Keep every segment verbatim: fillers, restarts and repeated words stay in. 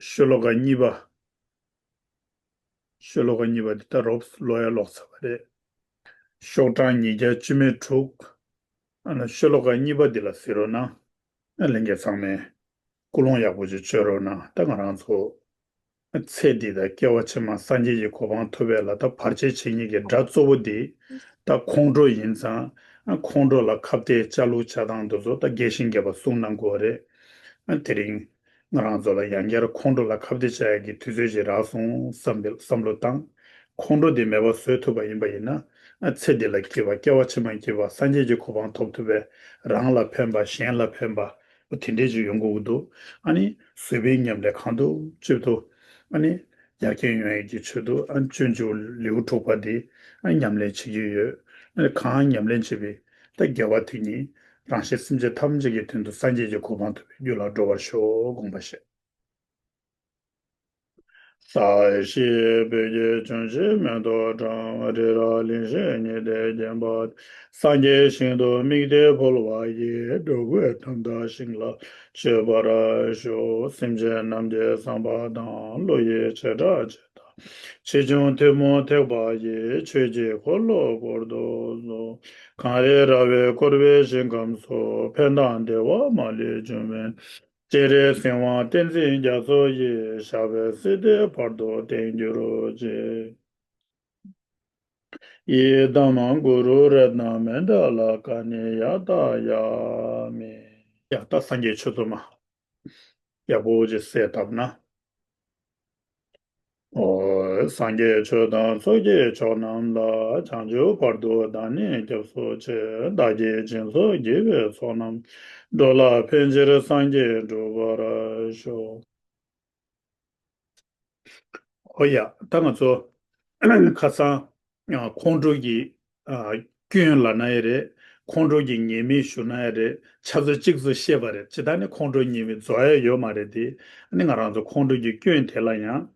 ཤོ་ལོ་ཀ་གཉིས་པ། ཤོ་ལོ་ཀ་གཉིས་པ་འདི་ད་རོབ་ཀློག་ཡ་ཀློག་ཚར་བ་རེད། ཤོག་གྲངས་ཉིས་བརྒྱ་བཅུ་མེད་དྲུག་ཨ་ནི་ཤོ་ལོ་ཀ་གཉིས་པ་འདི་ལ་གཟིགས་རོགས་གནང་། ཨ་ལྷན་རྒྱས་ཚང་མས་སྐུལ་སློང་ཡག་པོ་ཅིག་བྱོས་རོགས་གནང་། ད་ང་རང་ཚོ་ཚེ་འདི་དང་སྐྱེ་བ་ཕྱི་མ་སངས་རྒྱས་ཀྱི་གོ་འཕང་ཐོབ་པའི་ལ་ད་བར་ཆད་བྱེད་མཁན་གྱི་དགྲ་གཙོ་བོ་འདི་ད་ཁོང་ཁྲོ་ཡིན་ཙང་། ཨ་ཁོང་ཁྲོ་ལ་ཁ་གཏད་བཅའ་ལུགས་བྱ་སྟངས་འདི་ཚོ་ད་རྒྱས་ཤིང་རྒྱས་པ་གསུངས་གནང་དགོས་རེད། ཨ་དེ་རིང་ང་རང་ཚོ་ལ་ཡང་བསྐྱར་ཁོང་ཁྲོ་ལ་ཁ་གཏད་བཅའ་ཡག་གི་དུས་ཚོད་ཅིག་རག་སོང་བསམ་པའི་བསམ་བློ་བཏང་། ཁོང་ཁྲོ་འདི་མེད་པ་བཟོ་ཐུབ་པ་ཡིན་པ་ཡིན་ན། ཨ་ཚེ་འདི་ལ་སྐྱིད་པ། སྐྱེ་བ་ཕྱི་མ་སྐྱིད་པ། སངས་རྒྱས་ཀྱི་གོ་འཕང་ཐོབ་ཐུབ་པའི་རང་ལ་ཕན་པ། གཞན་ལ་ཕན་པ། དེ་འདྲས་ཅིག་ཡོང་དགོས་ཀྱི་འདུག་ཨ་ནི་བཟོད་པའི་ཉམས་ལས་གང་ཐུབ་ཅི་ཐུབ། ཨ་ནི་ཡར་རྒྱས་ཡོང་ཡག་གི་ཆེད་དུ། ཨ་སྤྱོད་འཇུག་ལེའུ་དྲུག་པ་འདི་ཨ་ཉམས་ལེན་བྱེད་ཀྱི་ཡོད། ཨ་ནི་གང་ཉམས་ལེན་བྱེད་པའི་ད་དགེ་བ་དེ་ཉིད་རང་གཞན་སེམས་ཅན་ཐམས་ཅད་ཀྱི་དོན་དུ་སངས་རྒྱས་ཀྱི་གོ་འཕང་ཐོབ་པའི་རྒྱུ་ལ་འགྲོ་བར་ཤོག་དགོངས་པ་བཞེས། ས་གཞི་སྤོས་ཀྱི་ལྗོན་ཤིང་མེ་ཏོག་བཀྲམ། རི་རབ་གླིང་བཞི་ཉི་ཟླས་བརྒྱན་པ། སངས་རྒྱས་ཞིང་དུ་དམིགས་ཏེ་འཕོ་བ་ཡི། འགྲོ་ཀུན་དོན་དམ་ཞིང་ལ་སྤྱོད་པར་ཤོག་སེམས་ཅན་རྣམས་ཀྱི་བསམ་པ་དང་། བློ་ཡི་བྱེ་བྲག་ཇི་ལྟར་ཆེ་ཆུང་ཐུན་མོང་ཐེག་པ་ཡི། ཆོས་ཀྱི་འཁོར་ལོ་བསྐོར་དུ་གསོལ། གངས་རི་ར་བས་བསྐོར་བའི་ཞིང་ཁམས་སུ། ཕན་དང་བདེ་བ་མ་ལུས་འབྱུང་བའི། སྤྱན་རས་གཟིགས་དབང་བསྟན་འཛིན་རྒྱ་མཚོ་ཡི། ཞབས་པད་སྲིད་མཐའི་བར་དུ་བརྟན་གྱུར་ཅིག་ཡི་དམ་གུ་རུ་རཏྣ་མནྠ་ལ་ཀ་ཎི་ཡ་ཏཱ་ཡ་མི། ཡ་ད་སངས་རྒྱས་ཆོས་ཚོགས་མ། ཡག་པོ་ཅིག་གསལ་བཏབ་ན། ཨོ། སངས་རྒྱས་ཆོས་དང་ཚོགས་ཀྱི་མཆོག་རྣམས་ལ། བྱང་ཆུབ་བར་དུ་བདག་ནི་སྐྱབས་སུ་མཆི། བདག་གིས་སྦྱིན་སོགས་བགྱིས་པའི་ཚོགས་རྣམས། འགྲོ་ལ་ཕན་ཕྱིར་སངས་རྒྱས་འགྲུབ་པར་ཤོག་ཨོ་ཡ། ད་ང་ཚོ་ཁ་སང་ཁོང་ཁྲོ་གི་སྐྱོན་ལབ་ན་ཡང་རེད། ཁོང་ཁྲོ་གི་ཉེས་དམིགས་ཞུ་ན་ཡང་རེད། ཆ་ཚང་གཅིག་ཚང་བཤད་པ་རེད། ཇི་ལྟར་ནི་ཁོང་ཁྲོ་ཉེས་དམིགས་རྫོགས་ཡ་ཡོད་མ་རེད་དེ། ཨ་ནི་ང་རང་ཚོ་ཁོང་ཁྲོ་གི་སྐྱོན་དེ་ལ་ཡང་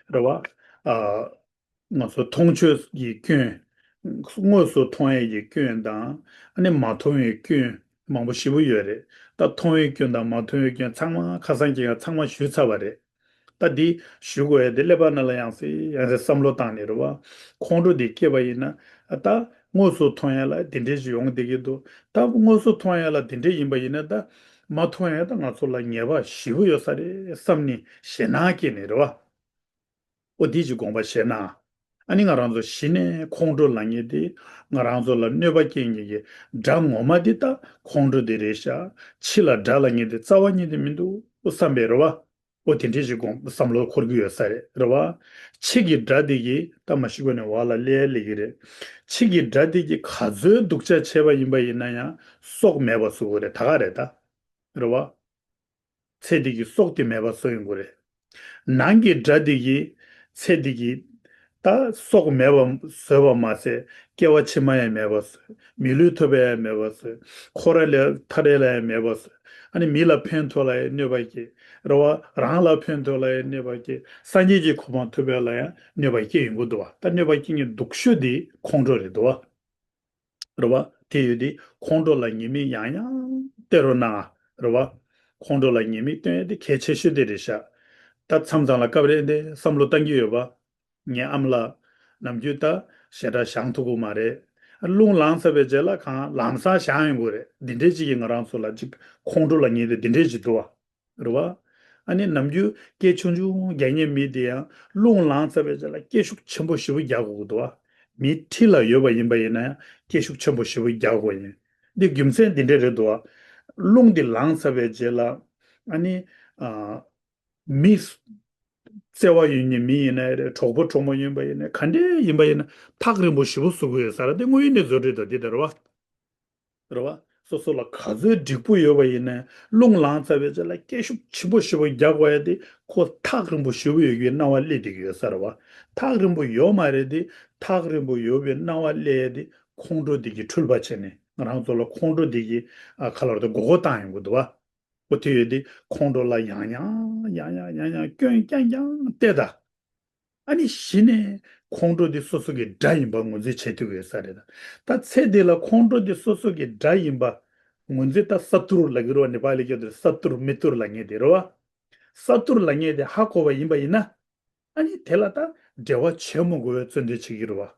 རེད་བ། ང་ཚོ་མཐོང་ཆོས་ཀྱི་སྐྱོན། དངོས་སུ་མཐོང་ཡས་ཀྱི་སྐྱོན་དང་། ཨ་ནི་མ་མཐོང་བའི་སྐྱོན་མང་པོ་ཞེ་པོ་ཡོད་རེད། ད་མཐོང་བའི་སྐྱོན་དང་མ་མཐོང་བའི་སྐྱོན་ཚང་མ་ཁ་སང་ཁྱེད་ཀྱིས་ཚང་མ་ཞུས་ཚར་བ་རེད། ད་འདི་ཞུ་དགོས་ཡ་དེ་ཀླད་པ་ནང་ལ་ཡང་སེ་ཡང་སེ་བསམ་བློ་བཏང་ནས་རེད་བ། ཁོང་ཁྲོ་འདི་སྐྱེས་པ་ཡིན་ན། ད་དངོས་སུ་མཐོང་ཡ་ལ་འདི་འདྲས་ཞིག་ཡོང་བསྡད་ཀྱི་འདུག་ད་དངོས་སུ་མཐོང་ཡ་ལ་འདི་འདྲས་ཡིན་པ་ཡིན་ན། ད་མ་མཐོང་ཡ་ད་ང་ཚོ་ལ་ཉེས་པ་ཞེ་པོ་ཡོད་ས་རེད་བསམ་ནས་ཞེད་སྣང་སྐྱེས་ནས་རེད་བ། ཨོ་དེ་ཅིག་དགོངས་པ་བཞེས་ན། ཨ་ནི་ང་རང་ཚོ་གཞི་ནས་ཁོང་ཁྲོ་ལབ་མཁན་དེ་ང་རང་ཚོ་ལ་གནོད་པ་སྐྱེལ་མཁན་གྱི་དགྲ་ངོ་མ་དེ་ད་ཁོང་ཁྲོ་དེ་རེད་ཤག་ཕྱི་ལ་དགྲ་ལབ་མཁན་དེ་རྩ་བ་ཉིད་དུ་མི་འདུག་བསམ་པས་རེད་བ། ཨོ་དེ་འདྲས་ཞིག་དགོངས་བསམ་བློ་འཁོར་གྱི་ཡོད་ས་རེད། རེད་བ། ཕྱི་གི་དགྲ་དེ་གིས་ད་མ་ཤི་གོ་ནས་བ་ལ་ལས་ལས་ཀྱི་རེད། ཕྱི་གི་དགྲ་དེ་གིས་ག་ཚོད་སྡུག་ཅག་བྱས་པ་ཡིན་པ་ཡིན་ན་ཡང་སྲོག་མེད་པ་བཟོ་གི་རེད། ད་ག་རེད་ད། རེད་བ། ཚེ་འདི་གི་སྲོག་དེ་མེད་པ་བཟོ་ཡོང་གི་རེད། ནང་གི་དགྲ་འདི་གིས་ཚེ་འདི་གི་ད་སྲོག་མེད་པ་བཟོས་པ་མ་ཟད། སྐྱེ་བ་ཕྱི་མ་ཡང་མེད་པ་བཟོས། མི་ལུས་ཐོབ་པ་ཡང་མེད་པ་བཟོས། འཁོར་བ་ལས་ཐར་ཡ་ལ་ཡང་མེད་པ་བཟོས། ཨ་ནི་མི་ལ་ཕན་ཐོགས་ལ་ཡང་གནོད་པ་སྐྱེལ། རེད་བ། རང་ལ་ཕན་ཐོགས་ལ་ཡང་གནོད་པ་སྐྱེལ། སངས་རྒྱས་ཀྱི་གོ་འཕང་ཐོབ་ཡ་ལ་ཡང་གནོད་པ་སྐྱེལ་ཡོང་གི་འདུག་བ། ད་གནོད་པ་སྐྱེལ་མཁན་སྡུག་ཤོས་དེ་ཁོང་ཁྲོ་རེད་འདུག་བ། རེད་བ། དེ་ཡོད་དེ་ཁོང་ཁྲོ་ལ་ཉེས་དམིགས་ཡང་ཡང་བསྟན་རོགས་གནང་། རེད་བ། ཁོང་ཁྲོ་ལ་ཉེས་དམིགས་སྟོན་ཡ་དེ་གལ་ཆེ་ཤོས་དེ་རེད་ཤག་ད་མཚམས་མཚམས་ལ་སྐབས་རེ་འདི་བསམ་བློ་བཏང་གི་ཡོད་པ། ངའི་ཨ་མ་ལགས་ནམ་རྒྱུན་ད་ཞེ་དྲག་བཞེངས་ཐུབ་ཀྱི་མ་རེད། རླུང་ལངས་ཚར་བའི་རྗེས་ལ་གང་ལམ་སང་བཞེངས་ཡོང་གི་རེད། འདི་འདྲས་ཅིག་གིས་ང་རང་ཚོ་ལ་ཅིག་ཁོང་ཁྲོ་ལ་ཉེས་ཏེ་འདི་འདྲས་ཅིག་འདུག་བ། རེད་བ། ཨ་ནི་ནམ་རྒྱུན་སྐད་ཆུང་ཆུང་རྒྱག་མཁན་མི་དེ་ཡང་རླུང་ལངས་ཚར་བའི་རྗེས་ལ་སྐད་ཤུགས་ཆེན་པོ་ཞེ་པོ་རྒྱག་དགོས་ཀྱི་འདུག་བ། མི་འཁྲིས་ལ་ཡོད་པ་ཡིན་པ་ཡིན་ན་ཡང་སྐད་ཤུགས་ཆེན་པོ་ཞེ་པོ་རྒྱག་དགོས་ཡིན། འདི་རྒྱུ་མཚན་འདི་འདྲས་རེད་འདུག་བ། རླུང་འདི་ལངས་ཚར་བའི་རྗེས་ལ། ཨ་ནི། ཨ། མི། བརྩེ་བ་ཡོད་མཁན་མི་ཡིན་ན་རེད། གྲོགས་པོ་གྲོགས་མོ་ཡིན་པ་ཡིན་ན། ག་འདྲས་ཡིན་པ་ཡིན་ན་ཐག་རིང་པོ་ཞེ་པོ་བཟོ་དགོས་ཡོད་ས་རེད། འདི་དངོས་ཡོད་གནས་ཚུལ་རེད་འདུག་འདི་ལྟར་བ། རེད་བ། སོ་སོ་ལ་ག་ཚོད་འགྲིག་པོ་ཡོད་པ་ཡིན་ན། རླུང་ལངས་ཚར་བའི་རྗེས་ལ་སྐད་ཤུགས་ཆེན་པོ་ཞེ་པོ་རྒྱག་དགོས་ཡ་དེ་ཁོ་ཐག་རིང་པོ་ཞེ་པོ་ཡོད་ཀྱི་སྣང་བ་སླེབས་བསྡད་ཀྱི་ཡོད་ས་རེད་བ། ཐག་རིང་པོ་ཡོད་མ་རེད་དེ། ཐག་རིང་པོ་ཡོད་པའི་སྣང་བ་སླེབས་ཡ་དེ་ཁོང་ཁྲོ་དེ་གིས་འཁྲུལ་པ་བྱས་ནས་ང་རང་ཚོ་ལ་ཁོང་ཁྲོ་དེ་གིས་ཨ་ག་ལ་བར་དུ་མགོ་སྐོར་བཏང་ཡོང་གི་འདུག་བ། ཨོ་དེ་ཡོད་དེ་ཁོང་ཁྲོ་ལ་ཡང་ཡང་ཡང་ཡང་ཡང་ཡང་སྐྱོན་རྐྱང་རྐྱང་བལྟས་ད། ཨ་ནི་གཞི་ནས་ཁོང་ཁྲོ་འདི་སོ་སོ་གི་དགྲ་ཡིན་པ་ངོས་འཛིན་བྱེད་ཐུབ་ཡོད་ས་རེད་ད། ད་ཚེ་འདི་ལ་ཁོང་ཁྲོ་འདི་སོ་སོ་གི་དགྲ་ཡིན་པ་ངོས་འཛིན། ད་སཏུར་ལབ་ཀྱི་རེད་བ། ནེ་པ་ལི་སྐད་དུ་སཏུར་མི་སྟུར་ལབ་མཁན་དེ་རེད་བ། ས་ཐུར་ལབ་མཁན་དེ་ཧ་གོ་བ་ཡིན་པ་ཡིན་ན། ཨ་ནི་དེ་ལ་ད་འབྲེལ་བ་བྱེད་མི་དགོས་པའི་བརྩོན་འགྲུས་བྱེད་ཀྱི་རེད་བ།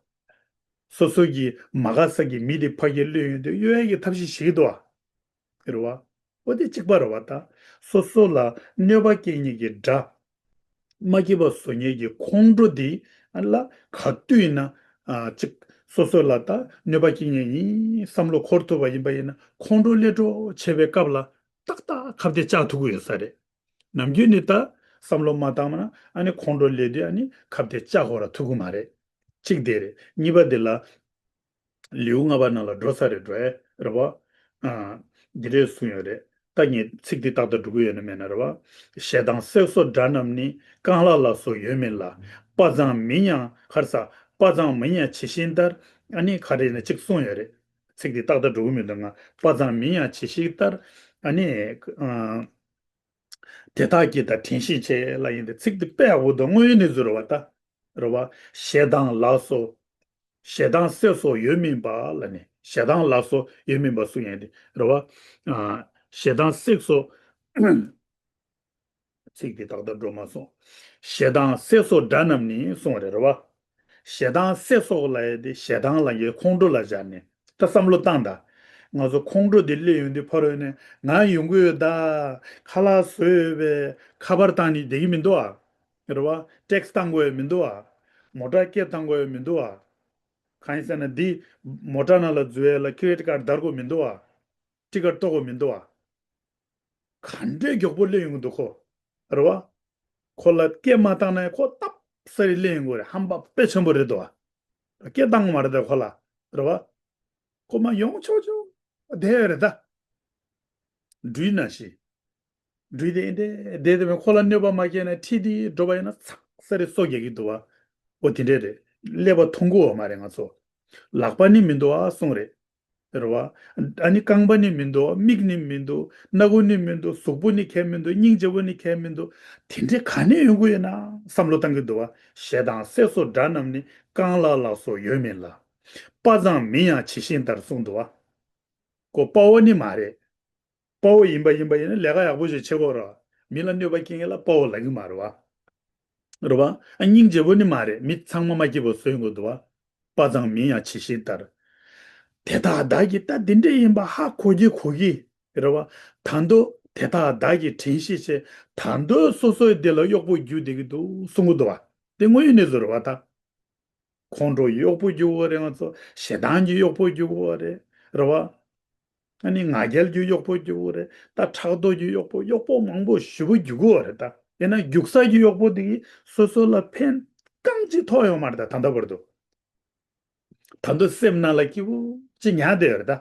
སོ་སོ་གི་མ་དགའ་ས་གི་མི་དེ་ཕ་གིར་གློད་ཡོང་དུས་གཡོལ་ཡ་གི་ཐབས་ཤེས་བྱེད་ཀྱི་འདུག་བ། རེད་བ། འོ་དེ་གཅིག་པ་རེད་བ་ད། སོ་སོ་ལ་གནོད་པ་སྐྱེལ་མཁན་གྱི་དགྲ། མ་སྐྱིད་པ་བཟོ་མཁན་གྱི་ཁོང་ཁྲོ་དེ་ལ་ག་དུས་ཡིན་ན། ཨ། གཅིག་སོ་སོ་ལ་ད་གནོད་པ་སྐྱེལ་མཁན་ཡིན་བསམ་བློ་འཁོར་ཐུབ་པ་ཡིན་པ་ཡིན་ན། ཁོང་ཁྲོ་སླེབས་འགྲོ་བྱེད་པའི་སྐབས་ལ་ཏག་ཏག་ཁ་གཏད་བཅག་ཐུབ་ཀྱི་ཡོད་ས་རེད། ནམ་རྒྱུན་ནི་ད་བསམ་བློ་མ་བཏང་ན། ཨ་ནི་ཁོང་ཁྲོ་སླེབས་དུས་ཨ་ནི་ཁ་གཏད་བཅག་ཁོ་ར་ཐུབ་ཀྱི་མ་རེད། གཅིག་དེ་རེད། གཉིས་པ་དེ་ལ། ལེའུ་ལྔ་པ་ནང་ལ་འགྲོ་ས་རེད། འགྲོ་ཨེ་རེད་བ། ཨ། འདི་འདྲས་གསུངས་ཡོད་རེད། ད་ངས་ཚིག་འདི་ཏག་ཏག་འགྲོ་གི་ཡོད་ན་མེད་ན་རེད་བ། ཞེ་སྡང་སྲེག་སོགས་དགྲ་རྣམས་ནི། རྐང་ལག་ལ་སོགས་ཡོད་མིན་ལ། དཔའ་མཛངས་མིན་ཡང་། ཁར་ས། དཔའ་མཛངས་མིན་ཡང་ཇི་བཞིན་ལྟར། ཨ་ནི་ག་རེ་ཡིན་ན་གཅིག་གསུངས་ཡོད་རེད། ཚིག་འདི་ཏག་ཏག་འགྲོ་གི་མི་འདུག་ང་། དཔའ་མཛངས་མིན་ཡང་ཇི་བཞིན་ལྟར། ཨ་ནི། ཨ། དེ་དག་གིས་ད་དྲན་ཤེས་བྱེད་ལབ་ཡིན་ཏེ། ཚིག་འདི་དཔེ་ཡག་པོ་འདུག་དངོས་ཡོད་གནས་ཚུལ་རེད་བ་ད། རེད་བ། ཞེ་སྡང་ལ་སོགས། ཞེ་སྡང་སྲེག་སོགས་ཡོད་མིན་པ་ལབ་ནས། ཞེ་སྡང་ལ་སོགས་ཡོད་མིན་པ་གསུངས་ཡིན་ཏེ། རེད་བ། ཨ། ཞེ་སྡང་སྲེག་སོགས། ཚིག་འདི་ཏག་ཏག་འགྲོ་མ་སོང་། ཞེ་སྡང་སྲེག་སོགས་དགྲ་རྣམས་ནི་གསུངས་པ་རེད། རེད་བ། ཞེ་སྡང་སྲེག་སོགས་ལབ་ཡ་དེ་ཞེ་སྡང་ལབ་མཁན་ཁོང་ཁྲོ་ལ་སྦྱར་ནས། ད་བསམ་བློ་བཏང་ད། ང་ཚོ་ཁོང་ཁྲོ་དེ་སླེབས་ཡོང་དུས་ཕ་རོལ་ནས་ང་ཡོང་གི་ཡོད་ད། ཁ་ལག་བཟོས་ཡོད་པས་ཁ་པར་བཏང་ནས་བསྡད་ཀྱི་མི་འདུག་ཨ། རེད་བ། ཊེག་སི་བཏང་དགོས་ཡ་མི་འདུག་ཨ། མོ་ཊ་སྐད་བཏང་དགོས་ཡ་མི་འདུག་ཨ། གང་ཡིན་ཟེར་ན་འདི་མོ་ཊ་ནང་ལ་འཛུལ་ཡ་ལ་ཀི་རེ་ཌིཊ་ཀཱཌ་བརྡར་དགོས་མི་འདུག་ཨ། ཊི་ཀེཊ་གཏོང་དགོས་མི་འདུག་ཨ། ག་འདྲའི་མགྱོགས་པོ་སླེབས་ཡོང་གི་འདུག་ཁོ། རེད་བ། ཁོ་ལ་སྐད་མ་བཏང་ན་ཁོ་སྟབས་བདེ་རེ་སླེབས་ཡོང་གི་རེད། ཧམ་པ་དཔེ་ཆེན་པོ་རེད་འདུག་བ། སྐད་བཏང་གི་མ་རེད་ད་ཁོ་ལ། རེད་བ། ཁོ་མར་ཡོང་ཆོག་ཆོག་བསྡད་ཡོད་རེད་ད། སྦྲུལ་ནང་བཞིན། སྦྲུལ་དེ་འདྲ་བསྡད་དེ། ཁོ་ལ་གནོད་པ་མ་བསྐྱལ་ན་ཁྲིད་དེ་འགྲོ་བ་ཡིན་ན་ཚགས་ཚུད་རེ་སྲོག་རྒྱག་གི་འདུག་བ། འོ་དེ་འདྲ་རེད། ཀླད་པ་མཐོང་གི་ཡོད་མ་རེད་ང་ཚོ། ལག་པ་ནི་མི་འདུག་ཨ་གསུངས་རེད། རེད་བ། ཨ་ནི་རྐང་པ་ནི་མི་འདུག་མིག་ནི་མི་འདུག་སྣ་ཁུག་ནི་མི་འདུག་གཟུགས་པོ་ནི་གང་ཡང་མི་འདུག་སྙིང་རྗེ་བོ་ནི་གང་ཡང་མི་འདུག་དེ་འདྲ་ག་ནས་ཡོང་གི་ཡོད་ན་བསམ་བློ་བཏང་གི་འདུག་བ། ཞེ་སྡང་སྲེག་སོགས་དགྲ་རྣམས་ནི། རྐང་ལག་ལ་སོགས་ཡོད་མིན་ལ། དཔའ་མཛངས་མིན་ཡང་ཇི་བཞིན་ལྟར་གསུངས་འདུག་བ། ཁོ་དཔའ་བོ་ནི་མ་རེད། དཔའ་བོ་ཡིན་པ་ཡིན་པ་ཡིན་ན་ལས་ཀ་ཡག་པོ་ཞིག་བྱེད་དགོས་རེད། མི་ལ་གནོད་པ་སྐྱེལ་མཁན་ལ་དཔའ་བོ་ལབ་ཀྱི་མ་རེད་བ། རེད་བ། ཨ། སྙིང་རྗེ་བོ་ནི་མ་རེད། མི་ཚང་མ་མ་སྐྱིད་པ་བཟོ་ཡོང་གི་འདུག་བ། དཔའ་མཛངས་མིན་ཡང་ཇི་བཞིན་ལྟར། དེ་དག་བདག་གིས་ད་འདི་འདྲ་ཡིན་པ་ཧ་གོ་གི་གོ་གི། རེད་བ། ད་དུང་དེ་དག་བདག་གིས་དྲན་ཤེས་བྱས། ད་དུང་སོ་སོའི་འདི་ལ་གཡོག་པོ་རྒྱུག་བསྡད་ཀྱི་འདུག་གསུང་གི་འདུག་བ། དེ་དངོས་ཡོད་གནས་ཚུལ་རེད་བ་ད། ཁོང་ཁྲོ་གཡོག་པོ་རྒྱུག་གི་རེད། ང་ཚོ་ཞེ་སྡང་གི་གཡོག་པོ་རྒྱུག་གི་རེད། རེད་བ། ཨ་ནི་ང་རྒྱལ་གྱི་གཡོག་པོ་རྒྱུག་གི་རེད། ད་ཕྲག་དོག་གི་གཡོག་པོ། གཡོག་པོ་མང་པོ་ཞེ་པོ་རྒྱུག་གི་རེད་ད། ཡིན་ན་རྒྱུག་ས་གི་གཡོག་པོ་དེ་གིས་སོ་སོ་ལ་ཕན་རྐང་གཅིག་ཐོགས་ཡོད་མ་རེད་ད། ད་ལྟ་བར་དུ། ད་དུང་སེམས་ནང་ལ་སྐྱིད་པོ་ཅིག་ཉར་བསྡད་ཡོད་རེད་ད།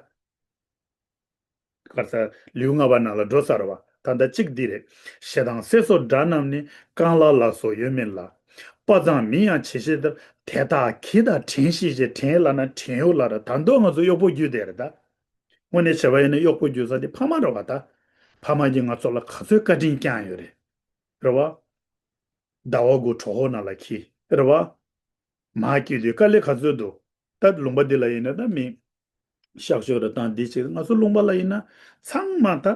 ག་རེ་ཟེར། ལེའུ་ལྔ་པ་ནང་ལ་འགྲོ་ཚར་བ། ད་ལྟ་གཅིག་འདི་རེད། ཞེ་སྡང་སྲེག་སོགས་དགྲ་རྣམས་ནི། རྐང་ལག་ལ་སོགས་ཡོད་མིན་ལ། དཔའ་མཛངས་མིན་ཡང་ཇི་བཞིན་ལྟར། དེ་དག་གིས་ད་དྲན་ཤེས་བྱས། དྲན་ལབ་ན་དྲན་གཡོག་ལབ་རེད། ད་དུང་ང་ཚོ་གཡོག་པོ་རྒྱུག་བསྡད་རེད་ད། དངོས་གནས་བྱས་པ་ཡིན་ན་གཡོག་པོ་རྒྱུག་ས་དེ་ཕ་མ་རེད་བ་ད། ཕ་མ་གིས་ང་ཚོ་ལ་ག་ཚོད་བཀའ་དྲིན་བསྐྱངས་ཡོད་རེད། རེད་བ། ཟླ་བ་དགུ་གྲོད་ཁོག་ནང་ལ་འཁྱེར། རེད་བ། མར་སྐྱེས་དུས་དཀའ་ལས་ག་ཚོད་འདུག་ད་ལུང་པ་འདི་ལ་ཡིན་ན་ད་མི་གཤག་བཅོས་རེ་བཏང་འདི་བྱེད། ང་ཚོ་ལུང་པ་ལ་ཡིན་ན་ཚང་མ་ད།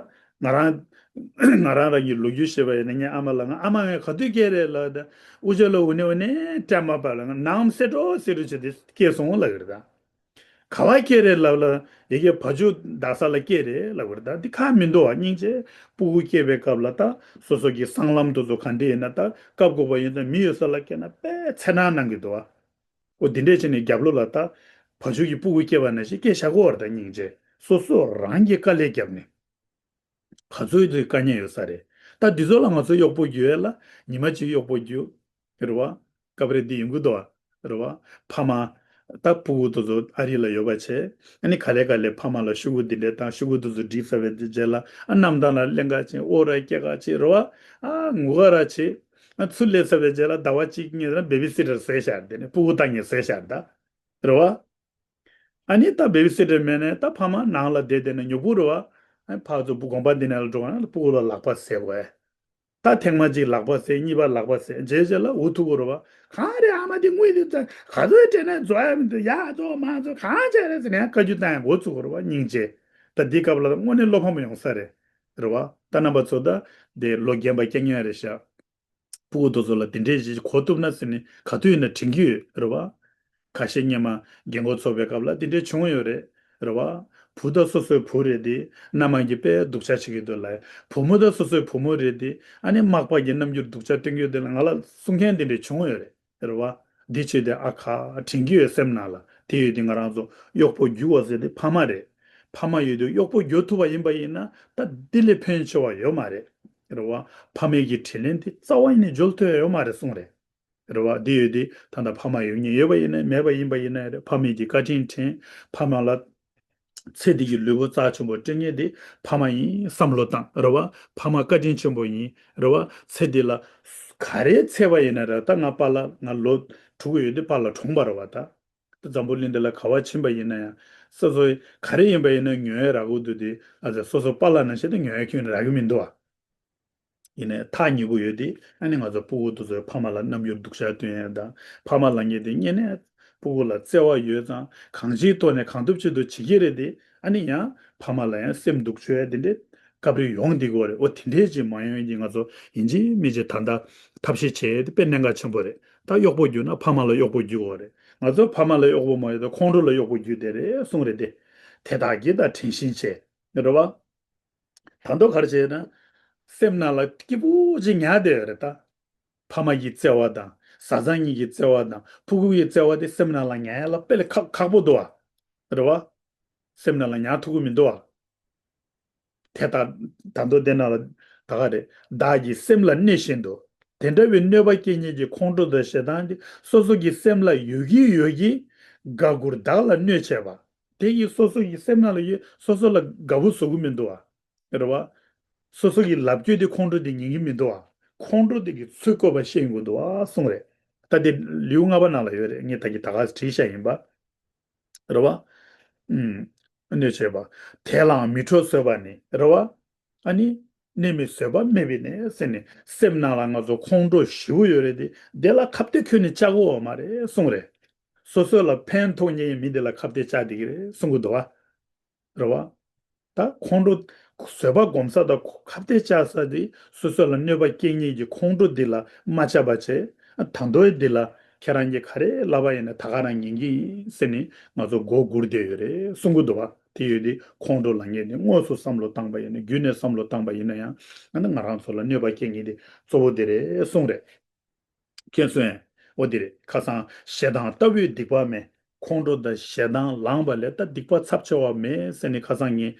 ང་རང་ང་རང་རང་གི་ལོ་རྒྱུས་བཤད་པ་ཡིན་ན། ངའི་ཨ་མ་ལ། ང་ཨ་མ་ངས་ག་དུས་སྐྱེས་རེད་ལབ་ད། འུ་ཅག་ལ་འུ་ནེ་འུ་ནེ་སྐྲ་མ་པ་ལ། ང་ནང་སེ་འགྲོ་སེ་འགྲོ་བྱས་ཏེ་སྐྱེས་སོང་ལབ་ཀྱི་རེད་ད། ག་བ་སྐྱེས་རེད་ལབ་ལ། ཡ་གི་བ་ཕྱུགས་བདའ་ས་ལ་སྐྱེས་རེད་ལབ་ཀྱི་རེད་ད། འདི་ཁག་མི་འདུག་བ། སྙིང་རྗེ། སྤུ་གུ་སྐྱེས་པའི་སྐབས་ལ་ད་སོ་སོ་གི་སྲང་ལམ་དེ་ཚོ་ག་འདྲ་ཡིན་ན། ད་སྐབས་དགོས་པ་ཡིན་ཙང་མི་ཡོད་ས་ལ་སྐྱེས་ན་དཔེ་འཚེར་སྣང་གནང་གི་འདུག་བ། འོ་འདི་འདྲས་བྱས་ནས་རྒྱབ་ལོགས་ལ་ད་བ་ཕྱུགས་ཀྱི་སྤུ་གུ་སྐྱེས་པ་ནང་བཞིན་སྐྱེས་བཞག་གི་ཡོད་རེད་ད། སྙིང་རྗེ། སོ་སོ་རང་གིས་དཀའ་ལས་བརྒྱབ་ནས། ག་ཚོད་དུ་དཀའ་ངལ་ཡོད་ས་རེད། ད་འདི་ཚོ་ལ་ང་ཚོ་གཡོག་པོ་རྒྱུག་ཡས་ལ། ཉི་མ་གཅིག་གཡོག་པོ་རྒྱུག་རེད་བ། སྐབས་རེ་འདི་ཡོང་གི་འདུག་བ། རེད་བ། ཕ་མ་ད་སྤུ་གུ་དེ་ཚོ་ཨ་རི་ལ་ཡོད་པ་བྱས། ཨ་ནི་ག་ལེ་ག་ལེ་ཕ་མ་ལ་ཤོག་གུ་འདི་འདྲས་བཏང་། ཤོག་གུ་དེ་ཚོ་བསྒྲིགས་ཚར་བའི་རྗེས་ལ། ཨ། གནམ་ཐང་ལ་གླེང་ག་ཕྱིན། དབུགས་ར་སྐྱེལ་ག་ཕྱིན། རེད་བ། ཨ། ངུ་ག་ར་ཕྱིན། ཨ། ཚུར་སླེབས་ཚར་བའི་རྗེས་ལ་ཟླ་བ་གཅིག་གཉིས་ལ་བེ་བི་སི་ཊར་བཟོས་བཞག་དེ་ནས་སྤུ་གུ་ལྟ་མཁན་བཟོས་བཞག་ད། རེད་བ། ཨ་ནི་ད་བེ་བི་སི་ཊར་མེད་ནས་ད་ཕ་མ་ནང་ལ་བསྡད་བསྡད་ནས་ཉོ་སྤུ་རེད་བ། ཨ་ནི་ཕར་ཚུར་སྤུ་གུ་དགོན་པ་འདི་ནས་ལ་འགྲོ་ག་ན་སྤུ་གུ་ལ་ལག་པ་བཟས་དགོས། ད་ཐེངས་མ་གཅིག་ལག་པ་བཟས། གཉིས་པ་ལག་པ་བཟས། རྗེས་རྗེས་ལ་འུ་ཐུག་གི་རེད་བ། གང་རེད། ཨ་མ་དེ་དངུལ་དེ་ད་ག་ཚོད་སྤྲད་ནས་རྫོགས་ཡ་མི་འདུག་ཡ་རྫོགས་མ་རྫོགས་གང་བྱས་རེད་ཟེར་ནས་བཀའ་བཀྱོན་བཏང་ཡ་འགོ་བཙུགས་གི་རེད་བ། སྙིང་རྗེ། ད་འདི་སྐབས་ལ་དངོས་གནས་བློ་ཕམ་ཡོང་ས་རེད། རེད་བ། ད་རྣམ་པ་ཚོ་ད་དེ་ལོ་རྒན་པ་སྐྱེ་མཁན་རེད་ཤག་སྤུ་གུ་དེ་ཚོ་ལ་དེ་འདྲས་ཞིག་གོ་ཐུབ་ན་ཟེར་ནས་ག་དུས་ཡིན་ན་དྲན་གྱི་ཡོད་རེད་བ། ཁ་ཤས་སྔོན་མ་རྒན་གོག་ཚོགས་པའི་སྐབས་ལ་དེ་འདྲས་བྱུང་ཡོད་རེད། རེད་བ། བུ་ད་སོ་སོའི་བུ་རེད་དེ། མནའ་མ་གིས་དཔེ་སྡུག་ཅག་བྱེད་ཀྱི་འདུག་ལ། བུ་མོ་ད་སོ་སོའི་བུ་མོ་རེད་དེ། ཨ་ནི་མག་པ་གིས་རྣམ་འགྱུར་སྡུག་ཅག་སྟོན་གྱི་ཡོད་དེ་ལ་ང་ལ་གསུང་མཁན་དེ་འདྲས་བྱུང་ཡོད་རེད། རེད་བ། འདི་བྱས་ཏེ་ཨ་ཁ་དྲན་གྱི་ཡོད་སེམས་ནང་ལ། དེ་ཡོད་དེ་ང་རང་ཚོ་གཡོག་པོ་རྒྱུག་བ་ཟེར་དེ་ཕ་མ་རེད། ཕ་མ་ཡོད་དུས་གཡོག་པོ་རྒྱུག་ཐུབ་པ་ཡིན་པ་ཡིན་ན་ད་འདི་ལས་ཕན་ཆེ་བ་ཡོད་མ་རེད། རེད་བ། ཕ་མའི་གི་དྲིན་ལན་དེ་རྩ་བ་ཡིན་ནས་འཇལ་ཐུབ་ཡ་ཡོད་མ་རེད་གསུངས་རེད། རེད་བ། འདི་ཡོད་དེ་ད་ལྟ་ཕ་མ་ཡོད་མཁན་ཡོད་པ་ཡིན་ན་མེད་པ་ཡིན་པ་ཡིན་ན་རེད། ཕ་མས་ཀྱི་བཀའ་དྲིན་དྲན། ཕ་མ་ལ་ཚེ་འདི་གི་ལུས་པོ་རྩ་ཆེན་པོ་སྤྲད་མཁན་དེ་ཕ་མ་ཡིན་བསམ་བློ་བཏང་། རེད་བ། ཕ་མ་བཀའ་དྲིན་ཆེན་པོ་ཡིན། རེད་བ། ཚེ་འདི་ལ་ག་རེ་འཚོལ་བ་ཡིན་ན་རེད། ད་ང་པཱ་ལགས་ང་ལོ་དྲུག་ཡོད་དུས་པཱ་ལགས་གྲོངས་པ་རེད་བ། ད་འཛམ་བུ་གླིང་འདི་ལ་ག་བ་ཕྱིན་པ་ཡིན་ན་ཡང་སོ་སོ་ག་རེ་ཡིན་པ་ཡིན་ན་ཉོ་ཡ་རག་གི་འདུག་དེ། ཨ་ཙི་སོ་སོ་པཱ་ལགས་ནང་བཞིན་དུ་ཉོ་ཡ་ཁྱོན་ནས་རག་གི་མི་འདུག་བ། ཡིན་ནའི་ཐག་ཉེ་པོ་ཡོད་དེ། ཨ་ནི་ང་ཚོ་སྤུ་གུ་དེ་ཚོའི་ཕ་མ་ལ་རྣམ་འགྱུར་སྡུག་ཅག་སྟོན་ཡ་དང་། ཕ་མ་ལབ་མཁན་དེ་དངོས་གནས་སྤུ་གུ་ལ་བརྩེ་བ་ཡོད་ཙང་གང་ཅིའི་ཐོག་ནས་གང་ཐུབ་ཅི་ཐུབ་བྱེད་ཀྱི་རེད་དེ། ཨ་ནི་ཡང་ཕ་མ་ལ་ཡང་སེམས་སྡུག་བཅོས་ཡ་དེ་འདྲའི་སྐབས་རེ་ཡོང་བསྡད་ཀྱི་ཡོད་རེད། འོ་དེ་འདྲའི་ཅིག་མ་ཡོང་ཡ་གི་ང་ཚོ་ཡིན་གཅིག་མིན་གཅིག་ད་ལྟ་ཐབས་ཤེས་བྱེད་ཡ་དེ་དཔེ་གནད་འགག་ཆེན་པོ་རེད། ད་གཡོག་པོ་རྒྱུག་ན་ཕ་མ་ལ་གཡོག་པོ་རྒྱུག་ཡོད་རེད། ང་ཚོ་ཕ་མ་ལ་གཡོག་པོ་མ་ཡོང་ད་ཁོང་ཁྲོ་ལ་གཡོག་པོ་རྒྱུག་བསྡད་རེད་གསུངས་རེད་དེ། དེ་དག་གིས་ད་དྲན་ཤེས་བྱེད་རེད་བ། ད་དུང་ག་རེ་བྱས་ན། སེམས་ནང་ལ་སྐྱིད་པོ་ཅིག་ཉར་བསྡད་ཡོད་རེད་ད། ཕ་མ་གི་བརྩེ་བ་དང་བཟའ་ཚང་གཉིས་ཀྱི་བརྩེ་བ་དང་ཕྲུ་གུ་གི་བརྩེ་བ་དེ་སེམས་ནང་ལ་ཉར་ཡ་ལ་དཔེ་ལ་ཁག་ཁག་པོ་འདུག་བ། རེད་བ། སེམས་ནང་ལ་ཉར་ཐུབ་ཀྱི་མི་འདུག་བ། དེ་ལྟར་ད་དུང་དེ་ནང་ལ་ད་ག་རེ། བདག་གི་སེམས་ལ་གནོད་བཞིན་དུ། དེ་འདྲ་བའི་གནོད་པ་སྐྱེལ་མཁན་གྱི་ཁོང་ཁྲོ་དང་ཞེ་སྡང་དེ་སོ་སོ་གི་སེམས་ལ་ཡོད་ཀྱི་ཡོད་ཀྱི་དགའ་མགུར་བདག་ལ་གནོད་བྱེད་པ། དེ་ཡིས་སོ་སོ་ཡི་སེམས་ནང་ལ་ཡོད་སོ་སོ་ལ་དགའ་པོ་བཟོ་གི་མི་འདུག་བ། རེད་བ། སོ་སོ་གི་ལབ་རྒྱུ་དེ་ཁོང་ཁྲོ་དེ་ཉན་གི་མི་འདུག་བ། ཁོང་ཁྲོ་དེ་གི་ཚུར་བཀོད་པ་ཤེས་དགོས་འདུག་བ་གསུངས་རེད། ད་དེ་ལེའུ་ལྔ་པ་ནང་ལ་ཡོད་རེད། ངས་ད་གི་ད་ག་བྲིས་བཞག་ཡིན་པ། རེད་བ། ཨུམ། གནོད་བྱེད་པ། དེ་ལའང་མི་ཁྲོ་བཟོད་པ་ནི་རེད་བ། ཨ་ནི། གནོད་མི་བཟོད་པ་སྨད་པའི་གནས་ཟེར་ནས་སེམས་ནང་ལ་ང་ཚོ་ཁོང་ཁྲོ་ཞེ་པོ་ཡོད་རེད་དེ། དེ་ལ་ཁ་གཏད་ཁྱོན་ནས་བཅག་དགོས་པ་མ་རེད་གསུངས་རེད། སོ་སོ་ལ་ཕན་ཐོགས་མཁན་གྱི་མི་དེ་ལ་ཁ་གཏད་བཅག་བསྡད་ཀྱི་རེད་གསུང་གི་འདུག་བ། རེད་བ། ད་ཁོང་ཁྲོ། བཟོད་པ་སྒོམ་ས་དང་ཁ་གཏད་བཅག་ས་དེ་སོ་སོ་ལ་གནོད་པ་སྐྱེལ་མཁན་གྱི་ཁོང་ཁྲོ་འདི་ལ་མ་ཆགས་པ་བྱས། ད་དུང་འདི་ལ་ཁྱེད་རང་གིས་ག་རེ་ལབ་པ་ཡིན་ན་ད་ག་རང་ཉན་གྱི་ཡིན་ཟེར་ནས་ང་ཚོ་མགོ་སྒུར་བསྡད་ཡོད་རེད་གསུང་གི་འདུག་བ། དེ་ཡོད་དེ་ཁོང་ཁྲོ་ལབ་མཁན་དེ་དངོས་སུ་བསམ་བློ་བཏང་པ་ཡིན་ན་རྒྱུད་ནས་བསམ་བློ་བཏང་པ་ཡིན་ན་ཡང་ང་ནི་ང་རང་ཚོ་ལ་གནོད་པ་སྐྱེལ་མཁན་དེ་གཙོ་བོ་དེ་རེད་གསུངས་རེད། མཁྱེན་སོང་ངས། འོ་དེ་རེད། ཁ་སང་ཞེ་སྡང་ལྟ་བུའི་སྡིག་པ་མེད། ཁོང་ཁྲོ་དང་ཞེ་སྡང་ལངས་པ་ལས་ད་སྡིག་པ་ཚབས་ཆེ་བ་མེད་ཟེར་ནས་ཁ་སང་ངས་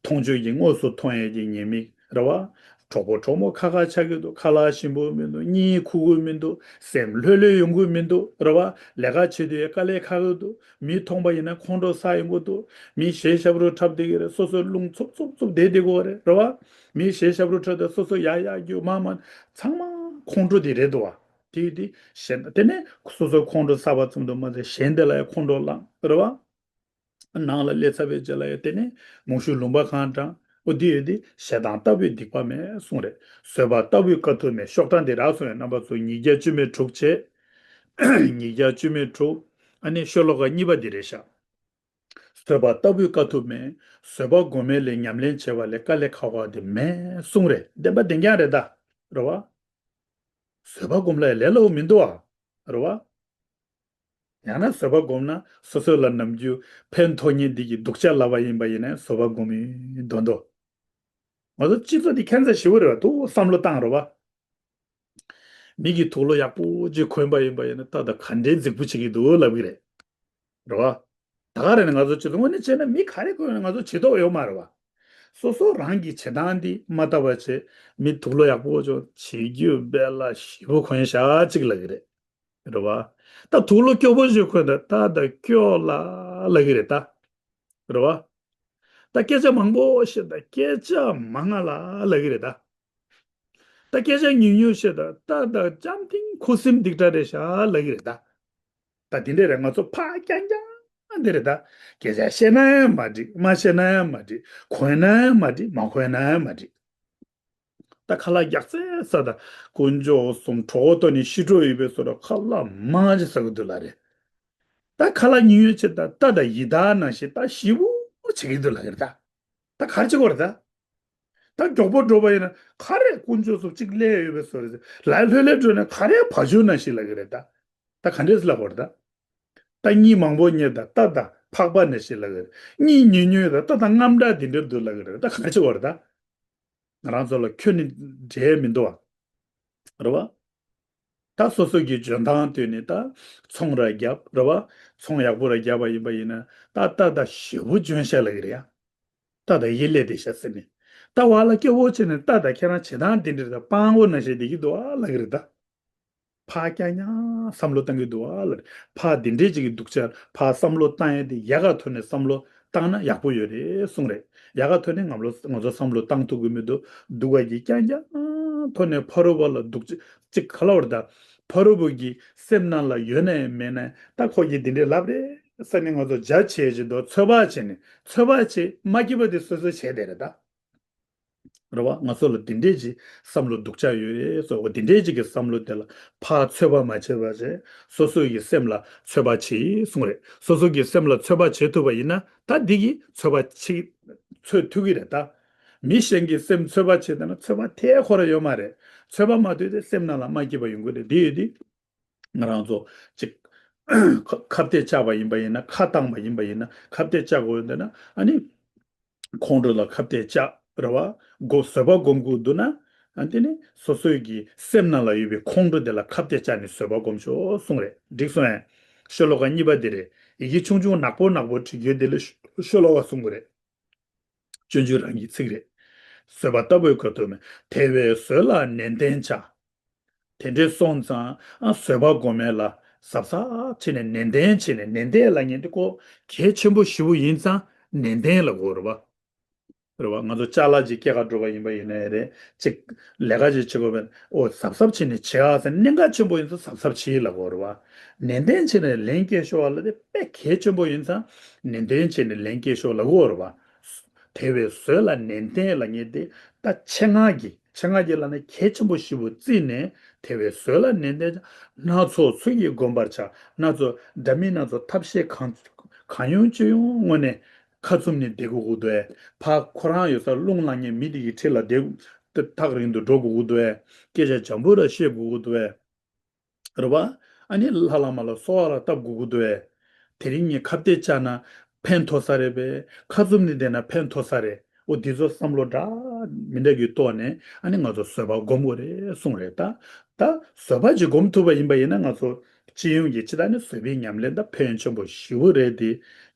མཐོང་ཆོས་ཀྱི་དངོས་སུ་མཐོང་ཡས་ཀྱི་ཉེས་དམིགས་རེད་བ། གྲོགས་པོ་གྲོགས་མོ་ཁ་ཁ་ཆགས་ཀྱི་འདུག་ཁ་ལག་ཞིམ་པོ་མི་འདུག་གཉིད་ཁུག་གི་མི་འདུག་སེམས་ལྷོད་ལྷོད་ཡོང་གི་མི་འདུག་རེད་བ། ལས་ཀ་བྱེད་དུས་དཀའ་ལས་ཁག་གི་འདུག་མི་མཐོང་པ་ཡིན་ན་ཁོང་ཁྲོ་ཟ་ཡོང་གི་འདུག་མི་ཞེ་ཞབས་བྲོ་འཁྲབ་བསྡད་ཀྱི་རེད། སོ་སོའི་རླུང་འཚུབ་འཚུབ་འཚུབ་བསྡད་བསྡད་ཀྱི་རེད། རེད་བ། མི་ཞེ་ཞབས་བྲོ་འཁྲབ་དུས་སོ་སོ་ཡར་ཡར་རྒྱུག་མར་མར། ཚང་མ་ཁོང་ཁྲོ་དེ་རེད་འདུག་བ། དེ་ཡོད་དེ། གཞན་དེ་ནས་སོ་སོའི་ཁོང་ཁྲོ་ཟ་བ་ཙམ་དུ་མ་ཟད་གཞན་དེ་ལ་ཡང་ཁོང་ཁྲོ་ལངས་རེད་བ། ནང་ལ་སླེབས་ཚར་བའི་རྗེས་ལ་ཡང་དེ་ནས་མུ་ཤུ་ལུང་པ་གང་དྲངས། འོ་དེ་ཡོད་དེ་ཞེ་སྡང་ལྟ་བུའི་སྡིག་པ་མེད་གསུངས་རེད། བཟོད་པ་ལྟ་བུའི་དཀའ་ཐུབ་མེད། ཤོག་གྲངས་དེ་རག་སོང་ཡང་རྣམ་པ་ཚོ་ཉིས་བརྒྱ་བཅུ་མེད་དྲུག་བྱས། ཉིས་བརྒྱ་བཅུ་མེད་དྲུག་ཨ་ནི་ཤོ་ལོ་ཀ་གཉིས་པ་དེ་རེད་ཤག་བཟོད་པ་ལྟ་བུའི་དཀའ་ཐུབ་མེད། བཟོད་པ་སྒོམ་མེད་ལས་ཉམས་ལེན་བྱེད་པ་ལས་དཀའ་ལས་ཁག་པ་དེ་མེད་གསུངས་རེད། བདེན་པ་བདེན་རྐྱང་རེད་ད། རེད་བ། བཟོད་པ་སྒོམ་ལ་ལས་སླ་པོ་མི་འདུག་ཨ། རེད་བ། ཡང་ན་བཟོད་པ་སྒོམ་ན་སོ་སོ་ལ་ནམ་རྒྱུན་ཕན་ཐོགས་མཁན་འདི་གི་སྡུག་ཅག་ལབ་པ་ཡིན་པ་ཡིན་ན་བཟོད་པ་སྒོམ་ཡིན་མདོག་མདོག་ང་ཚོ་སྤྱི་ཚོགས་འདི་ཁྱད་མཚར་ཞེ་པོ་རེད་བ། ཐུགས་བསམ་བློ་བཏང་རེད་བ། མི་གིས་དུག་ལོག་ཡག་པོ་ཅིག་གོན་པ་ཡིན་པ་ཡིན་ན་ད་ལྟ་ག་འདྲའི་རྫིག་པོ་བྱེད་ཀྱི་འདུག་ལབ་ཀྱི་རེད། རེད་བ། ད་ག་རེ་ནས་ང་ཚོ་བྱེད་དོ་དངོས་གནས་བྱས་ན་མི་ག་རེ་གོན་ན་ང་ཚོ་བྱེད་དོ་ཡོད་མ་རེད་བ། སོ་སོ་རང་གི་བྱེད་སྟངས་འདི་མ་བལྟ་བ་བྱས་མི་དུག་ལོག་ཡག་པོ་ཅིག་བྱེད་རྒྱུ་དཔེ་ལ་ཞེ་པོ་གོན་ཤག་ཅིག་ལབ་ཀྱི་རེད། རེད་བ། ད་དུག་ལོག་སྐྱོ་པོ་ཞིག་གོན་ད་ད་ད་སྐྱོ་ལ་ལབ་ཀྱི་རེད་ད། རེད་བ། ད་སྐད་ཆ་མང་པོ་བཤད་ད་སྐད་ཆ་མང་ང་ལ་ལབ་ཀྱི་རེད་ད། ད་སྐད་ཆ་ཉུང་ཉུང་བཤད་ད་ད་ད་ཅམ་ཐིང་ཁུ་སིམ་སྡིག་གྲ་རེད་ཤག་ལབ་ཀྱི་རེད་ད། ད་དེ་འདྲས་རེད། ང་ཚོ་ཕ་རྐྱང་རྐྱང་འདི་རེད་ད། སྐད་ཆ་བཤད་ན་ཡང་མ་འགྲིག་མ་བཤད་ན་ཡང་མ་འགྲིག་གོན་ན་ཡང་མ་འགྲིག་མ་གོན་ན་ཡང་མ་འགྲིག་ད་ཁ་ལག་རྒྱགས་ཚད་ཟ་ད་དཀོན་མཆོག་གསུམ་གྲོགས་པོ་ཏོ་ནི་ཤི་འགྲོ་ཡོད་པའི་བཟོ་འདྲ་ཁ་ལག་མང་ཅིག་ཟ་གི་འདུག་ལ་རེད། ད་ཁ་ལག་ཉུང་ཉུང་བྱེད་ད་ད་ད་ཡི་དྭགས་ནང་བཞིན་ད་ཞེ་པོ་བྱེད་ཀྱི་འདུག་ལ་རེད་ད། ད་ག་རེ་བྱེད་དགོས་རེད་ད། ད་མགྱོགས་པོ་འགྲོ་བ་ཡིན་ན་ག་རེ་དཀོན་མཆོག་གསུམ་གཅིག་སླེབས་ཡོད་པའི་བཟོ་རེད། ལ་ལྷོད་ལྷོད་འགྲོ་ན་ག་རེ་བ་ཕྱུགས་ནང་བཞིན་ལབ་ཀྱི་རེད་ད། ད་ག་འདྲས་ལབ་དགོས་རེད་ད། ད་གཉིད་མང་པོ་རྨིས་ད་ལྟ་ད་ཕག་པ་ནང་བཞིན་ལབ་ཀྱི་རེད། གཉིད་ཉུལ་ཉུལ་ད་ལྟ་ད་རྔམ་དྲག་འདི་འདྲས་འདུག་ལབ་ཀྱི་རེད། ད་ག་རེ་བྱེད་དགོས་རེད་ད། ང་རང་ཚོ་ལ་ཁྱོན་ནས་འབྲེལ་མི་འདུག་བ། རེད་བ། ད་སོ་སོ་གི་འཇོན་ཐང་བཏོན་ནས་ད་ཚོང་ར་བརྒྱབ་རེད་བ། ཚོང་ཡག་པོ་ར་བརྒྱབ་པ་ཡིན་པ་ཡིན་ན་ད་ད་ད་ཞེ་པོ་འཇོན་ཤག་ལབ་ཀྱི་རེད་ཡ། ད་ད་ཡིད་ལས་དེ་ཤ་ཟེར་ནས། ད་བ་ལ་སྐྱོ་བོ་བྱས་ནས་ད་ད་ཁྱེད་རང་བྱེད་སྟངས་དེ་འདྲ་ད་སྤང་བོ་ན་བྱེད་བསྡད་ཀྱི་འདུག་ཨ་ལབ་ཀྱི་རེད་ད། ཕ་རྐྱང་རྐྱང་བསམ་བློ་བཏང་གི་འདུག་ཨ་ལབ་རེད། ཕ་དེ་འདྲས་ཅིག་གི་སྡུག་ཅག་ཕ་བསམ་བློ་བཏང་ཡས་དེ་ཡག་ག་ཐོག་ནས་བསམ་བློ་བཏང་ན་ཡག་པོ་ཡོད་རེད་གསུངས་རེད། ཡག་ག་ཐོག་ནས་ང་ལོ་ང་ཚོ་བསམ་བློ་བཏང་ཐུབ་ཀྱི་མི་འདུག་སྡུག་ག་གི་རྐྱང་རྐྱང་ཐོག་ནས་ཕ་རོལ་པོ་ལ་སྡུག་ཅག་ཅིག་ག་ལབ་རེད་ད། ཕ་རོལ་པོ་གི་སེམས་ནང་ལ་ཡོད་ན་ཡང་མེད་ན་ཡང་ད་ཁོ་གིས་འདི་འདྲས་ལབ་རེད་ཟེར་ནས་ང་ཚོ་རྒྱ་ཆེ་བཞིན་དུ་ཚོད་དཔག་བྱས་ནས་ཚོད་དཔག་བྱེད་མ་སྐྱིད་པ་དེ་སོ་སོས་བྱས་བསྡད་རེད་ད། རེད་བ། ང་ཚོ་ལ་འདི་འདྲས་ཅིག་བསམ་བློ་སྡུག་ཅག་ཡོད་རེད་ཟེར་བ་འདི་འདྲས་ཅིག་གི་བསམ་བློ་དེ་ལ་ཕར་ཚོད་དཔག་མ་བྱས་པ་བྱས་སོ་སོ་ཡི་སེམས་ལ་ཚོད་དཔག་བྱེད་གསུངས་རེད། སོ་སོ་གི་སེམས་ལ་ཚོད་དཔག་བྱེད་ཐུབ་པ་ཡིན་ན་ད་འདི་གི་ཚོད་དཔག་ཅིག་ཚོད་ཐུབ་ཀྱི་རེད་ད། མི་གཞན་གྱི་སེམས་ཚོད་དཔག་བྱེད་ད་ན་ཚོད་དཔག་ཐེ་ཁོ་ར་ཡོད་མ་རེད། ཚོད་དཔག་མ་ཐུབ་དེ་སེམས་ནང་ལ་མ་སྐྱིད་པ་ཡོང་གི་རེད། འདི་ཡོད་དེ། ང་རང་ཚོ་ཅིག་ཁ་ཁ་གཏད་བཅག་པ་ཡིན་པ་ཡིན་ན་ཁ་བཏང་པ་ཡིན་པ་ཡིན་ན་ཁ་གཏད་བཅག་དགོས་འདོད་ན་ཨ་ནི་ཁོང་ཁྲོ་ལ་ཁ་གཏད་བཅག་རེད་བ། སྒོ་བཟོད་པ་སྒོམ་དགོས་འདུག་ན་ཨ་དེ་ནི་སོ་སོའི་གི་སེམས་ནང་ལ་ཡོད་པའི་ཁོང་ཁྲོ་དེ་ལ་ཁ་གཏད་བཅག་ནས་བཟོད་པ་སྒོམ་ཤོག་གསུངས་རེད། འགྲིག་སོང་ངས། ཤོ་ལོ་ཀ་གཉིས་པ་དེ་རེད། ཡི་གེ་ཆུང་ཆུང་ནག་པོ་ནག་པོ་བྲིས་རྒྱུ་དེ་ལ་ཤོ་ལོ་ཀ་གསུང་གི་རེད། སྤྱོད་འཇུག་རང་གི་ཚིག་རེད། བཟོད་པ་ལྟ་བུའི་གོ་ཐོས་མེད། དེ་བས་བཟོད་ལ་ནན་ཏན་བྱ། དེ་འདྲའི་སོང་ཙང་ཨ་བཟོད་པ་སྒོམ་མེད་ལ་གཟབ་གཟབ་བྱས་ནས་ནན་ཏན་བྱས་ནས་ནན་ཏན་ལབ་མཁན་དེ་ཁོ་གལ་ཆེན་པོ་ཞེ་པོ་ཡིན་ཙང་ནན་ཏན་ལབ་དགོས་རེད་བ། རེད་བ། ང་ཚོ་ཅ་ལག་ཅིག་སྐྱེལ་ག་འགྲོ་བ་ཡིན་པ་ཡིན་ནའི་རེད། ཅིག་ལས་ཀ་ཅིག་བྱེད་དགོས་པས་ཨོ་གཟབ་གཟབ་བྱས་ནས་བྱེད་ཨ་ཟེར་གནད་འགག་ཆེན་པོ་ཡིན་ཙང་གཟབ་གཟབ་བྱེད་ལབ་དགོས་རེད་བ། ནན་ཏན་བྱས་ནས་ལན་སྐྱེལ་ཤོག་ཨ་ལབ་དེ་དཔེ་གལ་ཆེན་པོ་ཡིན་ཙང་ནན་ཏན་བྱས་ནས་ལན་སྐྱེལ་ཤོག་ལབ་དགོས་རེད་བ། དེ་བས་བཟོད་ལ་ནན་ཏན་ལབ་མཁན་དེ་ད་ཆེད་མངགས་ཀྱི་ཆེད་མངགས་ཀྱི་ལབ་ན་གལ་ཆེན་པོ་ཞེ་པོ་བརྩིས་ནས་དེ་བས་བཟོད་ལ་ནན་ཏན་བྱ། སྣ་ཚོགས་ཚུལ་གྱིས་བསྒོམ་པར་བྱ། སྣ་ཚོགས་འདྲ་མིན་སྣ་ཚོགས་ཐབས་ཤེས་གང་གང་ཡོང་ཅི་ཡོང་ངོས་ནས་ཁ་བཙུམ་ནས་བསྡད་དགོས་ཀྱི་འདུག་ཨེ། ཕར་ཁོ་རང་ཡོད་སར་རླུང་ལངས་མཁན་མི་དེ་གི་འཁྲིས་ལ་བསྡད་ཐག་རིང་དུ་འགྲོ་དགོས་ཀྱི་འདུག་ཨེ། སྐད་ཆ་འཇམ་པོ་ར་བཤད་དགོས་ཀྱི་འདུག་ཨེ། རེད་བ། ཨ་ནི་ལྷ་བླ་མ་ལ་གསོལ་བ་ར་བཏབ་དགོས་ཀྱི་འདུག་ཨེ། དེ་རིང་ངས་ཁ་གཏད་བཅག་ན་ཕན་ཐོགས་ས་རེད་པས། ཁ་བཙུམ་ནས་བསྡད་ན་ཕན་ཐོགས་ས་རེད། འོ་འདི་ཚོ་བསམ་བློ་འདྲ་མི་འདྲ་གི་ཐོག་ནས་ཨ་ནི་ང་ཚོ་བཟོད་པ་སྒོམ་དགོས་རེད་གསུངས་རེད་ད། ད་བཟོད་པ་ཅིག་སྒོམ་ཐུབ་པ་ཡིན་པ་ཡིན་ན་ང་ཚོ་སྤྱི་ཡོངས་ཀྱི་སྤྱི་བཏང་ནས་བཟོད་པའི་ཉམས་ལེན་ད་ཕན་ཆེན་པོ་ཞེ་པོ་རེད་དེ།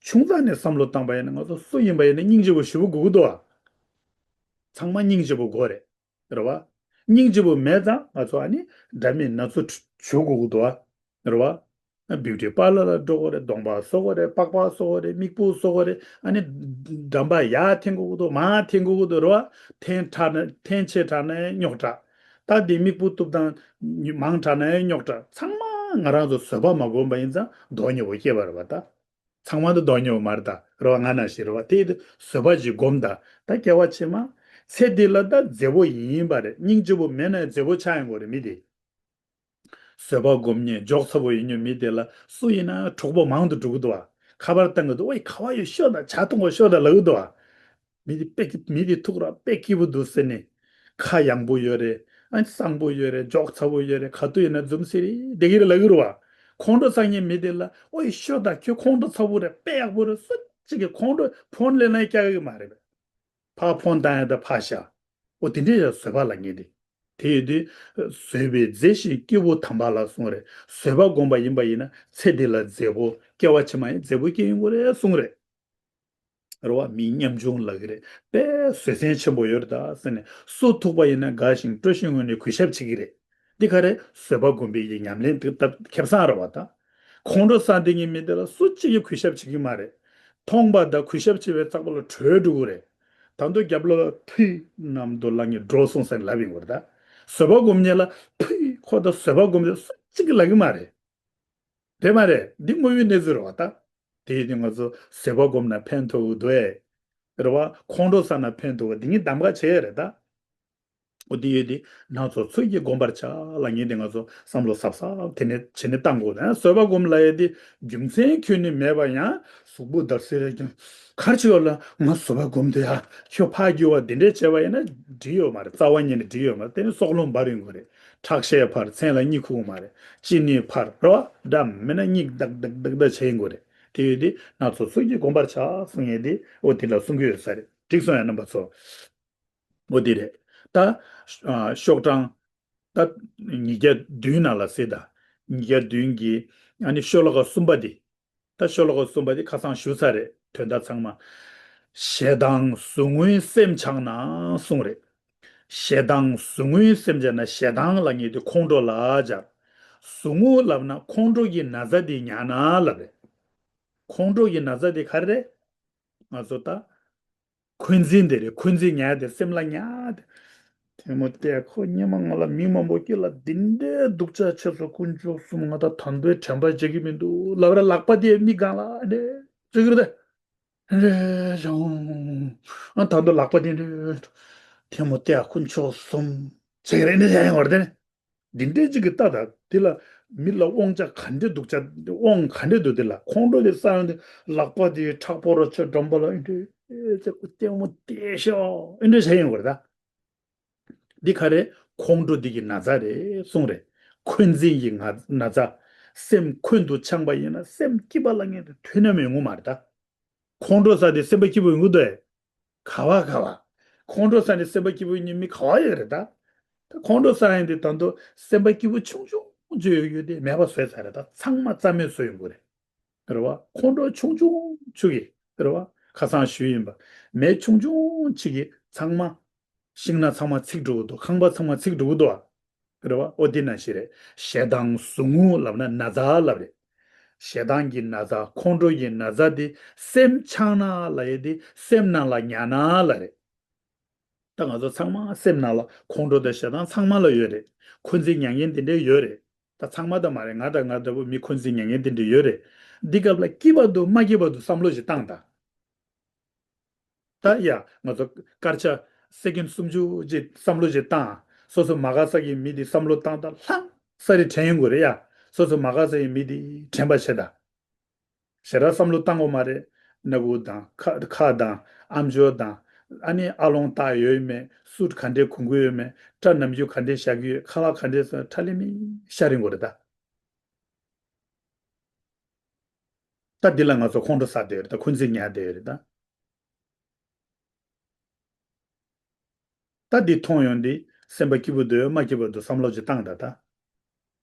ཆུང་ཙག་ནས་བསམ་བློ་བཏང་པ་ཡིན་ན་ང་ཚོ་སུ་ཡིན་པ་ཡིན་ན་སྙིང་རྗེ་པོ་ཞེ་པོ་དགོས་ཀྱི་འདུག་ཨ། ཚང་མ་སྙིང་རྗེ་པོ་དགོས་རེད། རེད་བ། སྙིང་རྗེ་པོ་མེད་ཙང་ང་ཚོ་ཨ་ནི་འདྲ་མིན་སྣ་ཚོགས་བྱུག་དགོས་ཀྱི་འདུག་ཨ། རེད་བ། བིའུ་ཊི་པར་ལར་ལ་འགྲོ་དགོས་རེད། གདོང་པ་བཟོ་དགོས་རེད། པགས་པ་བཟོ་དགོས་རེད། མིག་སྤུ་བཟོ་དགོས་རེད། ཨ་ནི་འགྲམ་པ་ཡར་འཐེན་དགོས་ཀྱི་འདུག་མར་འཐེན་དགོས་ཀྱི་འདུག་རེད་བ། འཐེན་དྲགས་ན་འཐེན་ཆེ་དྲགས་ན་རྙོག་དྲགས། ད་འདི་མིག་སྤུ་གཏུབ་སྟངས་མང་དྲགས་ན་རྙོག་དྲགས། ཚང་མ་ང་རང་ཚོ་བཟོད་པ་མ་བསྒོམས་པ་ཡིན་ཙང་མདོག་ཉེས་པོ་སྐྱེ་བ་རེད་བ་ད། ཚང་མ་འདི་མདོག་ཉེས་པོ་མ་རེད་ད། རེད་བ། ང་ནང་བཞིན་རེད་བ། དེ་ཡིན་དུས་བཟོད་པ་ཅིག་སྒོམ་ད། ད་སྐྱེ་བ་ཕྱི་མ་ཚེ་འདི་ལ་ད་མཛེས་པོ་ཡིན་པ་རེད། སྙིང་རྗེ་པོ་མེད་ན་མཛེས་པོ་ཆགས་ཡོང་གི་རེད་མི་དེ། བཟོད་པ་སྒོམ་མཁན་འཇོག་ཚ་པོ་ཡིན་མཁན་མི་དེ་ལ་སུ་ཡིན་ན་གྲོགས་པོ་མང་དུ་འགྲོ་གི་འདུག་བ། ཁ་པར་བཏང་གི་འདུག་ཨོའི་ཁ་བ་ཡོད་ཤོག་དང་ཇ་འཐུང་གོ་ཤོག་དང་ལབ་གི་འདུག་བ། མི་དེ་དཔེ་སྐྱིད། མི་དེ་ཐུགས་ར་དཔེ་སྐྱིད་པོ་འདུག་ཟེར་ནས། ཁ་ཡངས་པོ་ཡོད་རེད། ཨ་ནི་བཟང་པོ་ཡོད་རེད། འཇོག་ཚ་པོ་ཡོད་རེད། ག་དུས་ཡིན་ན་འཛུམ་སེ་རེད་བསྡད་ཀྱི་རེད་ལབ་ཀྱི་རེད་བ། ཁོང་ཁྲོ་ཟ་མཁན་མི་དེ་ལ་ཨོའི་ཤོག་དང་ཁྱོད་ཁོང་ཁྲོ་ཚ་པོ་རེད། དཔེ་ཡག་པོ་རེད། སུ་གཅིག་གིས་ཁོང་ཁྲོ་ཕོན་ལེན་ན་སྐྱག་གི་མ་རེད་པས། ཕར་ཕོན་བཏང་ཡ་ད་ཕར་བཞག་ཨོ་དེ་འདྲས་ཡ་བཟོད་པ་ལབ་མཁན་དེ། དེ་ཡོད་དུས་བཟོད་པའི་རྫས་བཞིན་སྐྱེ་བོ་དམ་པ་ལ་གསུངས་རེད། བཟོད་པ་བསྒོམ་པ་ཡིན་པ་ཡིན་ན་ཚེ་འདི་ལ་མཛེས་པོ། སྐྱེ་བ་ཕྱི་མ་ཡང་མཛེས་པོ་སྐྱེ་ཡོང་གི་རེད་གསུངས་རེད། རེད་བ། མིའི་ཉམ་ཆུང་ལབ་ཀྱི་རེད། དཔེ་བཟོད་བསྲན་ཆེན་པོ་ཡོད་རེད་ད་ཟེར་ནས་སུ་ཐུག་པ་ཡིན་ན་དགའ་ཞིང་སྤྲོ་ཞིང་ངུས་ནས་གུས་ཞབས་བྱེད་ཀྱི་རེད། འདི་ག་རེ་བཟོད་པ་སྒོམ་པའི་ཉམས་ལེན་དེ་སྟབས་ཁེ་བཟང་རེད་བ་ད། ཁོང་ཁྲོ་ཟ་བསྡད་མཁན་མི་དེ་ལ་སུ་གཅིག་གིས་གུས་ཞབས་བྱེད་ཀྱི་མ་རེད། མཐོང་པ་དང་གུས་ཞབས་བྱེད་པའི་རྩ་བ་ལ་བྲོས་འགྲོ་གི་རེད། ད་དུང་རྒྱབ་ལོགས་ལ་ཕི་ནམ་དུ་ལངས་ནས་འགྲོ་སོང་ཟེར་ལབ་ཡོང་གི་རེད་ད། བཟོད་པ་སྒོམ་མཁན་ལ་ཕི་ཁོ་ད་བཟོད་པ་སྒོམ་ཡ་སུ་གཅིག་གིས་ལབ་ཀྱི་མ་རེད། རེད་མ་རེད། འདི་དངོས་ཡོད་གནས་ཚུལ་རེད་བ་ད། དེ་ཡིན་དུས་ང་ཚོ་བཟོད་པ་སྒོམ་ན་ཕན་ཐོགས་ཀྱི་འདུག་ཨེ། རེད་བ། ཁོང་ཁྲོ་ཟ་ན་ཕན་ཐོགས་པ་འདི་གཉིས་གདམ་ག་བྱེད་ཡ་རེད་ད། འོ་དེ་ཡོད་དེ། སྣ་ཚོགས་ཚུལ་གྱིས་བསྒོམ་པར་བྱ་ལབ་མཁན་དེ་ང་ཚོ་བསམ་བློ་གཟབ་གཟབ་དེ་ནས་བྱས་ནས་བཏང་དགོས་ན། བཟོད་པ་སྒོམ་ལབ་ཡས་དེ་རྒྱུ་མཚན་ཁྱོན་ནས་མེད་པ་ཡང་གཟུགས་པོ་འདར་སིག་རེད་ཀྱང་གར་ཆེ་བ་ལ་ང་བཟོད་པ་སྒོམ་དེ་ཡ་ཁྱོད་ཕར་རྒྱུ་བ་དེ་འདྲས་བྱས་པ་ཡིན་ན་འགྲིག་ཡོད་མ་རེད། རྩ་བ་ཉིད་ནས་འགྲིག་ཡོད་མ་རེད། དེ་ནི་སྲོག་ལོང་འབར་ཡོང་གི་རེད། ཁྲག་ཤེད་འཕར། མཚན་ལ་གཉིད་ཁུག་མ་རེད། གཅིན་སྙི་འཕར་རེད་བ། འདྲ་མིན་ན་གཉིད་ལྡག་ལྡག་ལྡག་ལྡག་བྱེད་ཡོང་གི་རེད། དེ་ཡོད་དེ་སྣ་ཚོགས་ཚུལ་གྱིས་བསྒོམ་པར་བྱ་གསུང་ཡས་དེ་འོ་དེ་ལ་གསུང་གི་ཡོད་ས་རེད། འགྲིག་སོང་ཡ་རྣམ་པ་ཚོ། འོ་དེ་རེད། ད་ཨ་ཤོག་གྲངས་ད་ཉིས་བརྒྱ་བདུན་ནང་ལ་གཟིགས་དང་། ཉིས་བརྒྱ་བདུན་གྱི་ཨ་ནི་ཤོ་ལོ་ཀ་གསུམ་པ་དེ། ད་ཤོ་ལོ་ཀ་གསུམ་པ་དེ་ཁ་སང་ཞུས་ཚར་རེད། དོན་དག་ཚང་མ། ཞེ་སྡང་ཟུག་རྔུའི་སེམས་འཆང་ན་གསུངས་རེད། ཞེ་སྡང་ཟུག་རྔུའི་སེམས་འཆང་ན། ཞེ་སྡང་ལབ་མཁན་དེ་ཁོང་ཁྲོ་ལ་སྦྱར། ཟུག་རྔུ་ལབ་ན་ཁོང་ཁྲོ་གི་ན་ཚ་དེ་ཉར་ན་ལབ་རེད། ཁོང་ཁྲོ་གི་ན་ཚ་དེ་ག་རེ་རེད། ང་ཚོ་ད། འཁོན་འཛིན་དེ་རེད། འཁོན་འཛིན་ཉར་དེ། སེམས་ལ་ཉར་དེ། དེ་མོ་དེ་ཁོ་སྔོན་མ་ང་ལ་མི་མང་པོ་སྐྱེས་ལ་འདི་འདྲའི་སྡུག་ཅག་བྱས་སོང་། དཀོན་མཆོག་གསུམ། ང་ད་ད་འདོད་དྲན་པ་བརྗེད་ཀྱི་མི་འདུག་ལབ་ར། ལག་པ་དེ་མིག་སྒང་ལ་འདྲེ་བཙུགས་ཀྱི་རེད། འདྲེ་བྱུང་། ཨ་ད་འདོད་ལག་པ་དེ་འདྲེ། དེ་མོ་དེ་དཀོན་མཆོག་གསུམ་བྱེད་ཀྱི་རེད། འདྲེ་བྱས་ཡོང་བར་དེ་ནི། འདི་འདྲའི་གཅིག་གི་ལྟ་དང་དེ་ལ་མི་ལ་དབང་ཆ་ག་འདྲས་འདུག་ཅག་དབང་ག་འདྲས་འདུག་དེ་ལ་ཁོང་ཁྲོ་དེ་ས་ཡོང་དུས་ལག་པ་དེ་མཁྲེགས་པོ་ར་ཆ་འགྲམ་པ་ལ་ཨེ་འདྲས་ཨེ་ཙེ་ཀུ་ལྟད་མོ་བལྟས་ཤོག་ཨེ་འདྲས་བྱས་ཡོང་བར་ད། འདི་ག་རེ། ཁོང་ཁྲོ་འདི་གི་ན་ཚ་རེད་གསུངས་རེད། འཁོན་འཛིན་གྱི་ང་ན་ཚ། སེམས་འཁོན་དུ་འཆང་པ་ཡིན་ན་སེམས་སྐྱིད་པ་ལ་ངེས་དུ་དུས་ནམ་ཡོང་ངོ་མ་རེད་ད། ཁོང་ཁྲོ་ཟ་དེ་སེམས་པ་སྐྱིད་པོ་ཡོང་གི་འདུག་ཨེ། ག་བ་ག་བ། ཁོང་ཁྲོ་ཟ་ནས་སེམས་པ་སྐྱིད་པོ་ཡོང་མཁན་མི་ག་བ་ཡོད་རེད་ད། ད་ཁོང་ཁྲོ་ཟ་ཡིན་དུས་ད་དུང་སེམས་པ་སྐྱིད་པོ་ཆུང་ཆུང་ཅིག་ཡོད་ཡོད་དེ་མེད་པ་བཟོས་ཚར་རེད་ད། ཚང་མ་རྩ་མེད་བཟོས་ཡོང་གི་རེད། རེད་བ། ཁོང་ཁྲོ་ཆུང་ཆུང་ཅིག་གིས་རེད་བ། ཁ་སང་ཞུས་ཡིན་པ། མེ་ཆུང་ཆུང་ཅིག་གིས་ཚང་མ། ཤིང་ནགས་ཚང་མ་ཚིག་འགྲོ་གི་འདུག་ཁང་པ་ཚང་མ་ཚིག་འགྲོ་གི་འདུག་ཨ། རེད་བ། ཨོ་དེ་ནང་བཞིན་རེད། ཞེ་སྡང་ཟུག་རྔུ་ལབ་ན་ན་ཚ་ལབ་རེད། ཞེ་སྡང་གི་ན་ཚ། ཁོང་ཁྲོ་གི་ན་ཚ་དེ་སེམས་འཆང་ན་ལབ་ཡས་དེ་སེམས་ནང་ལ་ཉར་ན་ལབ་རེད། ད་ང་ཚོ་ཚང་མ་སེམས་ནང་ལ་ཁོང་ཁྲོ་དང་ཞེ་སྡང་ཚང་མ་ལ་ཡོད་རེད། འཁོན་འཛིན་མྱ་ངན་དེ་འདྲས་ཡོད་རེད། ད་ཚང་མ་ད་མ་རེད། ང་དང་ང་འདྲ་པོ་མི་འཁོན་འཛིན་མྱ་ངན་དེ་འདྲས་ཡོད་རེད། འདི་སྐབས་ལ་སྐྱིད་པ་འདུག་མ་སྐྱིད་པ་འདུག་བསམ་བློ་ཞིག་བཏང་དང་། ད་ཡ་ང་ཚོ་སྐར་ཆ་སེ་ཀེན་སུམ་ཅུ་ཅིག་བསམ་བློ་ཞིག་བཏང་། སོ་སོ་མ་དགའ་ས་གི་མི་དེ་བསམ་བློ་བཏང་དང་། ལྷང་ས་རེ་དྲན་ཡོང་དགོས་རེད་ཡ། སོ་སོ་མ་དགའ་ས་གི་མི་དེ་དྲན་པ་བྱེད་དང་། ཞེ་དྲག་བསམ་བློ་བཏང་དགོས་མ་རེད། སྣ་བུག་དང་ཁ་ཁ་དང་ཨམ་ཅོག་དང་། ཨ་ནི་ཨ་ལོང་བཏགས་ཡོད་མེད། སུ་ག་འདྲས་གོན་གི་ཡོད་མེད། སྐྲ་ནམ་རྒྱུན་ག་འདྲས་བཞག་གི་ཡོད། ཁ་ལག་ག་འདྲས་སོང་། ཁྲ་ལི་མི་ཤར་ཡོང་དགོས་རེད་ད། ད་འདི་ལ་ང་ཚོ་ཁོང་ཁྲོ་ཟ་བསྡད་ཡོད་རེད་ད། འཁོན་འཛིན་ཉར་བསྡད་ཡོད་རེད་ད། ད་འདི་མཐོང་ཡོང་དུས་སེམས་པ་སྐྱིད་པོ་འདུག་མ་སྐྱིད་པོ་འདུག་བསམ་བློ་ཅིག་བཏང་དང་ད།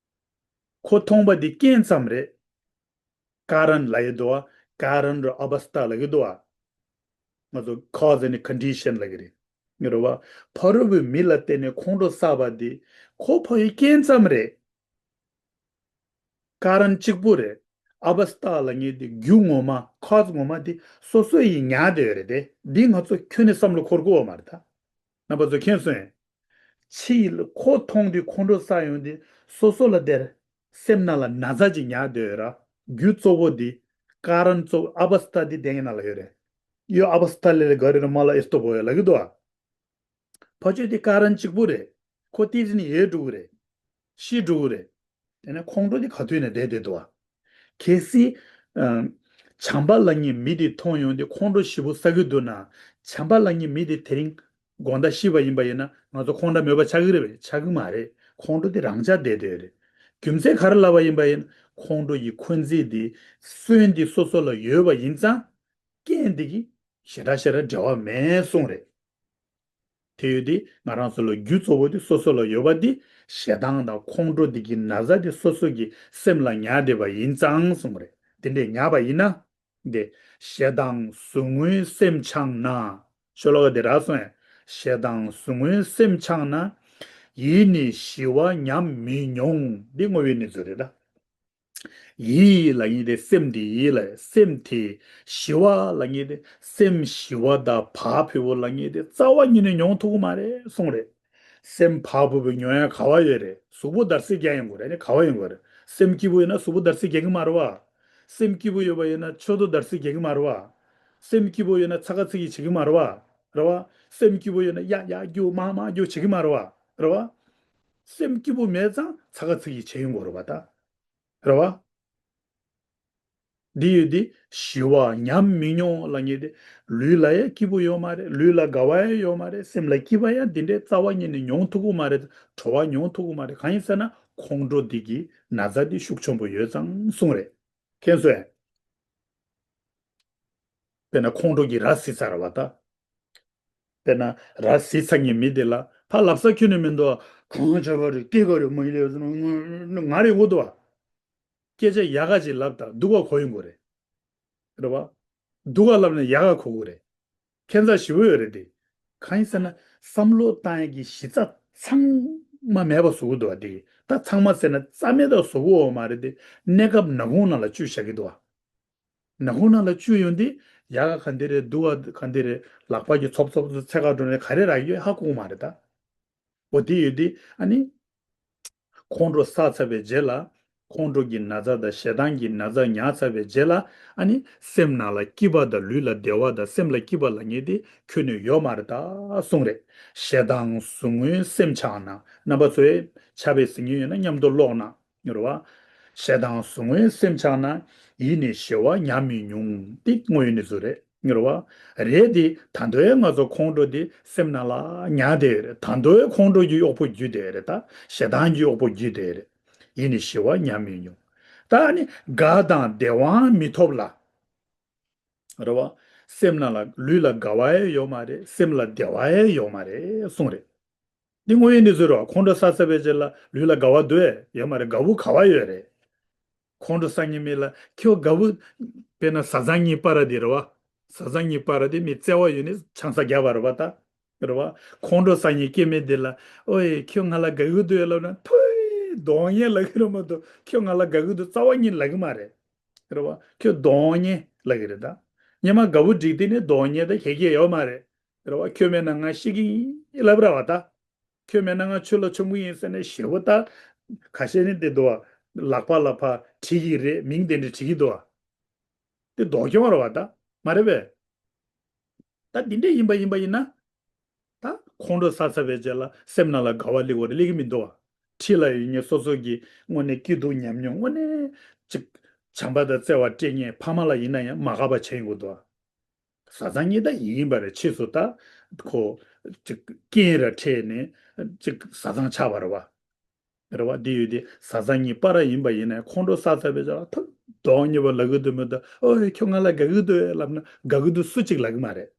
ཁོ་མཐོང་པ་འདི་རྐྱེན་ཙམ་རེད། ཀ་རན་ལབ་ཡི་འདུག་བ། ཀ་རན་ར་ཨ་བ་སྟ་ལབ་ཀྱི་འདུག་བ། ང་ཚོ་cause and condition ལབ་ཀྱི་རེད། ངེས་རེད་བ། ཕ་རོལ་པོའི་མི་ལ་བརྟེན་ནས་ཁོང་ཁྲོ་ཟ་བ་འདི་ཁོ་ཕ་ཡི་རྐྱེན་ཙམ་རེད། ཀ་རན་གཅིག་པུ་རེད། ཨ་བ་སྟ་ལབ་མཁན་དེ་རྒྱུ་ངོ་མ་ཁོ་ངོ་མ་དེ་སོ་སོ་ཡིས་ཉར་བསྡད་ཡོད་རེད་དེ། འདི་ང་ཚོ་ཁྱོན་ནས་བསམ་བློ་འཁོར་དགོས་པ་མ་རེད་ད། རྣམ་པ་ཚོ་མཁྱེན་སོང་ངས། ཕྱི་ཡི་ལ་ཁོ་མཐོང་དུས་ཁོང་ཁྲོ་ཟ་ཡོང་དུས་སོ་སོ་ལ་དེར་སེམས་ནང་ལ་ན་ཚ་ཅིག་ཉར་བསྡད་ཡོད་ར། རྒྱུ་གཙོ་བོ་འདི་ཀ་རན་གཙོ་བོ་ཨ་བ་སྟ་འདི་དེ་ནང་ལ་ཡོད་རེད། ཡོ་ཨ་བ་སྟ་ལེ་ལེ་ག་རེ་ར་མ་ལ་ཨེ་སྟོ་བོ་ཡ་ལབ་ཀྱི་འདུག་ཨ། ཕ་ཆོས་དེ་ཀ་རན་གཅིག་པུ་རེད། ཁོ་ཏི་ཟིན་ཡལ་འགྲོ་གི་རེད། ཤི་འགྲོ་གི་རེད། དེ་ནས་ཁོང་ཁྲོ་དེ་ག་དུས་ནས་བསྡད་བསྡད་འདུག་བ། གལ་སྲིད། ཨ། བྱམས་པ་ལབ་མཁན་མི་དེ་མཐོང་ཡོང་དུས་ཁོང་ཁྲོ་ཞེ་པོ་ཟ་གི་འདུག་ན། བྱམས་པ་ལབ་མཁན་མི་དེ་དེ་རིང་དགོང་དག་ཤི་བ་ཡིན་པ་ཡིན་ན་ང་ཚོ་ཁོང་འདྲ་མོད་པ་ཆགས་ཀྱི་རེད་པས། ཆགས་ཀྱི་མ་རེད། ཁོང་ཁྲོ་དེ་རང་འཇགས་བསྡད་བསྡད་རེད། རྒྱུ་མཚན་ག་རེ་ལབ་པ་ཡིན་པ་ཡིན་ན་ཁོང་ཁྲོ་ཡི་འཁོན་འཛིན་དེ་སོན་དེ་སོ་སོ་ལ་ཡོད་པ་ཡིན་ཙང་། རྐྱེན་དེ་གི་ཞེ་དྲག་ཞེ་དྲག་འབྲེལ་བ་མེད་གསུངས་རེད། དེ་ཡོད་དེ་ང་རང་ཚོ་ལ་རྒྱུ་གཙོ་བོ་དེ་སོ་སོ་ལ་ཡོད་པ་དེ་ཞེ་སྡང་དང་ཁོང་ཁྲོ་དེ་གི་ན་ཚ་དེ་སོ་སོ་གི་སེམས་ལ་ཉར་བསྡད་པ་ཡིན་ཙང་གསུངས་རེད། དེ་འདྲས་ཉར་བ་ཡིན་ན། དེ་ཞེ་སྡང་ཟུག་རྔུའི་སེམས་འཆང་ན། ཤོ་ལོ་ཀ་དེ་རག་སོང་ངས། ཞེ་སྡང་ཟུག་རྔུའི་སེམས་འཆང་ན། ཡིད་ནི་ཞི་བ་ཉམས་མི་མྱོང་། འདི་བསྔོ་བའི་གནས་ཚུལ་རེད་ད། ཡིད་ལབ་མཁན་དེ་སེམས་དེ་ཡིད་ལ། སེམས་དེ་ཞི་བ་ལབ་མཁན་དེ་སེམས་ཞི་བ་དང་བག་ཕེབས་པོ་ལབ་མཁན་དེ་རྩ་བ་ཉིད་ནས་མྱོང་ཐུབ་ཀྱི་མ་རེད་གསུངས་རེད། སེམས་བག་ཕེབས་པོ་མྱོང་ཡ་ག་བ་ཡོད་རེད། གཟུགས་པོ་འདར་སིག་རྒྱག་ཡོང་གི་རེད། ཨ་ནི་ག་བ་ཡོང་གི་རེད། སེམས་སྐྱིད་པོ་ཡོད་ན་གཟུགས་པོ་འདར་སིག་རྒྱག་གི་མ་རེད་བ། སེམས་སྐྱིད་པོ་ཡོད་པ་ཡིན་ན་མཆུ་ཏོ་འདར་སིག་རྒྱག་གི་མ་རེད་བ། སེམས་སྐྱིད་པོ་ཡོད་ན་ཚ་ག་ཚི་གི་བྱེད་ཀྱི་མ་རེད་བ། རེད་བ། སེམས་སྐྱིད་པོ་ཡོད་ན་ཡ་ཡ་རྒྱུག་མ་མ་རྒྱུག་བྱེད་ཀྱི་མ་རེད་བ། རེད་བ། སེམས་སྐྱིད་པོ་མེད་ཙང་ཚ་ག་ཚིག་གི་བྱེད་ཡོང་གི་རེད་བ་ད། རེད་བ། འདི་ཡོད་དེ་ཞི་བ་ཉམས་མི་མྱོང་ལབ་མཁན་དེ། ལུས་ལ་ཡང་སྐྱིད་པོ་ཡོད་མ་རེད། ལུས་ལ་དགའ་བ་ཡང་ཡོད་མ་རེད། སེམས་ལ་སྐྱིད་པ་ཡང་འདི་འདྲའི་རྩ་བ་ཉིད་ནས་མྱོང་ཐུབ་ཀྱི་མ་རེད། བྲོ་བ་མྱོང་ཐུབ་ཀྱི་མ་རེད། གང་ཡིན་ཟེར་ན་ཁོང་ཁྲོ་འདི་གི་ན་ཚ་འདི་ཤུགས་ཆེན་པོ་ཡོད་ཙང་གསུངས་རེད། མཁྱེན་སོང་ངས། དཔེར་ན་ཁོང་ཁྲོ་གི་ར་བཟི་ཚར་བ་ད། དཔེར་ན་ར་བཟི་ཚར་མཁན་མི་དེ་ལ་ཕར་ལབ་ས་ཁྱོན་ནས་མི་འདུག་གང་བྱ་བ་རེད། སྐྱེ་ག་རེད། མ་ཡིན་ལས་ང་རེ་ངོ་འདུག་བ། སྐད་ཆ་ཡག་ག་ཅིག་ལབ་དང་སྡུག་ག་གོ་ཡོང་གི་རེད། རེད་བ། སྡུག་ག་ལབ་ན་ཡག་ག་གོ་གི་རེད། ཁྱད་མཚར་ཞེ་པོ་ཡོད་རེད་དེ། གང་ཡིན་ཟེར་ན་བསམ་བློ་བཏང་ཡག་གི་གཞི་རྩ་ཚང་མ་མེད་པ་བཟོ་གི་འདུག་བ་དེ། ད་ཚང་མ་ཟེར་ན་རྩ་མེད་ད་བཟོ་གི་ཡོད་མ་རེད་དེ། གནས་སྐབས་ནག་ཁུང་ནང་ལ་བཅུག་བཞག་གི་འདུག་བ། ནག་ཁུང་ནང་ལ་བཅུག་ཡོང་དུས་ཡག་ག་ག་འདི་རེད། སྡུག་ག་ག་འདི་རེད། ལག་པ་གི་ཚོབ་ཚོབ་ཚོབ་ཚད་ག་འགྲོ་ནས་ག་རེ་རག་ཡོད་ཧ་གོ་གི་མ་རེད་ད། འོ་དེ་ཡོད་དུས་ཨ་ནི། ཁོང་ཁྲོ་ཟ་ཚར་བའི་རྗེས་ལ། ཁོང་ཁྲོ་གི་ན་ཚ་དང་ཞེ་སྡང་གི་ན་ཚ་ཉར་ཚར་བའི་རྗེས་ལ། ཨ་ནི་སེམས་ནང་ལ་སྐྱིད་པ་དང་ལུས་ལ་བདེ་བ་དང་སེམས་ལ་སྐྱིད་པ་ལབ་མཁན་དེ་ཁྱོན་ནས་ཡོད་མ་རེད་ད་གསུངས་རེད། ཞེ་སྡང་ཟུག་རྔུའི་སེམས་ཆགས་ན། རྣམ་པ་ཚོས་ཆ་བའི་ཟིན་གྱི་ཡོད་ན་མཉམ་དུ་ཀློག་ན། རེད་བ། ཞེ་སྡང་ཟུག་རྔུའི་སེམས་ཆགས་ན། ཡིད་ནི་ཞི་བ་ཉམས་མི་མྱོང་། འདི་དངོས་ཡོད་གནས་ཚུལ་རེད། རེད་བ། རེད་དེ་ད་དུང་ང་ཚོ་ཁོང་ཁྲོ་དེ་སེམས་ནང་ལ་ཉར་བསྡད་ཡོད་རེད། ད་དུང་ཁོང་ཁྲོ་གི་གཡོག་པོ་བརྒྱུད་བསྡད་ཡོད་རེད་ད། ཞེ་སྡང་གི་གཡོག་པོ་བརྒྱུད་བསྡད་ཡོད་རེད། ཡིད་ནི་ཞི་བ་ཉམས་མི་མྱོང་། ད་ནི་དགའ་དང་བདེ་བའང་མི་ཐོབ་ལ། རེད་བ། སེམས་ནང་ལ་ལུས་ལ་དགའ་བ་ཡང་ཡོད་མ་རེད། སེམས་ལ་བདེ་བ་ཡང་ཡོད་མ་རེད་གསུངས་རེད། འདི་དངོས་ཡོད་གནས་ཚུལ་རེད་བ། ཁོང་ཁྲོ་ཟ་ཚར་བའི་རྗེས་ལ་ལུས་ལ་དགའ་བ་འདུག་ཨེ། ཡོད་མ་རེད། དགའ་བོ་ག་བ་ཡོད་རེད། ཁོང་ཁྲོ་ཟ་མཁན་མི་ལ་ཁྱོད་དགའ་བོ། དཔེར་ན་བཟའ་ཚང་གཉིས་པར་དེ་རེད་བ། བཟའ་ཚང་གཉིས་པར་དེ་མི་བརྩེ་བ་ཡོད་ནི་ཆང་ས་རྒྱག་པ་རེད་བ་ད། རེད་བ། ཁོང་ཁྲོ་ཟ་མཁན་སྐྱེ་དམན་དེ་ལ་ཨོའི་ཁྱོད་ང་ལ་དགའ་གི་འདུག་ཨེ་ལབ་ན་ཐོས་གདོང་ཉེས་ལབ་གི་རེད་མ་གཏོགས་ཁྱོད་ང་ལ་དགའ་གི་འདུག་རྩ་བ་ཉིད་ལབ་གི་མ་རེད། རེད་བ། ཁྱོད་གདོང་ཉེས་ལབ་གི་རེད་ད། སྔོན་མ་དགའ་བོ་འགྲིག་དུས་ནི་གདོང་ཉེས་ད་ག་གེ་ཡོད་མ་རེད། རེད་བ། ཁྱོད་མེད་ན་ང་ཤི་གི་ཡིན་ལབ་ར་བ་ད། ཁྱོད་མེད་ན་ང་ཆུ་ལ་མཆོང་གི་ཡིན་ཟེར་ནས་ཞེ་པོ་ད། ཁ་ཤས་ནི་དེ་འདུག་བ། ལག་པ་ལ་ཕར་བྲིས་ཀྱི་རེད། མིང་དེ་འདྲ་བྲིས་ཀྱི་འདུག་བ། དེ་ལྡོག་སྐྱོན་རེད་བ་ད། མ་རེད་པས། ད་འདི་འདྲ་ཡིན་པ་ཡིན་པ་ཡིན་ན། ད་ཁོང་ཁྲོ་ཟ་ཚར་བའི་རྗེས་ལ་སེམས་ནང་ལ་དགའ་བ་སླེབས་པ་རེད། སླེབས་ཀྱི་མི་འདུག་བ། འཁྲིས་ལ་ཡོད་མཁན་སོ་སོ་གི་དངོས་གནས་སྐྱིད་སྡུག་མཉམ་མྱོང་དངོས་གནས་ཅིག་བྱམས་པ་དང་བརྩེ་བ་སྤྲད་མཁན་ཕ་མ་ལ་ཡིན་ན་ཡང་མ་དགའ་བ་བྱེད་ཡོང་གི་འདུག་བ། བཟའ་ཚང་གཉིས་ད་ཡིན་པ་རེད། ཕྱིས་སུ་ད་ཁོ་ཅིག་རྐྱེན་ར་འཕྲད་ནས་ཅིག་བཟའ་ཚང་ཆགས་པ་རེད་བ། རེད་བ། འདི་ཡོད་དེ་བཟའ་ཚང་གཉིས་པར་ཡིན་པ་ཡིན་ན་ཁོང་ཁྲོ་ཟ་ཚར་བའི་ཆ་ལ་ཐུག་གདོང་ཉེས་པོ་ལབ་གི་འདུག་མི་འདུག་ཨོ་ཁྱོད་ང་ལ་དགའ་གི་འདུག་ལབ་ན་དགའ་གི་འདུག་སུ་གཅིག་ལབ་གི་མ་རེད།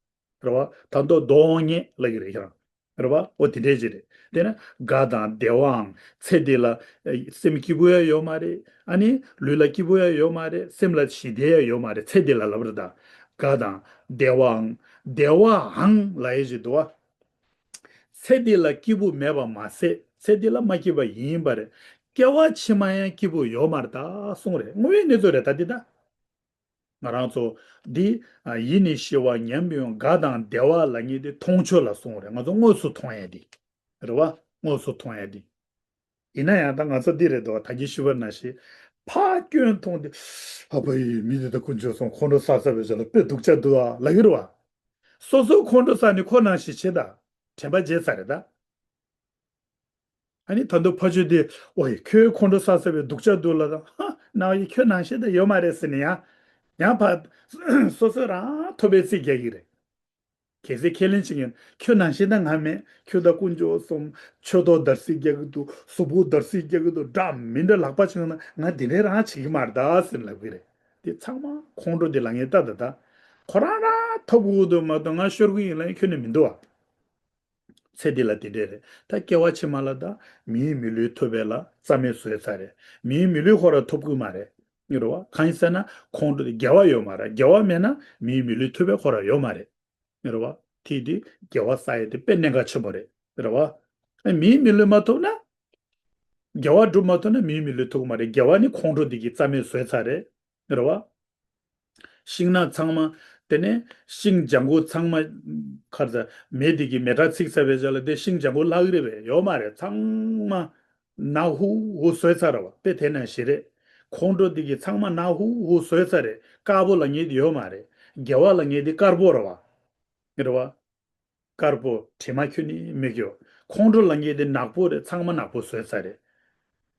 རེད་བ། ད་མདོ་གདོང་ཉེས་ལབ་གི་རེད་ཁྱེད་རང་། རེད་བ། ཨོ་དེ་འདྲས་ཅིག་རེད། དེ་ན་དགའ་དང་བདེ་བའང་ཚེ་འདི་ལ་ཨེ་སེམས་སྐྱིད་པོ་ཡང་ཡོད་མ་རེད། ཨ་ནི་ལུས་ལ་སྐྱིད་པོ་ཡང་ཡོད་མ་རེད། སེམས་ལ་ཞི་བདེ་ཡང་ཡོད་མ་རེད། ཚེ་འདི་ལ་ལབ་རེད་ད། དགའ་དང་བདེ་བའང་བདེ་བའང་ལབ་ཡས་ཅིག་འདུག་བ། ཚེ་འདི་ལ་སྐྱིད་པོ་མེད་པ་མ་ཟད་ཚེ་འདི་ལ་མ་སྐྱིད་པ་ཡིན་པ་རེད། སྐྱེ་བ་ཕྱི་མ་ཡང་སྐྱིད་པོ་ཡོད་མ་རེད་ད་གསུངས་རེད། དངོས་ཡོད་གནས་ཚུལ་རེད་ད་འདི་ད། ང་རང་ཚོ་འདི་ཡིད་ནི་ཞི་བ་ཉམས་མི་ཡོང་། དགའ་དང་བདེ་བ་ལབ་མཁན་འདི་མཐོང་ཆོས་ལ་གསུངས་རེད། ང་ཚོ་དངོས་སུ་མཐོང་ཡས་འདི། རེད་བ། དངོས་སུ་མཐོང་ཡས་འདི། ཡིན་ན་ཡང་ད་ང་ཚོ་འདི་རེད་དོ། ད་གིན་ཞུས་པ་ནང་བཞིན་ཕར་སྐྱོན་མཐོང་དུས་ཨ་ཕ་ཡི་མི་འདི་ད་དཀོན་མཆོག་གསུམ་ཁོང་ཁྲོ་ཟ་ས་བའི་ཆ་ལ་དཔེ་སྡུག་ཅག་འདུག་ཨ་ལབ་ཀྱི་རེད་བ། སོ་སོ་ཁོང་ཁྲོ་ཟ་ནི་ཁོ་ནང་བཞིན་བྱེད་ད། དྲན་པ་བརྗེད་ཚར་རེད་ད། ཨ་ནི་ད་དུང་ཕ་ཆོས་དེ་ཨོ་ཡི་ཁྱོད་ཁོང་ཁྲོ་ཟ་ས་བའི་སྡུག་ཅག་འདུག་ལབ་དང་ཧ་ནའོ་ཡི་ཁྱོད་ནང་བཞིན་ད་ཡོད་མ་རེད་ཟེར་ནས་ཡང་ཡང་ཕར་སོ་སོ་རང་ཐོབ་པའི་རྩིས་རྒྱག་གི་རེད། གལ་སྲིད་ཁས་ལེན་བྱེད་མཁན་ཁྱོད་ནང་བཞིན་ད་ང་མེད། ཁྱོད་ད་དཀོན་མཆོག་གསུམ་ཆོས་ཐོག་བརྡབ་གསིག་རྒྱག་གི་འདུག་གཟུགས་པོ་བརྡབ་གསིག་རྒྱག་གི་འདུག་འདྲ་མི་འདྲ་ལག་པ་བྱུང་ན་ང་དེ་འདྲའི་རང་བྱེད་ཀྱི་མ་རེད་ད་ཟེར་ལབ་གི་རེད། དེ་ཚང་མ་ཁོང་ཁྲོ་དེ་ལབ་མཁན་ད་ད་ད་ཁོ་རང་རང་ཐོབ་དགོས་འདུག་མ་གཏོགས་ང་ཤོར་གི་ཡིན་ལབ་མཁན་ཁྱོན་ནས་མི་འདུག་ཨ། ཚེ་འདི་ལ་དེ་འདྲས་རེད། ད་སྐྱེ་བ་ཕྱི་མ་ལ་ད་མིའི་མི་ལུས་ཐོབ་པའི་ལ་རྩ་མེད་བཟོས་ཚར་རེད། མིའི་མི་ལུས་ཁོ་ར་ཐོབ་ཀྱི་མ་རེད། རེད་བ། གང་ཡིན་ཟེར་ན་ཁོང་ཁྲོ་དེ་དགེ་བ་ཡོད་མ་རེད། དགེ་བ་མེད་ན་མིའི་མི་ལུས་ཐོབ་པའི་ཁོ་ར་ཡོད་མ་རེད། རེད་བ། དེ་དེ་དགེ་བ་བསགས་ཡས་དེ་དཔེ་གནད་འགག་ཆེན་པོ་རེད། རེད་བ། ཨ་མིའི་མི་ལུས་མ་ཐོབ་ན། དགེ་བ་སྒྲུབ་མ་ཐུབ་ན་མིའི་མི་ལུས་ཐོབ་ཀྱི་མ་རེད། དགེ་བ་ནི་ཁོང་ཁྲོ་དེ་གིས་རྩ་མེད་བཟོས་ཚར་རེད། རེད་བ། ཤིང་ནགས་ཚང་མ། དེ་ནས་ཤིང་ལྗང་ཁུ་ཚང་མ། ཁར་ཚ་མེ་དེ་གིས་མེ་སྲེག་ཚིག་ཚར་བའི་རྗེས་ལ་དེ་ཤིང་ལྗང་ཁུ་ལྷག་གི་རེད་པས། ཡོད་མ་རེད། ཚང་མ་ནག་ཧུ་ཧུ་བཟོས་ཚར་རེད་བ། དཔེ་དེ་ནང་བཞིན་རེད། ཁོང་ཁྲོ་དེ་གིས་ཚང་མ་ནག་ཧུ་ཧུ་བཟོས་ཚར་རེད། དཀར་པོ་ལབ་མཁན་དེ་ཡོད་མ་རེད། དགེ་བ་ལབ་མཁན་དེ་དཀར་པོ་རེད་བ། རེད་བ། དཀར་པོ་དྲི་མ་ཁྱོན་ནས་མེད་ཀྱོ། ཁོང་ཁྲོ་ལངས་མཁན་དེ་ནག་པོ་རེད། ཚང་མ་ནག་པོ་བཟོས་ཚར་རེད།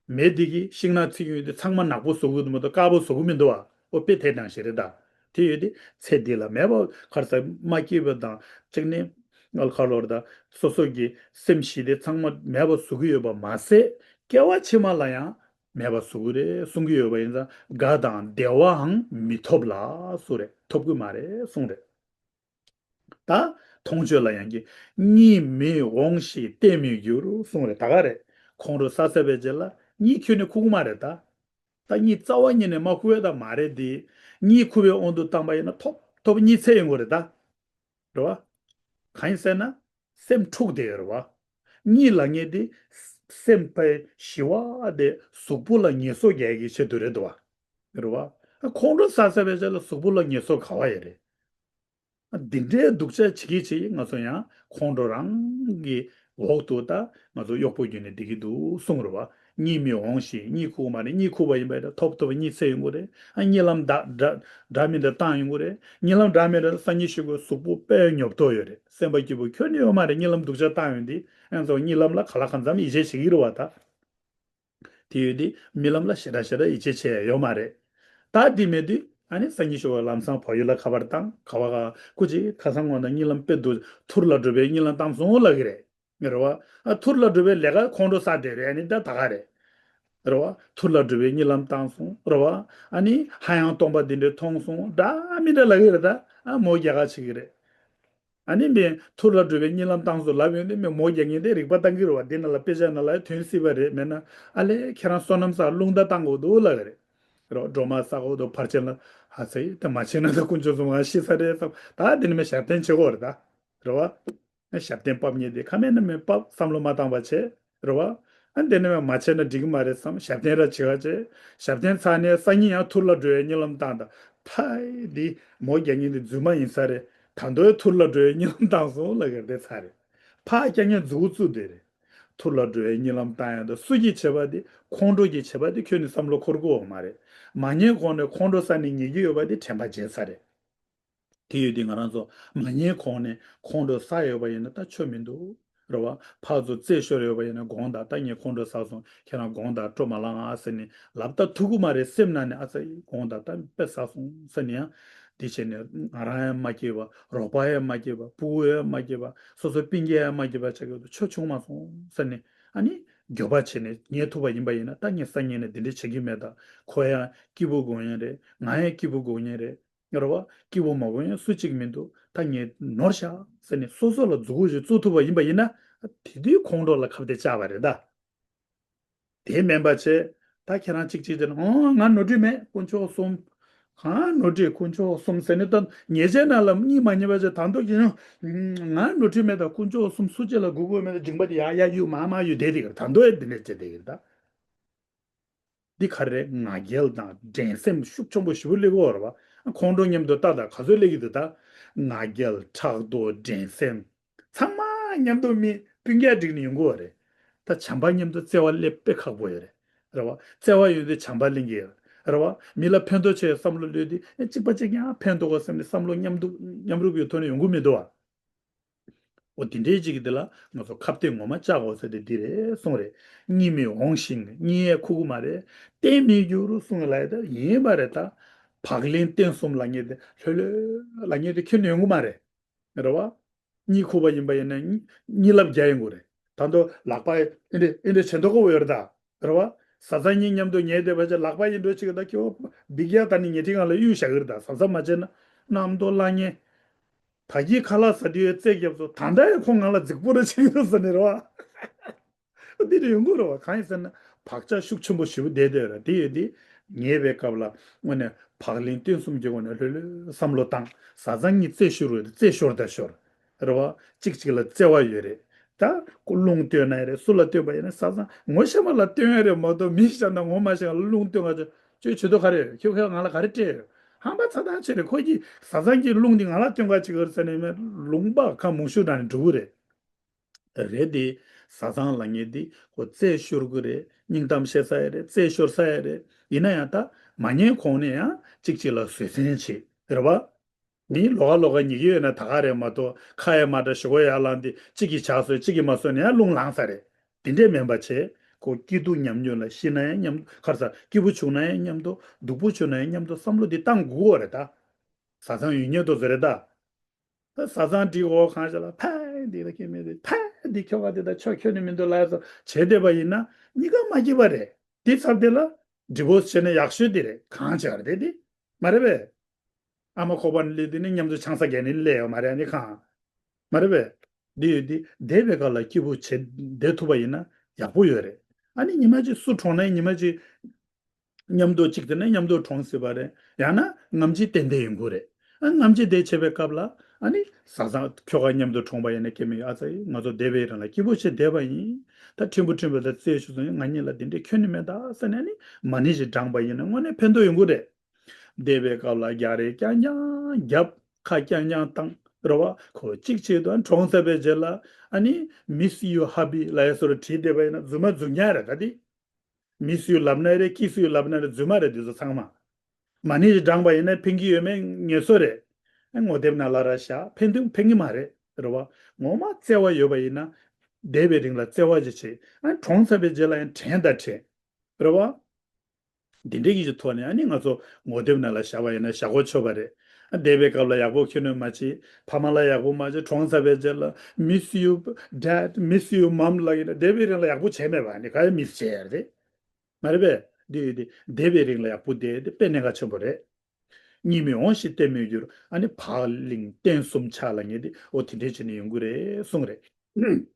མེ་འདི་གིས་ཤིང་ནགས་འཚིག་ཡོང་དུས་ཚང་མ་ནག་པོ་བཟོ་གི་འདུག་མ་གཏོགས་དཀར་པོ་བཟོ་གི་མི་འདུག་བ། ཨོ་དཔེ་དེ་ནང་བཞིན་རེད་ད། དེ་ཡོད་དེ་ཚེ་འདི་ལ་མེད་པ་ག་རེ་ཟེར་མ་སྐྱེས་པ་དང་གཅིག་ནི་ཨལ་ཁ་ལོར་ད་སོ་སོ་གི་སེམས་ཤིག་དེ་ཚང་མ་མེད་པ་བཟོ་གི་ཡོད་པ་མ་ཟད། སྐྱེ་བ་ཕྱི་མ་ལ་ཡང་མེད་པ་བཟོ་གི་རེད་གསུང་གི་ཡོད་པ་ཡིན་ཙང་དགའ་དང་བདེ་བའང་མི་ཐོབ་ལ་གསུང་རེད། ཐོབ་གི་མ་རེད་གསུང་རེད། ད་མཐོང་ཆོས་ལ་ཡང་གི་གཉིད་མི་འོང་ཞིང་བརྟན་མི་འགྱུར་གསུངས་རེད། ད་ག་རེད། ཁོང་ཁྲོ་ཟ་ཟ་བའི་རྗེས་ལ་གཉིད་ཁྱོན་ནས་ཁུག་གི་མ་རེད་ད། ད་གཉིད་རྩ་བ་ཉིད་ནས་མ་ཁུག་ཡོད་ད་མ་རེད་དེ། གཉིད་ཁུག་པའི་དབང་དུ་བཏང་པ་ཡིན་ན་ཐོབ་ཐོབ་གཉིད་ཚད་ཡོང་གི་རེད་ད། རེད་བ། གང་ཡིན་ཟེར་ན། སེམས་འཁྲུགས་བསྡད་ཡོད་རེད་བ། གཉིད་ལ་ངེས་དེ། སེམས་པའི་ཞི་བ་དེ་གཟུགས་པོ་ལ་ངལ་གསོ་རྒྱག་གི་ཆེད་དུ་རེད་འདུག་བ། རེད་བ། ཁོང་ཁྲོ་ཟ་ཟ་བའི་རྗེས་ལ་གཟུགས་པོ་ལ་ངལ་གསོ་ག་བ་ཡོད་རེད། འདི་འདྲའི་སྡུག་ཅག་བྱེད་ཀྱི་བྱེད་ཀྱི་ང་ཚོ་ཡང་ཁོང་ཁྲོ་རང་གི་འོག་ཏུ་ད་ང་ཚོ་གཡོག་པོ་བརྒྱུད་ནས་བསྡད་ཀྱི་འདུག་གསུངས་རེད་བ། གཉིད་མི་འོང་ཞིང་གཉིད་ཁུག་མ་རེད། གཉིད་ཁུག་པ་ཡིན་པ་ཡིན་ན་ཐོབ་ཐོབ་གཉིད་ཚད་ཡོང་གི་རེད། ཨ་གཉིད་ལམ་འདྲ་འདྲ་འདྲ་མི་འདྲ་བཏང་ཡོང་གི་རེད། གཉིད་ལམ་འདྲ་མི་འདྲ་སང་ཉིན་གཞུག་གུ་གཟུགས་པོ་དཔེ་ཉོབ་ཏོ་ཡོད་རེད། སེམས་པ་སྐྱིད་པོ་ཁྱོན་ནས་ཡོད་མ་རེད། གཉིད་ལམ་སྡུག་ཅག་བཏང་ཡོང་དུས་ཨ་ཚོ་གཉིད་ལམ་ལ་ག་ལ་གང་འཚམ་ཡིད་ཆེས་བྱེད་ཀྱི་རེད་བ་ད། དེ་ཡོད་དུས་རྨི་ལམ་ལ་ཞེ་དྲག་ཞེ་དྲག་ཡིད་ཆེས་བྱས་ཡོད་མ་རེད། ད་དེ་མེད་དུས་ཨ་ནི་སང་ཉིན་ཞོགས་པ་ལམ་སང་བག་ཡོད་ལ་ཁ་པར་བཏང་ག་བ་ག་སྐུ་མཁྱེན་ཁ་སང་ངོ་ན་གཉིད་ལམ་དཔེ་སྡུག་ཐུར་ལ་སྒྲུབ་པའི་གཉིད་ལམ་བཏང་སོང་ལབ་ཀྱི་རེད། རེད་བ། ཨ་ཐུར་ལ་སྒྲུབ་པའི་ལས་ཀ་ཁོང་ཁྲོ་ཟ་བསྡད་རེད། ཨ་ནི་ད་ད་ག་རེད། རེད་བ། ཐུར་ལ་སྒྲུབ་པའི་གཉིད་ལམ་བཏང་སོང་རེད་བ། ཨ་ནི་ཧ་ཡང་སྟོང་པ་འདི་འདྲས་མཐོང་སོང་འདྲ་མི་འདྲ་ལབ་ཀྱི་རེད། ད་ཨ་མོ་རྒྱག་ག་བྱེད་ཀྱི་རེད། ཨ་ནི་མི་ཐུར་ལ་སྒྲུབ་པའི་གཉིད་ལམ་བཏང་སོང་ལབ་ཡོང་དུས་མི་མོ་རྒྱག་མཁན་དེ་རིག་པ་བཏང་གི་རེད་བ། འདི་ནང་ལ་དཔེ་ཆ་ནང་ལ་དོན་སྲིད་པ་རེད། མེད་ན་ཨ་ལས་ཁྱེད་རང་བསོད་ནམས་བསགས་རླུང་རྟ་བཏང་དགོས་འདུག་ལབ་ཀྱི་རེད། རེད་བ། སྒྲོལ་མ་བསགས་དགོས་འདུག་ཕར་ཕྱིན་ལ་ཨ་ཙི་དེ་མ་བྱས་ན་ད་དཀོན་མཆོག་གསུམ་ང་ཤི་ས་རེད་བསམ། ད་འདི་ནི་མི་ཞབས་བརྟན་བྱེད་དགོས་རེད་ད། རེད་བ། ཞབས་བརྟན་ཕབ་མཁན་དེ་ཁ་མེད་ན་མེད་ཕབ་བསམ་བློ་མ་བཏང་བ་བྱས། རེད་བ། ཨ་འདི་ནི་མ་བྱས་ན་འགྲིག་གི་མ་རེད་བསམ། ཞབས་བརྟན་ར་བྱེད་ག་བྱས། ཞབས་བརྟན་ཚར་ནས་སང་ཉིན་ཡང་ཐུར་ལ་འགྲོ་བའི་གཉིད་ལམ་བཏང་དང་ཕ་འདི་མོ་རྒྱག་མཁན་འདི་རྫུན་མ་ཡིན་ས་རེད། ད་དུང་ཐུར་ལ་འགྲོ་བའི་གཉིད་ལམ་བཏང་སོང་ལབ་ཀྱི་རེད། དེ་ཚར་རེད། ཕ་རྒྱག་མཁན་མཛུ་གུ་བཙུགས་བསྡད་རེད། ཐུར་ལ་འགྲོ་བའི་གཉིད་ལམ་བཏང་ཡང་ད་སུ་གིས་བྱས་པ་དེ་ཁོང་ཁྲོ་གིས་བྱས་པ་དེ་ཁྱོན་ནས་བསམ་བློ་འཁོར་དགོས་པ་མ་རེད། མ་ཉལ་གོང་ནས་ཁོང་ཁྲོ་ཟ་ནས་ཉལ་གྱི་ཡོད་པ་དེ་དྲན་པ་བརྗེད་ཚར་རེད། དེ་ཡོད་དུས་ང་རང་ཚོ་མ་ཉལ་གོང་ནས་ཁོང་ཁྲོ་ཟ་ཡོད་པ་ཡིན་ན་ད་ཆོ་མི་འདུག་རེད་བ། ཕར་ཚུར་རྩེད་ཤོར་ཡོད་པ་ཡིན་ན་དགོངས་དག་ད་ངས་ཁོང་ཁྲོ་ཟ་སོང་། ཁྱེད་རང་དགོངས་དག་སྤྲོ་མ་ལངས་ཨ་ཟེར་ནས་ལབ་ད་ཐུབ་ཀྱི་མ་རེད། སེམས་ནང་ནས་ཨ་ཙི་དགོངས་དག་ད་དཔེ་ཟ་སོང་ཟེར་ནས་ཡང་འདི་བྱས་ནས་ང་རང་ཡང་མ་སྐྱིད་པ། རོགས་པ་ཡང་མ་སྐྱིད་པ། ཕྲུ་གུ་ཡང་མ་སྐྱིད་པ། སོ་སོ་སྤུན་ཀྱག་ཡང་མ་སྐྱིད་པ་ཆགས་ཀྱི་འདུག་ཆོ་བྱུང་མ་སོང་ཟེར་ནས་ཨ་ནི་འགྱོད་པ་བྱས་ནས་ཉལ་ཐུབ་པ་ཡིན་པ་ཡིན་ན་ད་ངས་སང་ཉིན་ནས་འདི་འདྲ་བྱེད་ཀྱི་མེད། ད་ཁོ་ཡང་སྐྱིད་པོ་དགོས་ཡིན་རེད། ང་ཡང་སྐྱིད་པོ་དགོས་ཡིན་རེད། རེད་བ། སྐྱིད་པོ་མ་དགོས་ཡང་སུ་གཅིག་མི་འདུག་ད་ངས་ནོར་ཤག་ཟེར་ནས་སོ་སོ་ལ་མཛུ་གུ་ཞིག་བཙུགས་ཐུབ་པ་ཡིན་པ་ཡིན་ན། དེ་དུས་ཁོང་ཁྲོ་ལ་ཁ་གཏད་བཅག་པ་རེད་ད། དེ་མིན་པ་བྱས། ད་ཁྱེད་རང་གཅིག་གཅིག་དེ་ལ་ཨོ་ང་ནོར་འཁྲུལ་མེད་དཀོན་མཆོག་གསུམ། གང་ནོར་འཁྲུལ་དཀོན་མཆོག་གསུམ་ཟེར་ནས་ད་ཉེས་ཆད་ནང་ལ་གཉིད་མ་ཉལ་བ་བྱས་ད་མདོ་གི་ཡང་ང་ནོར་འཁྲུལ་མེད་ད་དཀོན་མཆོག་གསུམ་སུ་གཅིག་ལ་སྒུག་དགོས་མེད་ད་མཇིང་པ་དེ་ཡར་ཡར་གཡུག་མར་མར་གཡུག་བསྡད་དེ་གི་ད་མདོ་ཡང་འདི་འདྲ་བྱས་བསྡད་གི་ད། འདི་ག་རེ་རེད། ང་རྒྱལ་དང་འགྲན་སེམས་ཤུགས་ཆེན་པོ་ཞེ་པོ་སླེབས་ཀྱི་ཡོད་རེད་བ། ཁོང་ཁྲོ་མཉམ་དུ་ལྟ་དང་ག་ཚོད་སླེབས་ཀྱི་འདུག་ད། ང་རྒྱལ་ཕྲག་དོག་འགྲན་སེམས། ཚང་མ་མཉམ་དུ་མི་སྤུན་ཀྱག་བསྒྲིགས་ནས་ཡོང་གི་ཡོད་རེད། ད་བྱམས་པ་མཉམ་དུ་བརྩེ་བ་སླེབས་དཔེ་ཁག་པོ་ཡོད་རེད། རེད་བ། བརྩེ་བ་ཡོད་དུས་བྱམས་པ་ལེན་གྱི་ཡོད་རེད་བ། མི་ལ་ཕན་ཐོགས་ཆེད་བསམ་བློ་བློས་དུས་གཅིག་པ་གཅིག་རྐྱང་ཕན་ཐོགས་ག་བསམ་ནས་བསམ་བློ་མཉམ་དུ་མཉམ་རུབ་ཀྱི་ཐོག་ནས་ཡོང་གི་མི་འདུག་བ། འོ་དེ་འདྲའི་ཅིག་གི་དེ་ལ་ང་ཚོ་ཁ་གཏད་ངོ་མ་བཅག་དགོས་ཟེར་ཏེ་འདི་རེད་གསུངས་རེད། གཉིད་མི་འོང་ཞིང་གཉིད་ཡང་ཁུག་གི་མ་རེད། བརྟན་མི་འགྱུར་གསུངས་ལ་ཡ་ད་ཡིན་པ་རེད་ད། བག་ལེན་བརྟན་གསུམ་ལབ་མཁན་དེ་ལྷོད་ལྷོད་ལབ་མཁན་དེ་ཁྱོན་ནས་ཡོང་གི་མ་རེད། རེད་བ། གཉིད་ཁུག་པ་ཡིན་པ་ཡིན་ན་གཉིད་གཉིད་ལབ་རྒྱག་ཡོང་གི་རེད། ད་དུང་ལག་པ་ཨེ་འདྲ་ཨེ་འདྲ་བྱེད་མདོག་ཁ་པོ་ཡོད་རེད་ད། རེད་བ། བཟའ་ཚང་གཉིས་མཉམ་དུ་ཉལ་བསྡད་པ་ཅིག་ལག་པ་ཡིན་འགྲོ་ཅིག་ད་ཁྱོད་འབིག་རྒྱག་ད་ནི་ཉལ་ཁྲི་སྒང་ལ་གཡུག་བཞག་གི་རེད་ད། བཟའ་ཚང་མ་བྱས་ན་གནམ་མདོག་ལ་ཉེ། ད་གིན་ཁ་ལག་ཟ་དུས་རྩེད་རྒྱབ་སོང་། ད་ལྟ་ཡང་ཁོ་ང་ལ་རྫིག་པོ་རེ་བྱེད་ཀྱི་འདུག་ཟེར་ནས་རེད་བ། འདི་རེ་ཡོང་གི་རེད་བ། གང་ཡིན་ཟེར་ན་བག་ཆགས་ཤུགས་ཆེན་པོ་ཞེ་པོ་བསྡད་བསྡད་རེད། དེ་ཡོད་དེ་ཉལ་བའི་སྐབས་ལ་དངོས་གནས་བག་ལེན་བརྟན་གསུམ་གྱི་སྒོ་ནས་ལྷོད་ལྷོད་བསམ་བློ་བཏང་། བཟའ་ཚང་གཉིས་རྩེད་ཤོར་བས་རྩེད་ཤོར་ད་ཤོར། རེད་བ། གཅིག་གཅིག་ལ་བརྩེ་བ་ཡོད་རེད། ད་ཁོ་རླུང་བསྟོད་ན་ཡང་རེད། སུ་ལ་བསྟོད་པ་ཡིན་ན་བཟའ་ཚང་ངོ་ཤེས་པ་ལ་བསྟོད་ཡ་རེད་མ་གཏོགས་མི་ཤ་ན་ངོ་མ་ཤེས་ང་ལ་རླུང་བསྟོད་ང་ཚོ་ཁྱོད་བྱེད་དོ་ག་རེ་ཡོད། ཁྱོད་ཁྱོད་ང་ལ་ག་རེ་སྤྲད་ཡོད། ཧམ་པ་ཚ་ཐག་ཆོད་རེད། ཁོ་གིས་བཟའ་ཚང་གི་རླུང་འདི་ང་ལ་བསྟོད་ག་ཅིག་ག་རེ་ཟེར་ནས་མེད་ལུང་པ་ཁ་མུ་ཤུ་དྲག་ནས་འགྲོ་གི་རེད། རེད་དེ། བཟའ་ཚང་ལབ་མཁན་འདི་ཁོ་རྩེད་ཤོར་གི་རེད། སྙིང་གཏམ་བཤད་ས་ཡ་རེད། རྩེད་ཤོར་ས་ཡ་རེད། ཡིན་ན་ཡང་ད་མ་ཉལ་གོང་ནས་ཡང་གཅིག་གཅིག་ལ་བཟོད་བསྲན་བྱེད་རེད་བ། མི་ལོགས་ཀ་ལོགས་ཀ་ཉལ་གྱི་ཡོད་ན་ད་ག་རེད་མ་གཏོགས། ཁ་ཡ་མ་འདྲ་ཞོགས་ཀ་ཡར་ལངས་ཏེ་གཅིག་གིས་ཇ་བཟོས་གཅིག་གིས་མ་བཟོས་ན་ཡང་རླུང་ལངས་ས་རེད། དེ་འདྲས་མིན་པ་བྱས། ཁོ་སྐྱིད་སྡུག་མཉམ་མྱོང་ལ། ཤི་ན་ཡང་མཉམ། ཁར་ས་སྐྱིད་པོ་བྱུང་ན་ཡང་མཉམ་དུ། སྡུག་པོ་བྱུང་ན་ཡང་མཉམ་དུ། བསམ་བློ་འདི་བཏང་དགོས་པ་རེད་ད། བཟའ་ཚང་ཡོད་མཁན་དེ་ཚོ་རེད་ད། ད་བཟའ་ཚང་འགྲིག་གོ་གང་ཞིག་ལ་ཕ་འདི་ལ་སྐྱེ་མེད་རེད། ཕ་འདི་ཁྱོ་ག་འདི་དང་ཁྱོ་ཁྱོན་ནས་མི་འདུག་ལབ་ཡ་ཚོ་བྱས་བསྡད་པ་ཡིན་ན་གཉིས་ཀ་མ་སྐྱིད་པ་རེད། འདི་ཚབ་དེ་ལ་ཌི་བོ་སི་བྱས་ན་ཡག་ཤོས་དེ་རེད། གང་བྱས་པ་རེད་དེ། མ་རེད་པས། ཨ་མ་ཁོག་པ་ནས་སླེབས་དུས་ནི་མཉམ་དུ་ཆང་ས་བརྒྱབ་ནས་སླེབས་ཡོད་མ་རེད། ཨ་ནི་གང་། མ་རེད་པས། འདི་ཡོད་དེ་བསྡད་པའི་སྐབས་ལ་སྐྱིད་པོ་བྱས་བསྡད་ཐུབ་པ་ཡིན་ན་ཡག་པོ་ཡོད་རེད། ཨ་ནི་ཉི་མ་གཅིག་སུ་གྲོངས་ན་ཉི་མ་གཅིག་མཉམ་དུ་གཅིག་དེ་ནས་མཉམ་དུ་གྲོངས་སྲིད་པ་རེད། ཡང་ན་ངམ་ཅིག་ཏན་ཏན་ཡོང་གི་རེད། ཨ་ངམ་ཅིག་དེ་བྱེད་པའི་སྐབས་ལ་ཨ་ནི་བཟའ་ཚང་ཁྱོ་ག་མཉམ་དུ་གྲོངས་པ་ཡིན་ན་སྐྱེ་མེད་ཡོད། ཨ་ཙི་ང་ཚོ་བསྡད་པའི་རིང་ལ་སྐྱིད་པོ་བྱས་བསྡད་པ་ཡིན། ད་ཕྲན་བུ་ཕྲན་བུ་ད་བརྩེ་ཞུ་སོང་ཡིན། ང་གཉིས་ལ་དེ་འདྲའི་ཁྱོན་ནས་མེད་ད་ཟེར་ནས་ཨ་ནི་མ་ཎི་ཞིག་བགྲངས་པ་ཡིན་ན་དངོས་གནས་ཕན་ཐོགས་ཡོང་གི་རེད། བསྡད་པའི་སྐབས་ལ་རྒྱག་རེས་རྐྱང་རྐྱང་རྒྱབ། ཁ་རྐྱང་རྐྱང་བཏང་། རེད་བ། ཁོ་གཅིག་བྱེད་དུས་གྲོངས་ཚར་བའི་རྗེས་ལ་ཨ་ནི་Miss you hubby ལབ་ཡ་བཟོ་འདྲ་བྲིས་བསྡད་པ་ཡིན་ན་རྫུན་མ་རྫུན་རྐྱང་རེད་ད་དེ། Miss you ལབ་ན་རེད། Kiss you ལབ་ན་རེད། རྫུན་མ་རེད་འདི་ཚོ་ཚང་མ། མ་ཎི་ཞིག་བགྲངས་པ་ཡིན་ན་ཕན་གྱི་ཡོད་མེད་ངེས་སོ་རེད། ངོ་དེབ་ནང་ལ་ར་བཞག་ཕན་དུ་ཕན་གྱི་མ་རེད། རེད་བ། ངོ་མ་བརྩེ་བ་ཡོད་པ་ཡིན་ན་བསྡད་པའི་རིང་ལ་བརྩེ་བ་ཅིག་བྱེད། ཨ་ནི་གྲོངས་ཚར་བའི་རྗེས་ལ་ཡང་དྲན་དང་དྲན། རེད་བ། འདི་འདྲའི་གི་ཅིག་ཐོག་ནས་ཨ་ནི་ང་ཚོ་ངོ་དེབ་ནང་ལ་བཞག་པ་ཡིན་ན་བཞག་གོ་ཆོད་པ་རེད། ཨ་བསྡད་པའི་སྐབས་ལ་ཡག་པོ་ཁྱོན་ནས་མ་བྱེད། ཕ་མ་ལ་ཡག་པོ་མ་བྱེད། གྲོངས་ཚར་བའི་རྗེས་ལ་Miss you dad, miss you mom ལབ་ཡིན་ན་བསྡད་པའི་རིང་ལ་ཡག་པོ་བྱས་མེད་པ་ནི་ག་ཡ་མིས་བྱས་ཡ་རེད། མ་རེད་པས། འདི་ཡོད་དེ་བསྡད་པའི་རིང་ལ་ཡག་པོ་བསྡད་དེ་དཔེ་གནད་འགག་ཆེན་པོ་རེད། གཉིད་མི་འོང་ཞིང་གཏན་མི་འགྱུར། ཨ་ནི་བག་ལེབ་སྟན་གསུམ་ཕྱག་ལ་ངེས་ཏེ་འོ་དེ་འདྲས་བྱས་ནས་ཡོང་གི་རེད་གསུངས་རེད།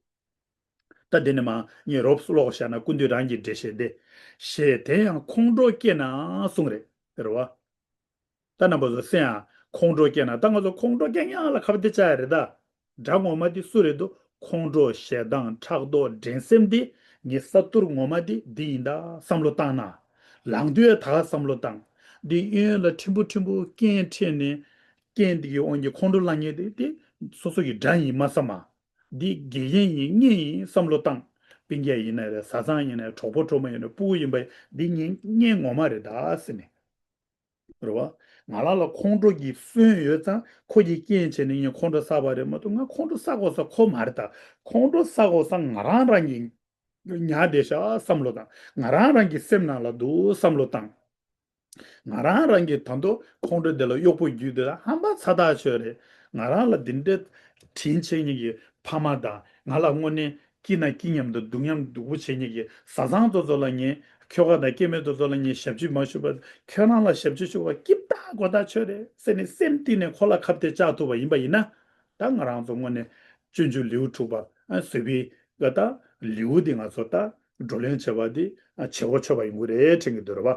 ད་འདི་ནས་མར་ངས་རོབ་ཀློག་བཞག་ན་སྐུ་མདུན་རང་གི་འགྲེལ་བཤད་འདི། ཞེས་དེ་ཡང་ཁོང་ཁྲོ་སྐྱེས་ན་གསུངས་རེད། རེད་བ། ད་རྣམ་པ་ཚོ་སེམས་ཡང་ཁོང་ཁྲོ་སྐྱེས་ན། ད་ང་ཚོ་ཁོང་ཁྲོ་སྐྱེ་མཁན་ལ་ཁ་པར་དེ་བཅར་ཡ་རེད་ད། དགྲ་ངོ་མ་དེ་སུ་རེད་འདུག་ཁོང་ཁྲོ་ཞེ་སྡང་ཕྲག་དོག་འགྲན་སེམས་དེ་ངའི་ས་ཐུར་ངོ་མ་དེ་འདི་ཡིན་ད་བསམ་བློ་བཏང་ན། ལངས་དུས་ད་ག་བསམ་བློ་བཏང་། འདི་གཡོན་ལ་ཕྲན་བུ་ཕྲན་བུ་རྐྱེན་འཕྲད་ནས་རྐྱེན་འདི་གི་དབང་གིས་ཁོང་ཁྲོ་ལངས་མཁན་དེ་དེ་སོ་སོ་གི་དགྲ་ཡིན་མ་བསམ་མ། འདི་དགེ་རྒན་ཡིན་གཉེན་ཡིན་བསམ་བློ་བཏང་། སྤུན་ཀྱག་ཡིན་ན་རེད། བཟའ་ཚང་ཡིན་ན་རེད། གྲོགས་པོ་གྲོགས་མོ་ཡིན་ན་རེད། སྤུ་གུ་ཡིན་པ་འདི་གཉེན་གཉེན་ངོ་མ་རེད་ད་ཟེར་ནས། རེད་བ། ང་རང་ལ་ཁོང་ཁྲོ་གི་སོན་ཡོད་ཙང་ཁོ་གིས་རྐྱེན་བྱས་ནས་ངས་ཁོང་ཁྲོ་བསགས་པ་རེད་མ་གཏོགས་ང་ཁོང་ཁྲོ་བསགས་དགོས་ས་ཁོ་མ་རེད་ད། ཁོང་ཁྲོ་བསགས་དགོས་ས་ང་རང་རང་གི་ཉར་བསྡད་ཤག་བསམ་བློ་བཏང་། ང་རང་རང་གི་སེམས་ནང་ལ་འདུག་བསམ་བློ་བཏང་། ང་རང་རང་གིས་ད་དུང་ཁོང་ཁྲོ་དེ་ལ་གཡོག་པོ་བརྒྱུད་དེ་ལ་ཧམ་པ་ཚ་ཐག་ཆོད་རེད། ང་རང་ལ་འདི་འདྲའི་དྲིན་ཆེ་མཁན་གྱི་ཕ་མ་དང་ང་ལ་དངོས་གནས་སྐྱིད་ན་སྐྱིད་མཉམ་དུ་སྡུག་མཉམ་སྡུག་པོ་བྱེད་མཁན་གྱི་བཟའ་ཚང་དེ་ཚོ་ལ་ངས་ཁྱོ་ག་དང་སྐྱེ་དམན་དེ་ཚོ་ལ་ངས་ཞབས་ཕྱི་མ་ཞུ་བར་ཁྱོད་རང་ལ་ཞབས་ཕྱི་ཞུ་བ་སྐྱིད་ཐག་མགོ་ཐག་ཆོད་རེད་ཟེར་ནས་སེམས་གཏིང་ནས་ཁོ་ལ་ཁ་གཏད་བཅག་ཐུབ་པ་ཡིན་པ་ཡིན་ན། ད་ང་རང་ཚོ་དངོས་གནས་སྤྱོད་འཇུག་ལེའུ་དྲུག་པ་ཨ་བཟོད་པའི་ག་ད་ལེའུ་འདི་ང་ཚོ་ད་བགྲོ་གླེང་བྱེད་པ་འདི་ཨ་བྱེད་གོ་ཆོད་པ་ཡོང་གི་རེད་དྲན་གྱི་འདུག་རེད་བ།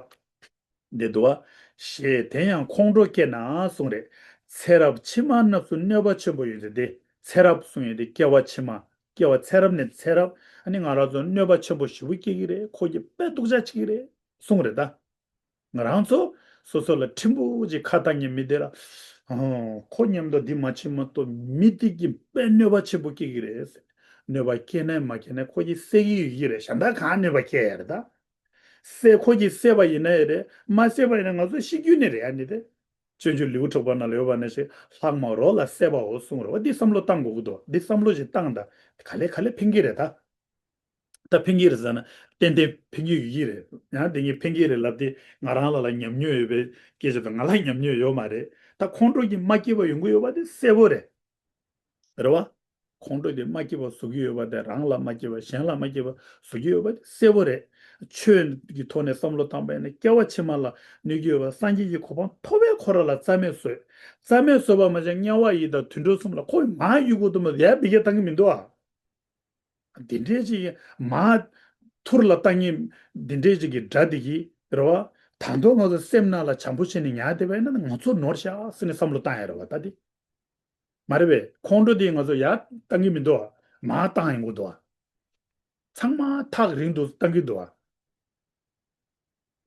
འདི་འདུག་བ། ཞེས་དེ་ཡང་ཁོང་ཁྲོ་སྐྱེས་ན་གསུངས་རེད། ཚེ་རབས་ཕྱི་མ་རྣམས་སུ་གནོད་པ་ཆེན་པོ་ཡོད་ཟེར་ཏེ། ཚེ་རབས་གསུངས་ཡོད་དེ་སྐྱེ་བ་ཕྱི་མ། སྐྱེ་བ་ཚེ་རབས་ནས་ཚེ་རབས་ཨ་ནི་ང་རང་ཚོ་གནོད་པ་ཆེན་པོ་ཞེ་པོ་སྐྱེ་གི་རེད། ཁོ་གིས་དཔེ་སྡུག་ཅག་བྱེད་ཀྱི་རེད་གསུངས་རེད་ད། ང་རང་ཚོ་སོ་སོ་ལ་ཕྲན་བུ་ཅིག་ཁ་བཏང་མཁན་མི་དེ་ལ། ཨོ། ཁོ་མཉམ་དུ་འདི་མ་བྱེད་མ་གཏོགས་མི་དེ་གིས་དཔེ་གནོད་པ་ཆེན་པོ་སྐྱེལ་གྱི་རེད་ཟེར། གནོད་པ་སྐྱེལ་ནའི་མ་སྐྱེལ་ནའི་ཁོ་གིས་སེལ་གྱི་ཡོད་ཀྱི་རེད། གཞན་དག་གང་གནོད་པ་སྐྱེལ་ཡ་རེད་ད། སེལ་ཁོ་གིས་སེལ་བ་ཡིན་ན་ཡ་རེད། མ་སེལ་བ་ཡིན་ན་ང་ཚོ་ཤི་རྒྱུ་ནི་རེད། ཨ་ནི་དེ། སྤྱོད་འཇུག་ལེའུ་དྲུག་པ་ནང་ལ་ཡོད་པ་ནང་བཞིན་ལྷག་མ་རོ་ལ་སྲེད་པའོ་གསུངས་རེད་བ། འདི་བསམ་བློ་བཏང་དགོས་ཀྱི་འདུག་འདི་བསམ་བློ་ཞིག་བཏང་ད། ག་ལེ་ག་ལེ་ཕན་གྱི་རེད་ད། ད་ཕན་གྱི་རེད་ཟེར་ན་ཏན་ཏན་ཕན་གྱི་ཡོད་ཀྱི་རེད། ཡང་དེ་ངས་ཕན་གྱི་རེད་ལབ་དེ་ང་རང་ལ་ལ་ཉམས་མྱོང་ཡོད་པའི་སྐད་ཆ་དང་ང་ལ་ཉམས་མྱོང་ཡོད་མ་རེད། ད་ཁོང་ཁྲོ་གིས་མ་སྐྱིད་པ་ཡོང་གི་ཡོད་པ་དེ་གསལ་པོ་རེད། རེད་བ། ཁོང་ཁྲོ་གིས་མ་སྐྱིད་པ་བཟོ་གི་ཡོད་པ་དེ་རང་ལ་མ་སྐྱིད་པ་གཞན་ལ་མ་སྐྱིད་པ་བཟོ་གི་ཡོད་པ་དེ་གསལ་པོ་རེད། ཆོས་ཀྱི་ཐོག་ནས་བསམ་བློ་བཏང་པ་ཡིན་ན་སྐྱེ་བ་ཕྱི་མ་ལ་གནོད་ཀྱི་ཡོད་པ་སངས་རྒྱས་ཀྱི་གོ་འཕང་ཐོབ་པའི་ཁོ་ར་ལ་རྩ་མེད་བཟོས། རྩ་མེད་བཟོས་པ་མ་ཟད་དམྱལ་བ་ཡི་དྭགས་དུད་འགྲོ་གསུམ་ལ་ཁོ་མར་གཡུག་དགོས་དུ་མ་ཡར་འབུད་རྒྱག་བཏང་གི་མི་འདུག་ཨ། འདི་འདྲའི་ཅིག་མར་ཐུར་ལ་བཏང་ཉིན་འདི་འདྲའི་ཅིག་གི་དགྲ་འདི་གིས་རེད་བ། ད་དུང་ང་ཚོ་སེམས་ནང་ལ་བྱམས་པོ་བྱས་ནས་ཉར་བསྡད་པ་ཡིན་ན་ང་ཚོ་ནོར་ཤག་ཟེར་ནས་བསམ་བློ་བཏང་ཡ་རེད་བ་ད་འདི། མ་རེད་པས། ཁོང་ཁྲོ་འདི་ང་ཚོ་ཡར་བཏང་གི་མི་འདུག་བ། མར་བཏང་ཡོང་གི་འདུག་བ། ཚང་མ་ཐག་རིང་དུ་བཏང་གི་འདུག་བ།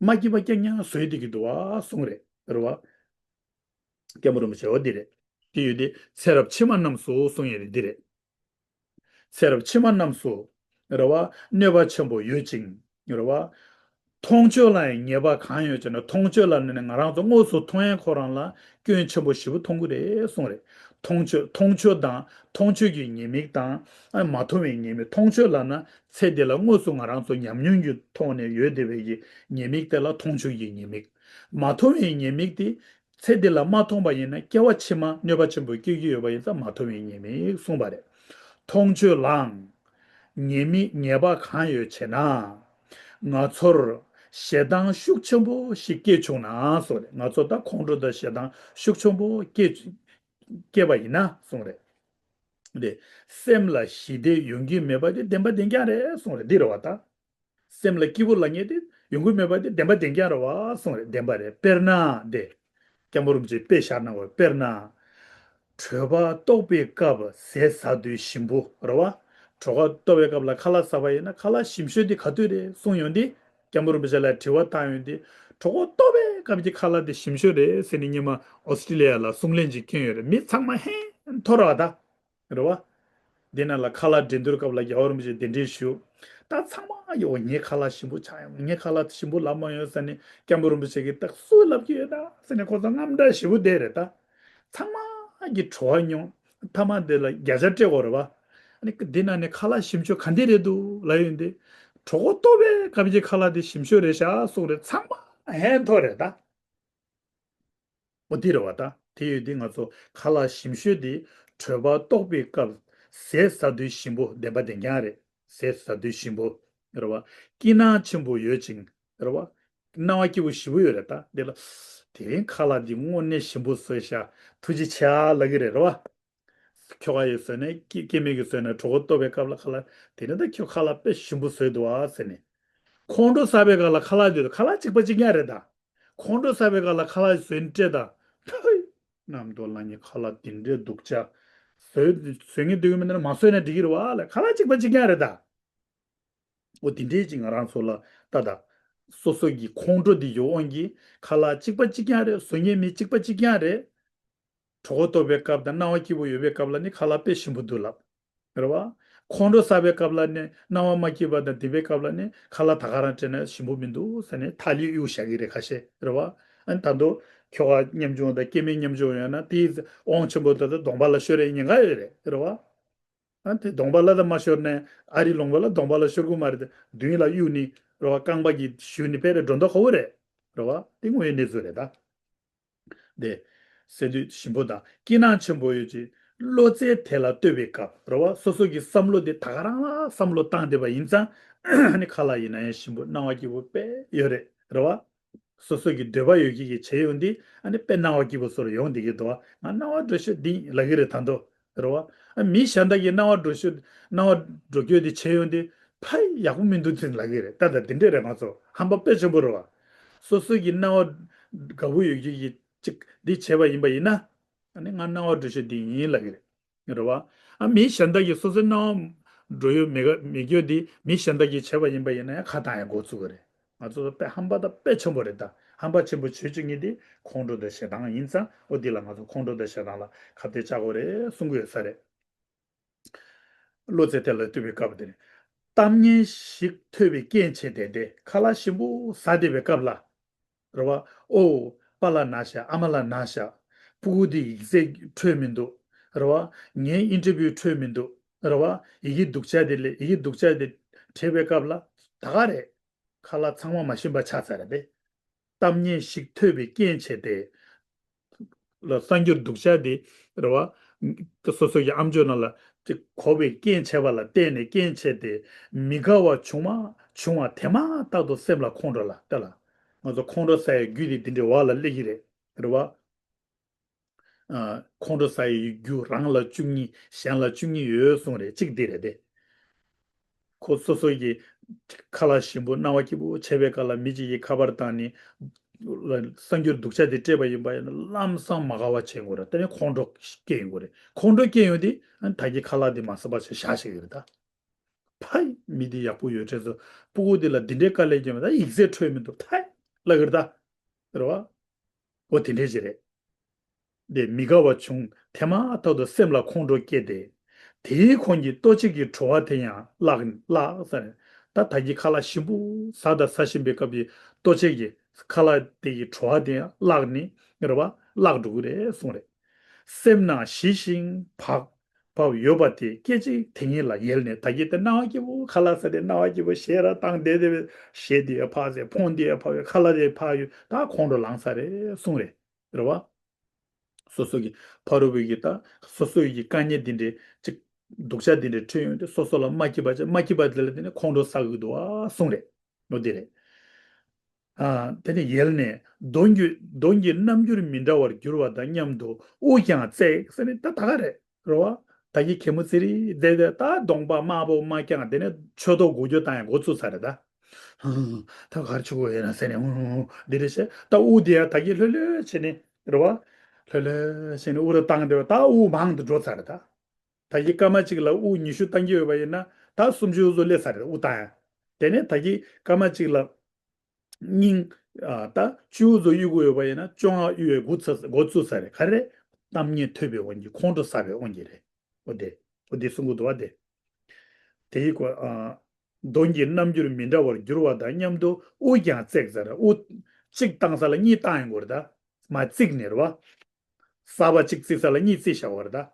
མ་སྐྱིད་པ་རྐྱང་རྐྱང་བཟོས་བསྡད་ཀྱི་འདུག་བ་གསུངས་རེད། རེད་བ། སྐྱབས་མགོན་རིན་པོ་ཆེ་འོ་འདི་རེད། དེ་ཡོད་དེ་ཚེ་རབས་ཕྱི་མ་རྣམས་སུ་གསུངས་ཡོད་རེད་འདི་རེད། ཚེ་རབས་ཕྱི་མ་རྣམས་སུ། རེད་བ། གནོད་པ་ཆེན་པོ་ཡོད་ཅིང་། རེད་བ། མཐོང་ཆོས་ལ་ཡང་ཉེས་པ་གང་ཡོད་ཅེ་ན། མཐོང་ཆོས་ལ་ནི་ང་རང་ཚོ་དངོས་སུ་མཐོང་ཡས་ཁོ་རང་ལ་སྐྱོན་ཆེན་པོ་ཞེ་པོ་མཐོང་གི་རེད་གསུངས་རེད། མཐོང་ཆོས་མཐོང་ཆོས་དང་མཐོང་ཆོས་ཀྱི་ཉེས་དམིགས་དང་། ཨ་མ་མཐོང་བའི་ཉེས་དམིགས། མཐོང་ཆོས་ལབ་ན་ཚེ་འདི་ལ་དངོས་སུ་ང་རང་ཚོ་ཉམས་མྱོང་གི་ཐོག་ནས་ཡོད་བསྡད་པའི་གི་ཉེས་དམིགས་དེ་ལ་མཐོང་ཆོས་ཀྱི་ཉེས་དམིགས། མ་མཐོང་བའི་ཉེས་དམིགས་དེ་ཚེ་འདི་ལ་མ་མཐོང་པ་ཡིན་ན་སྐྱེ་བ་ཕྱི་མ་གནོད་པ་ཆེན་པོ་སྐྱེལ་གྱི་ཡོད་པ་ཡིན་ཙང་མ་མཐོང་བའི་ཉེས་དམིགས་གསུངས་པ་རེད། མཐོང་ཆོས་ལའང་ཉེས་དམིགས་ཉེས་པ་གང་ཡོད་ཅེ་ན། ང་ཚོར་ཞེ་སྡང་ཤུགས་ཆེན་པོ་ཞིག་སྐྱེས་བྱུང་ན་གསུངས་རེད། ང་ཚོ་ད་ཁོང་ཁྲོ་དང་ཞེ་སྡང་ཤུགས་ཆེན་པོ་སྐྱེས་སྐྱེས་པ་ཡིན་ན་གསུངས་རེད། དེ་སེམས་ལ་ཞི་བདེ་ཡོང་གི་མེད་པ་དེ་བདེན་པ་བདེན་རྐྱང་རེད་གསུངས་རེད། འདི་རེད་བ་ད། སེམས་ལ་སྐྱིད་པོ་ལབ་མཁན་དེ་ཡོང་གི་མེད་པ་དེ་བདེན་པ་བདེན་རྐྱང་རེད་བ་གསུངས་རེད། བདེན་པ་རེད། དཔེར་ན་དེ། སྐྱབས་མགོན་རིན་པོ་ཆེས་དཔེ་བཞག་གནང་བ། དཔེར་ན། གྲོད་པ་ལྟོགས་པའི་སྐབས་ཟས་ཟ་དུས་ཞིམ་པོ་རེད་བ། གྲོད་པ་ལྟོགས་པའི་སྐབས་ལ་ཁ་ལག་ཟ་བ་ཡིན་ན་ཁ་ལག་ཞིམ་ཤོས་དེ་ག་དུས་རེད་གསུངས་ཡོང་དུས། སྐྱབས་མགོན་རིན་པོ་ཆེ་ལ་དྲི་བ་བཏང་ཡོང་དུས། གྲོད་ཁོག་ལྟོགས་པའི་སྐབས་ཀྱི་ཁ་ལག་དེ་ཞིམ་ཤོས་རེད་ཟེར་ནས་སྔོན་མ་ཨོ་སི་ཀྲི་ལི་ཡ་ལ་གསུང་ལན་ཅིག་བསྐྱོན་ཡོད་རེད། མི་ཚང་མ་ཧན་ཐོར་བ་ད། རེད་བ། འདི་ནང་ལ་ཁ་ལག་འགྲན་བསྡུར་སྐབས་ལ་རྒྱལ་བ་རིན་པོ་ཆེ་གདན་འདྲེན་ཞུ། ད་ཚང་མ་ཡོ་ངའི་ཁ་ལག་ཞིམ་པོ་ཆགས་ཡོང་། ངའི་ཁ་ལག་ཞིམ་པོ་ལབ་མ་ཡོང་ཟེར་ནས་སྐྱབས་མགོན་རིན་པོ་ཆེ་གིས་ད་སུས་ལབ་ཀྱི་ཡོད་ད་ཟེར་ནས་ཁོ་ཚོ་དངངས་སྐྲག་ཞེ་པོ་བསྡད་རེད་ད། ཚང་མ་གི་བྲོ་བ་མྱོང་། མཐའ་མ་དེ་ལ་བརྒྱ་ཆ་སྤྲད་དགོས་རེད་བ། ཨ་ནི་འདི་ནང་ནས་ཁ་ལག་ཞིམ་ཤོས་ག་འདི་རེད་འདུག་ལབ་ཡོང་དུས། གྲོད་ཁོག་ལྟོགས་པའི་སྐབས་ཀྱི་ཁ་ལག་དེ་ཞིམ་ཤོས་རེད་ཤག་གསུངས་རེད། ཚང་མ་ཧན་ཐོར་རེད་ད། འོ་འདི་རེད་བ་ད། དེ་ཡོད་དུས་ང་ཚོ་ཁ་ལག་ཞིམ་ཤོས་དེ་གྲོད་པ་ལྟོགས་པའི་སྐབས་ཟས་ཟ་དུས་ཞིམ་པོ་བདེན་པ་བདེན་རྐྱང་རེད། ཟས་ཟ་དུས་ཞིམ་པོ་རེད་བ། སྐྱིད་སྣང་ཆེན་པོ་ཡོད་ཅིང་རེད་བ། སྣང་བ་སྐྱིད་པོ་ཞེ་པོ་ཡོད་རེད་ད། དེ་ལ་དེ་རིང་ཁ་ལག་འདི་དངོས་གནས་ཞིམ་པོ་བཟོས་ཤག་ཐུགས་རྗེ་ཆེ་ཨ་ལབ་ཀྱི་རེད་རེད་བ། ཁྱོ་ག་ཡིས་བཟོས་ནས་སྐྱེ་སྐྱེ་དམན་གྱིས་བཟོས་ནས་གྲོད་ཁོག་ལྟོགས་པའི་སྐབས་ལ་ཁ་ལག་དེ་རིང་ད་ཁྱོད་ཁ་ལག་དཔེ་ཞིམ་པོ་བཟོས་འདུག་ཨ་ཟེར་ནས། ཁོང་ཁྲོ་ཟ་བའི་སྐབས་ལ་ཁ་ལག་དེ་ཁ་ལག་གཅིག་པ་གཅིག་རྐྱང་རེད་ད། ཁོང་ཁྲོ་ཟ་བའི་སྐབས་ལ་ཁ་ལག་བཟོས་ནས་སྤྲད་ད། ཕུ། རྣམ་རྟོག་ལ་ཉེ་ཁ་ལག་དེ་འདྲའི་སྡུག་ཅག་བཟོས་བཟོས་ངེས་འདུག་མིན་ན་མ་བཟོས་ན་འགྲིག་གི་རེད་བ་ལ། ཁ་ལག་གཅིག་པ་གཅིག་རྐྱང་རེད་ད། འོ་དེ་འདྲའི་ཅིག་ང་རང་ཚོ་ལ་ལྟ་ད། སོ་སོ་གི་ཁོང་ཁྲོ་དེ་ཡོད་དབང་གིས་ཁ་ལག་གཅིག་པ་གཅིག་རྐྱང་རེད། བཟོ་མཁན་མི་གཅིག་པ་གཅིག་རྐྱང་རེད། གྲོད་ཁོག་ལྟོགས་པའི་སྐབས་དང་སྣང་བ་སྐྱིད་པོ་ཡོད་པའི་སྐབས་ལ་ནི་ཁ་ལག་དཔེ་ཞིམ་པོ་འདུག་ལབ། རེད་བ། ཁོང་ཁྲོ་ཟ་བའི་སྐབས་ལ་ནི་སྣང་བ་མ་སྐྱིད་པ་དང་སྡིག་པའི་སྐབས་ལ་ནི་ཁ་ལག་ད་ག་རང་སྤྲད་ན་ཞིམ་པོ་མི་འདུག་ཟེར་ནས་ཐ་ལི་གཡུག་བཞག་གི་རེད་ཁ་ཤས་རེད་བ། ཨ་ནི་ད་དུང་ཁྱོ་ག་ཉམ་ཆུང་དང་སྐྱེ་དམན་ཉམ་ཆུང་ཡོད་ན་དེའི་དབང་ཆེན་པོ་ད་ལྟ་གདོང་པ་ལ་ཤོར་ཡའི་ཉེན་ཁ་ཡོད་རེད་རེད་བ། ཨ་དེ་གདོང་པ་ལ་ད་མ་ཤོར་ནས་ཨ་རི་ལུང་པ་ལ་གདོང་པ་ལ་ཤོར་གི་མ་རེད་དེ་མདུན་ལ་གཡུག་ནི་རེད་བ། རྐང་པ་གིས་གཞུས་ནི་དཔེ་རེད་འགྲོ་མདོག་ཁ་པོ་རེད་རེད་བ། དེ་དངོས་ཡོད་གནས་ཚུལ་རེད་ད། དེ། ཟེར་དུས་ཞིམ་པོ་དང་སྐྱིད་སྣང་ཆེན་པོ་ཡོད་ཅིང་བློ་རྩེ་དེ་ལ་ལྟོས་པའི་སྐབས་རེད་བ། སོ་སོ་གི་བསམ་བློ་དེ་ད་ག་རང་ལ་བསམ་བློ་བཏང་བསྡད་པ་ཡིན་ཙང་ཨ་ནི་ཁ་ལག་ཡིན་ན་ཡང་ཞིམ་པོ་སྣང་བ་སྐྱིད་པོ་དཔེ་ཡོད་རེད་རེད་བ། སོ་སོ་གི་འདོད་པ་ཡོད་མཁན་གྱིས་བྱས་ཡོང་དུས་ཨ་ནི་དཔེ་སྣང་བ་སྐྱིད་པོ་བཟོ་རུ་ཡོང་བསྡད་ཀྱི་འདུག་ང་སྣང་བ་འགྲོ་ཤོས་འདི་ཡིན་ལབ་ཀྱི་རེད་ད་དོ། རེད་བ། ཨ་མི་གཞན་དག་གིས་སྣང་བ་འགྲོ་ཤོས་སྣང་བ་འགྲོ་རྒྱུ་དེ་བྱས་ཡོང་དུས་ཕ་ཡག་པོ་མི་འདུག་ཟེར་ལབ་ཀྱི་རེད། ད་ལྟ་འདི་འདྲས་རེད། ང་ཚོ་ཧམ་པ་དཔེ་ཆེན་པོ་རེད་བ། སོ་སོ་གི་སྣང་བ་དགའ་པོ་ཡོད་རྒྱུ་གི་ཅིག་འདི་བྱས་པ་ཡིན་པ་ཡིན་ན། ཨ་ནི་ང་སྣང་བ་འགྲོ་ཤོས་འདི་ཡིན་ལབ་ཀྱི་རེད། རེད་བ། ཨ་མི་གཞན་དག་གིས་སོ་སོའི་སྣང་བ་འགྲོ་ཡོད་མེད་ག་མེད་རྒྱུ་འདི་མི་གཞན་དག་གིས་བྱས་པ་ཡིན་པ་ཡིན་ན་ཡང་ཁ་བཏང་ཡང་འགོ་ཚུགས་ཀྱི་རེད། ང་ཚོ་དཔེ་ཧམ་པ་དང་དཔེ་ཆེན་པོ་རེད་ད། ཧམ་པ་ཆེན་པོ་བྱེད་བཅུག་མཁན་དེ་ཁོང་ཁྲོ་དང་ཞེ་སྡང་ཡིན་ཙང་འོ་འདི་ལ་ང་ཚོ་ཁོང་ཁྲོ་དང་ཞེ་སྡང་ལ་ཁ་གཏད་བཅག་དགོས་རེད་གསུང་གི་ཡོད་ས་རེད། བློ་རྩེ་དེ་ལ་ལྟོས་པའི་སྐབས་དེར། གཏམ་སྙན་ཞིག་ཐོས་པའི་རྐྱེན་བྱས་ཏེ་དེ་ཁ་ལག་ཞིམ་པོ་ཟ་བསྡད་པའི་སྐབས་ལ། རེད་བ། ཨོ། པཱ་ལགས་ན་ཤག་ཨ་མ་ལགས་ན་ཤག་སྤུ་གུ་དེ་ཡིག་ཚད་འཕྲོད་མི་འདུག་རེད་བ། ངའི་ཨིན་ཊར་བིའུ་འཕྲོད་མི་འདུག་རེད་བ། ཡི་གེ་སྡུག་ཅག་དེ་ལས་ཡི་གེ་སྡུག་ཅག་དེ་བྲིས་པའི་སྐབས་ལ་ད་ག་རེད། ཁ་ལག་ཚང་མ་མ་ཞིམ་པ་ཆགས་ཚར་རེད་པས། གཏམ་སྙན་ཞིག་ཐོས་པའི་རྐྱེན་བྱས་ཏེ། ལ་གསར་འགྱུར་སྡུག་ཅག་དེ་རེད་བ། སོ་སོ་ཡི་ཨམ་ཅོག་ནང་ལ་དེ་གོ་བའི་རྐྱེན་བྱས་པ་ལ་བརྟེན་ནས་རྐྱེན་བྱས་ཏེ་མི་དགའ་བ་བྱུང་བ་བྱུང་བ་དེ་མ་ཐག་ཏུ་སེམས་ལ་ཁོང་ཁྲོ་ལ་ལྟ་ལ། ང་ཚོ་ཁོང་ཁྲོ་ཟ་ཡའི་རྒྱུ་དེ་འདི་འདྲའི་བར་ལ་སླེབས་ཀྱི་རེད་རེད་བ། ཨ། ཁོང་ཁྲོ་ཟ་ཡི་རྒྱུ་རང་ལ་བཅུ་གཉིས་གཞན་ལ་བཅུ་གཉིས་ཡོད་གསུངས་རེད། གཅིག་འདི་རེད་དེ། ཁོ་སོ་སོ་གི་ཁ་ལག་ཞིམ་པོ་སྣང་བ་སྐྱིད་པོ་བྱས་པའི་སྐབས་ལ་མི་གཅིག་གིས་ཁ་པར་བཏང་ནས་གསར་འགྱུར་སྡུག་ཅག་དེ་སྤྲད་པ་ཡིན་པ་ཡིན་ན་ལམ་སང་མ་དགའ་བ་བྱེད་དགོས་རེད། དེ་ནས་ཁོང་ཁྲོ་སྐྱེ་ཡོང་གི་རེད། ཁོང་ཁྲོ་སྐྱེ་ཡོང་དུས་ཨ་ནི་ད་གིན་ཁ་ལག་དེ་མ་ཟ་བ་བྱས་བཞག་བཞག་གི་རེད་ད། ཕ་མི་འདི་ཡག་པོ་ཡོད་དྲན་སོང་། སྤུ་གུ་འདི་ལ་འདི་འདྲའི་དཀའ་ལས་བརྒྱབ་མེད་ད་ཡིག་ཚད་འཕྲོད་མི་འདུག་ཐའི་ལབ་ཀྱི་རེད་ད། རེད་བ། འོ་དེ་འདྲས་ཅིག་རེད། དེ་མི་དགའ་བ་བྱུང་དེ་མ་ཐག་ཏུ་སེམས་ལ་ཁོང་ཁྲོ་སྐྱེས་ཏེ། དེའི་ཁོང་གི་ལྟོ་ཆས་ཀྱི་བྲོ་བ་དེ་ཡང་བརླག་བརླག་ཟེར། ད་ ད་ད་གིན་ཁ་ལག་ཞིམ་པོ་ཟ་དང་ཟ་བཞིན་པའི་སྐབས་ཀྱི་ལྟོ་ཆས་ཀྱི་ཁ་ལག་དེ་ཡི་བྲོ་བ་དེ་ཡང་བརླག་ནས་རེད་བ། བརླག་འགྲོ་གི་རེད་གསུངས་རེད། སེམས་ནང་ཞི་ཞིང་བག་ཕབ་ཡོད་པ་དེ་སྐད་ཅིག་དེ་ཉིད་ལ་ཡལ་ནས། ད་གིན་དེ་སྣང་བ་སྐྱིད་པོ་ཁ་ལག་ཟ་དེ་སྣང་བ་སྐྱིད་པོ་གཞས་ར་བཏང་བསྡད་དེ་གཞས་དེ་ཡང་ཕར་ཟད། ཕོན་དེ་ཡང་ཕར་ཡོད། ཁ་ལག་དེ་ཕར་ཡོད། ད་ཁོང་ཁྲོ་ལངས་ས་རེད་གསུངས་རེད། རེད་བ། སོ་སོ་གི་ཕ་རོལ་པོའི་གི་ད་སོ་སོའི་གི་དཀའ་ངལ་འདི་འདྲའི་ཅིག་སྡུག་ཅག་འདི་འདྲའི་འཕྲད་ཡོང་དུས་སོ་སོ་ལ་མ་སྐྱིད་པ་བྱས། མ་སྐྱིད་པ་དེ་ལ་དེ་ནས་ཁོང་ཁྲོ་ཟ་གི་འདུག་ཨ་གསུངས་རེད། འོ་དེ་རེད། ཨ། དེ་ནས་ཡལ་ནས་གདོན་གྱི་གདོན་གྱི་རྣམ་འགྱུར་མི་འདྲ་བར་འགྱུར་བ་དང་མཉམ་དུ་དབུ་ཀྱང་བརྩེགས་ཟེར་ནས་ད་ད་ག་རེད། རེད་བ། ད་གིན་གད་མོ་ཙི་རི་བསྡད་དེ་ད་གདོང་པ་དམར་པོ་དམར་རྐྱང་། དེ་ནས་མཆུ་ཏོ་འགུལ་སྐྱོད་བཏང་ཡང་འགོ་བཙུགས་ཚར་རེད་ད། ད་ག་རེ་བྱེད་དགོས་ཡིན་ན་ཟེར་ནས་འདི་རེད་བྱས། ད་དབུ་དེ་ཡང་ད་གིན་ལྷོད་ལྷོད་བྱས་ནས་རེད་བ། ལྷོད་ལྷོད་བྱས་ནས་དབུ་རུ་བཏང་བསྡད་པ་ད་དབུ་མང་དུ་འགྲོ་ཚར་རེད་ད། ད་གིན་སྐར་མ་གཅིག་ལ་དབུ་ཉི་ཤུ་བཏང་གི་ཡོད་པ་ཡིན་ན་ད་སུམ་ཅུ་བཟོ་སླེབས་ཚར་རེད། དབུ་བཏང་ཡང་། དེ་ནས་ད་གིན་སྐར་མ་གཅིག་ལ་སྙིང་ཨ་ད་བཅུ་བཟོ་གཡུག་དགོས་ཡོད་པ་ཡིན་ན་བཅོ་ལྔ་གཡུག་ཡས་འགོ་ཚུགས་འགོ་བཙུགས་ས་རེད། ག་རེ་རེད། གཏམ་སྙན་ཐོས་པའི་དབང་གིས་ཁོང་ཁྲོ་ཟ་བའི་དབང་གིས་རེད། འོ་དེ། འོ་དེ་གསུང་གི་འདུག་བ་དེ། དེ་ཡི་གོ་ཨ། གདོན་གྱི་རྣམ་འགྱུར་མི་འདྲ་བར་འགྱུར་བ་དང་མཉམ་དུ་དབུ་ཀྱང་བརྩེགས་ཟེར། དབུ་གཅིག་བཏང་ས་ལ་གཉིས་བཏང་ཡོང་གི་རེད་ད། མ་བརྩིགས་ནས་རེད་བ། གསར་པ་གཅིག་བརྩིགས་ས་ལ་གཉིས་བརྩིགས་བཞག་པ་རེད་ད།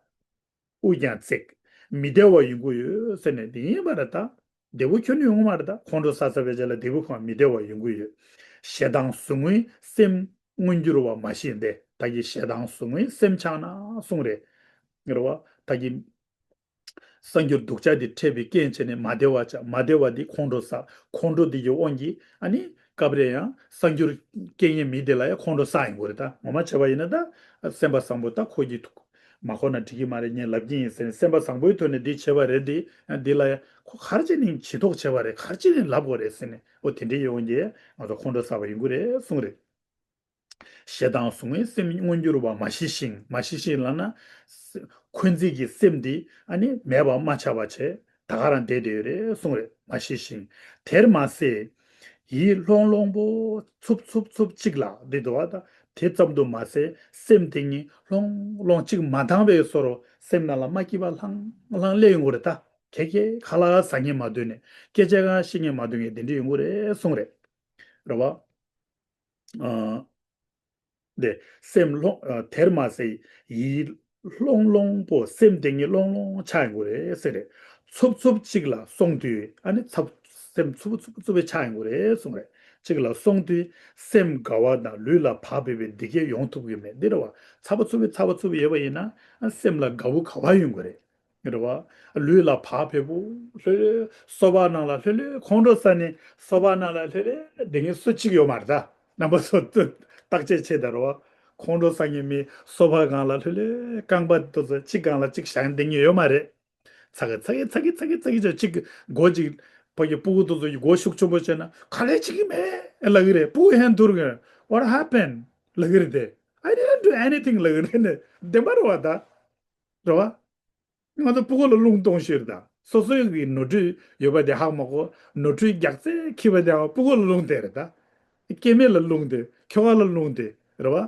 དབུ་ཀྱང་བརྩེགས། མི་བདེ་བ་ཡོང་གི་ཡོད་ཟེར་ནས་དེ་ཡིན་པ་རེད་ད། བདེ་པོ་ཁྱོན་ནས་ཡོང་གི་མ་རེད་ད། ཁོང་ཁྲོ་ཟ་ཟ་བའི་རྗེས་ལ་བདེ་པོ་ཁོང་མི་བདེ་བ་ཡོང་གི་ཡོད། ཞེ་སྡང་ཟུག་རྔུའི་སེམས་མངོན་འགྱུར་བ་མ་ཤེས་ཏེ། ད་གིན་ཞེ་སྡང་ཟུག་རྔུའི་སེམས་ཆགས་ན་གསུངས་རེད། རེད་བ། ད་གིན་གསར་འགྱུར་སྡུག་ཅག་འདི་འཕྲད་པའི་རྐྱེན་བྱས་ནས་མ་བདེ་བ་ཆགས། མ་བདེ་བ་འདི་ཁོང་ཁྲོ་ཟ། ཁོང་ཁྲོ་འདི་གི་དབང་གིས་ཨ་ནི་སྐབས་རེ་ཡང་གསར་འགྱུར་སྐད་ངན་མི་དེ་ལ་ཡང་ཁོང་ཁྲོ་ཟ་ཡོང་གི་རེད་ད། ངོ་མ་བྱས་པ་ཡིན་ན་ད་སེམས་པ་བཟང་པོ་ད་ཁོ་གི་མ་ཁོ་ན་འགྲིག་གི་མ་རེད། ངས་ལབ་ཀྱི་ཡིན་ཟེར་ནས་སེམས་པ་བཟང་པོའི་ཐོག་ནས་འདི་བྱས་པ་རེད། འདི་འདི་ལ་ཡང་ཁོ་ག་རེ་བྱས་ནས་བྱེད་ཐོག་བྱས་པ་རེད། ག་རེ་བྱས་ནས་ལབ་དགོས་རེད་ཟེར་ནས་འོ་དེ་འདྲའི་ཡོང་རྗེས་ང་ཚོ་ཁོང་ཁྲོ་ཟ་བ་ཡོང་གི་རེད་གསུངས་རེད། ཞེ་སྡང་ཟུག་རྔུའི་སེམས་མངོན་འགྱུར་བ་མ་ཤེས་ཤིང་། མ་ཤེས་ཤིང་ལབ་ན། འཁོན་འཛིན་གྱི་སེམས་འདི་ཨ་ནི་མེད་པ་མ་ཆགས་པ་བྱས་ད་ག་རང་བསྡད་བསྡད་ཡོད་རེད་གསུངས་རེད། མ་ཤེས་ཤིང་། དེར་མ་ཟད། ཡིད་ལྷུང་ལྷུང་པོ་འཚུབ་འཚུབ་འཚུབ་ཅིག་ལ་འདི་འདུག་བ་ད། དེ་ཙམ་དུ་མ་ཟད་སེམས་དེ་ཉིད་ལྷུང་ལྷུང་ཅིག་མ་འདང་བའི་བཟོ་འདྲ་སེམས་ནང་ལ་མ་སྐྱིད་པ་ལྷང་ལྷང་སླེབས་ཡོང་གི་རེད་ད། ཁྱེད་ཀྱིས་ཁ་ལག་ཟ་སྙིང་མ་འདོད་ནས། སྐད་ཆ་གང་བཤད་སྙིང་མ་འདོད་མཁན་དེ་འདྲ་ཡོང་གི་རེད་གསུངས་རེད། རེད་བ། ཨ། དེ་སེམས་ལྷོང་ཨ། དེར་མ་ཟད་ཡིད་ལྷུང་ལྷུང་པོ་སེམས་དེ་ཉིད་ལྷུང་ལྷུང་ཆགས་ཡོང་གི་རེད་ཟེར་རེད། འཚུབ་འཚུབ་ཅིག་ལ་སོང་དུས་ཨ་ནི་འཚབ་སེམས་འཚུབ་འཚུབ་འཚུབ་པོ་ཆགས་ཡོང་གི་རེད་གསུངས་རེད། ཅིག་ལ་སོང་དུས་སེམས་དགའ་བ་དང་ལུས་ལ་བག་ཕེབས་པའི་འདི་སྐད་ཡོང་ཐུབ་ཀྱི་མེད། འདི་རེད་བ། འཚབ་པ་འཚུབ་པའི་འཚབ་པ་འཚུབ་པ་ཡོད་པ་ཡིན་ན་ཨ་སེམས་ལ་དགའ་བོ་ག་བ་ཡོང་གི་རེད། རེད་བ། ལུས་ལ་བག་ཕེབས་པོ་ལྷོད་ལྷོད་སོ་ཕག་ནང་ལ་ལྷོད་ལྷོད་ཁོང་ཁྲོ་ཟ་ནས་སོ་ཕག་ནང་ལ་ལྷོད་ལྷོད་བསྡད་མཁན་སུ་གཅིག་ཡོད་མ་རེད་ད། རྣམ་པ་ཚོ་བརྟག་དཔྱད་བྱེད་ད། རེད་བ། ཁོང་ཁྲོ་ཟ་མཁན་མི་སོ་ཕག་སྒང་ལ་ལྷོད་ལྷོད་རྐང་པ་དེ་ཚོ་གཅིག་སྒང་ལ་གཅིག་བཞག་བསྡད་མཁན་ཡོད་མ་རེད། ཚ་གི་ཚ་གི་ཚ་གི་ཚ་གི་ཚ་གི་ཅིག་མགོ་ཅིག་ཕ་གི་སྤུ་གུ་དེ་ཚོ་ཡི་མགོ་ཤུགས་ཆེན་པོ་བྱས་ན་ག་རེ་བྱེད་ཀྱི་མེད་ལབ་ཀྱི་རེད། སྤུ་གུ་ཧན་ཐུར་གི། What happened? ལབ་ཀྱི་རེད་དེ། I didn't do anything ལབ་ཀྱི་རེད་ནས་བདེན་པ་རེད་བ་ད། རེད་བ། ང་ཚོ་སྤུ་གུ་ལ་རླུང་གཏོང་ཤེས་རེད་ད། སོ་སོའི་གི་ནོར་འཁྲུལ་ཡོད་པ་དེ་ཧ་མ་གོ། ནོར་འཁྲུལ་རྒྱག་རྩེ་འཁྱེར་བ་དེ་ཧ་སྤུ་གུ་ལ་རླུང་དེ་རེད་ད། སྐྱེ་དམན་ལ་རླུང་དེ་ཁྱོ་ག་ལ་རླུང་དེ་རེད་བ།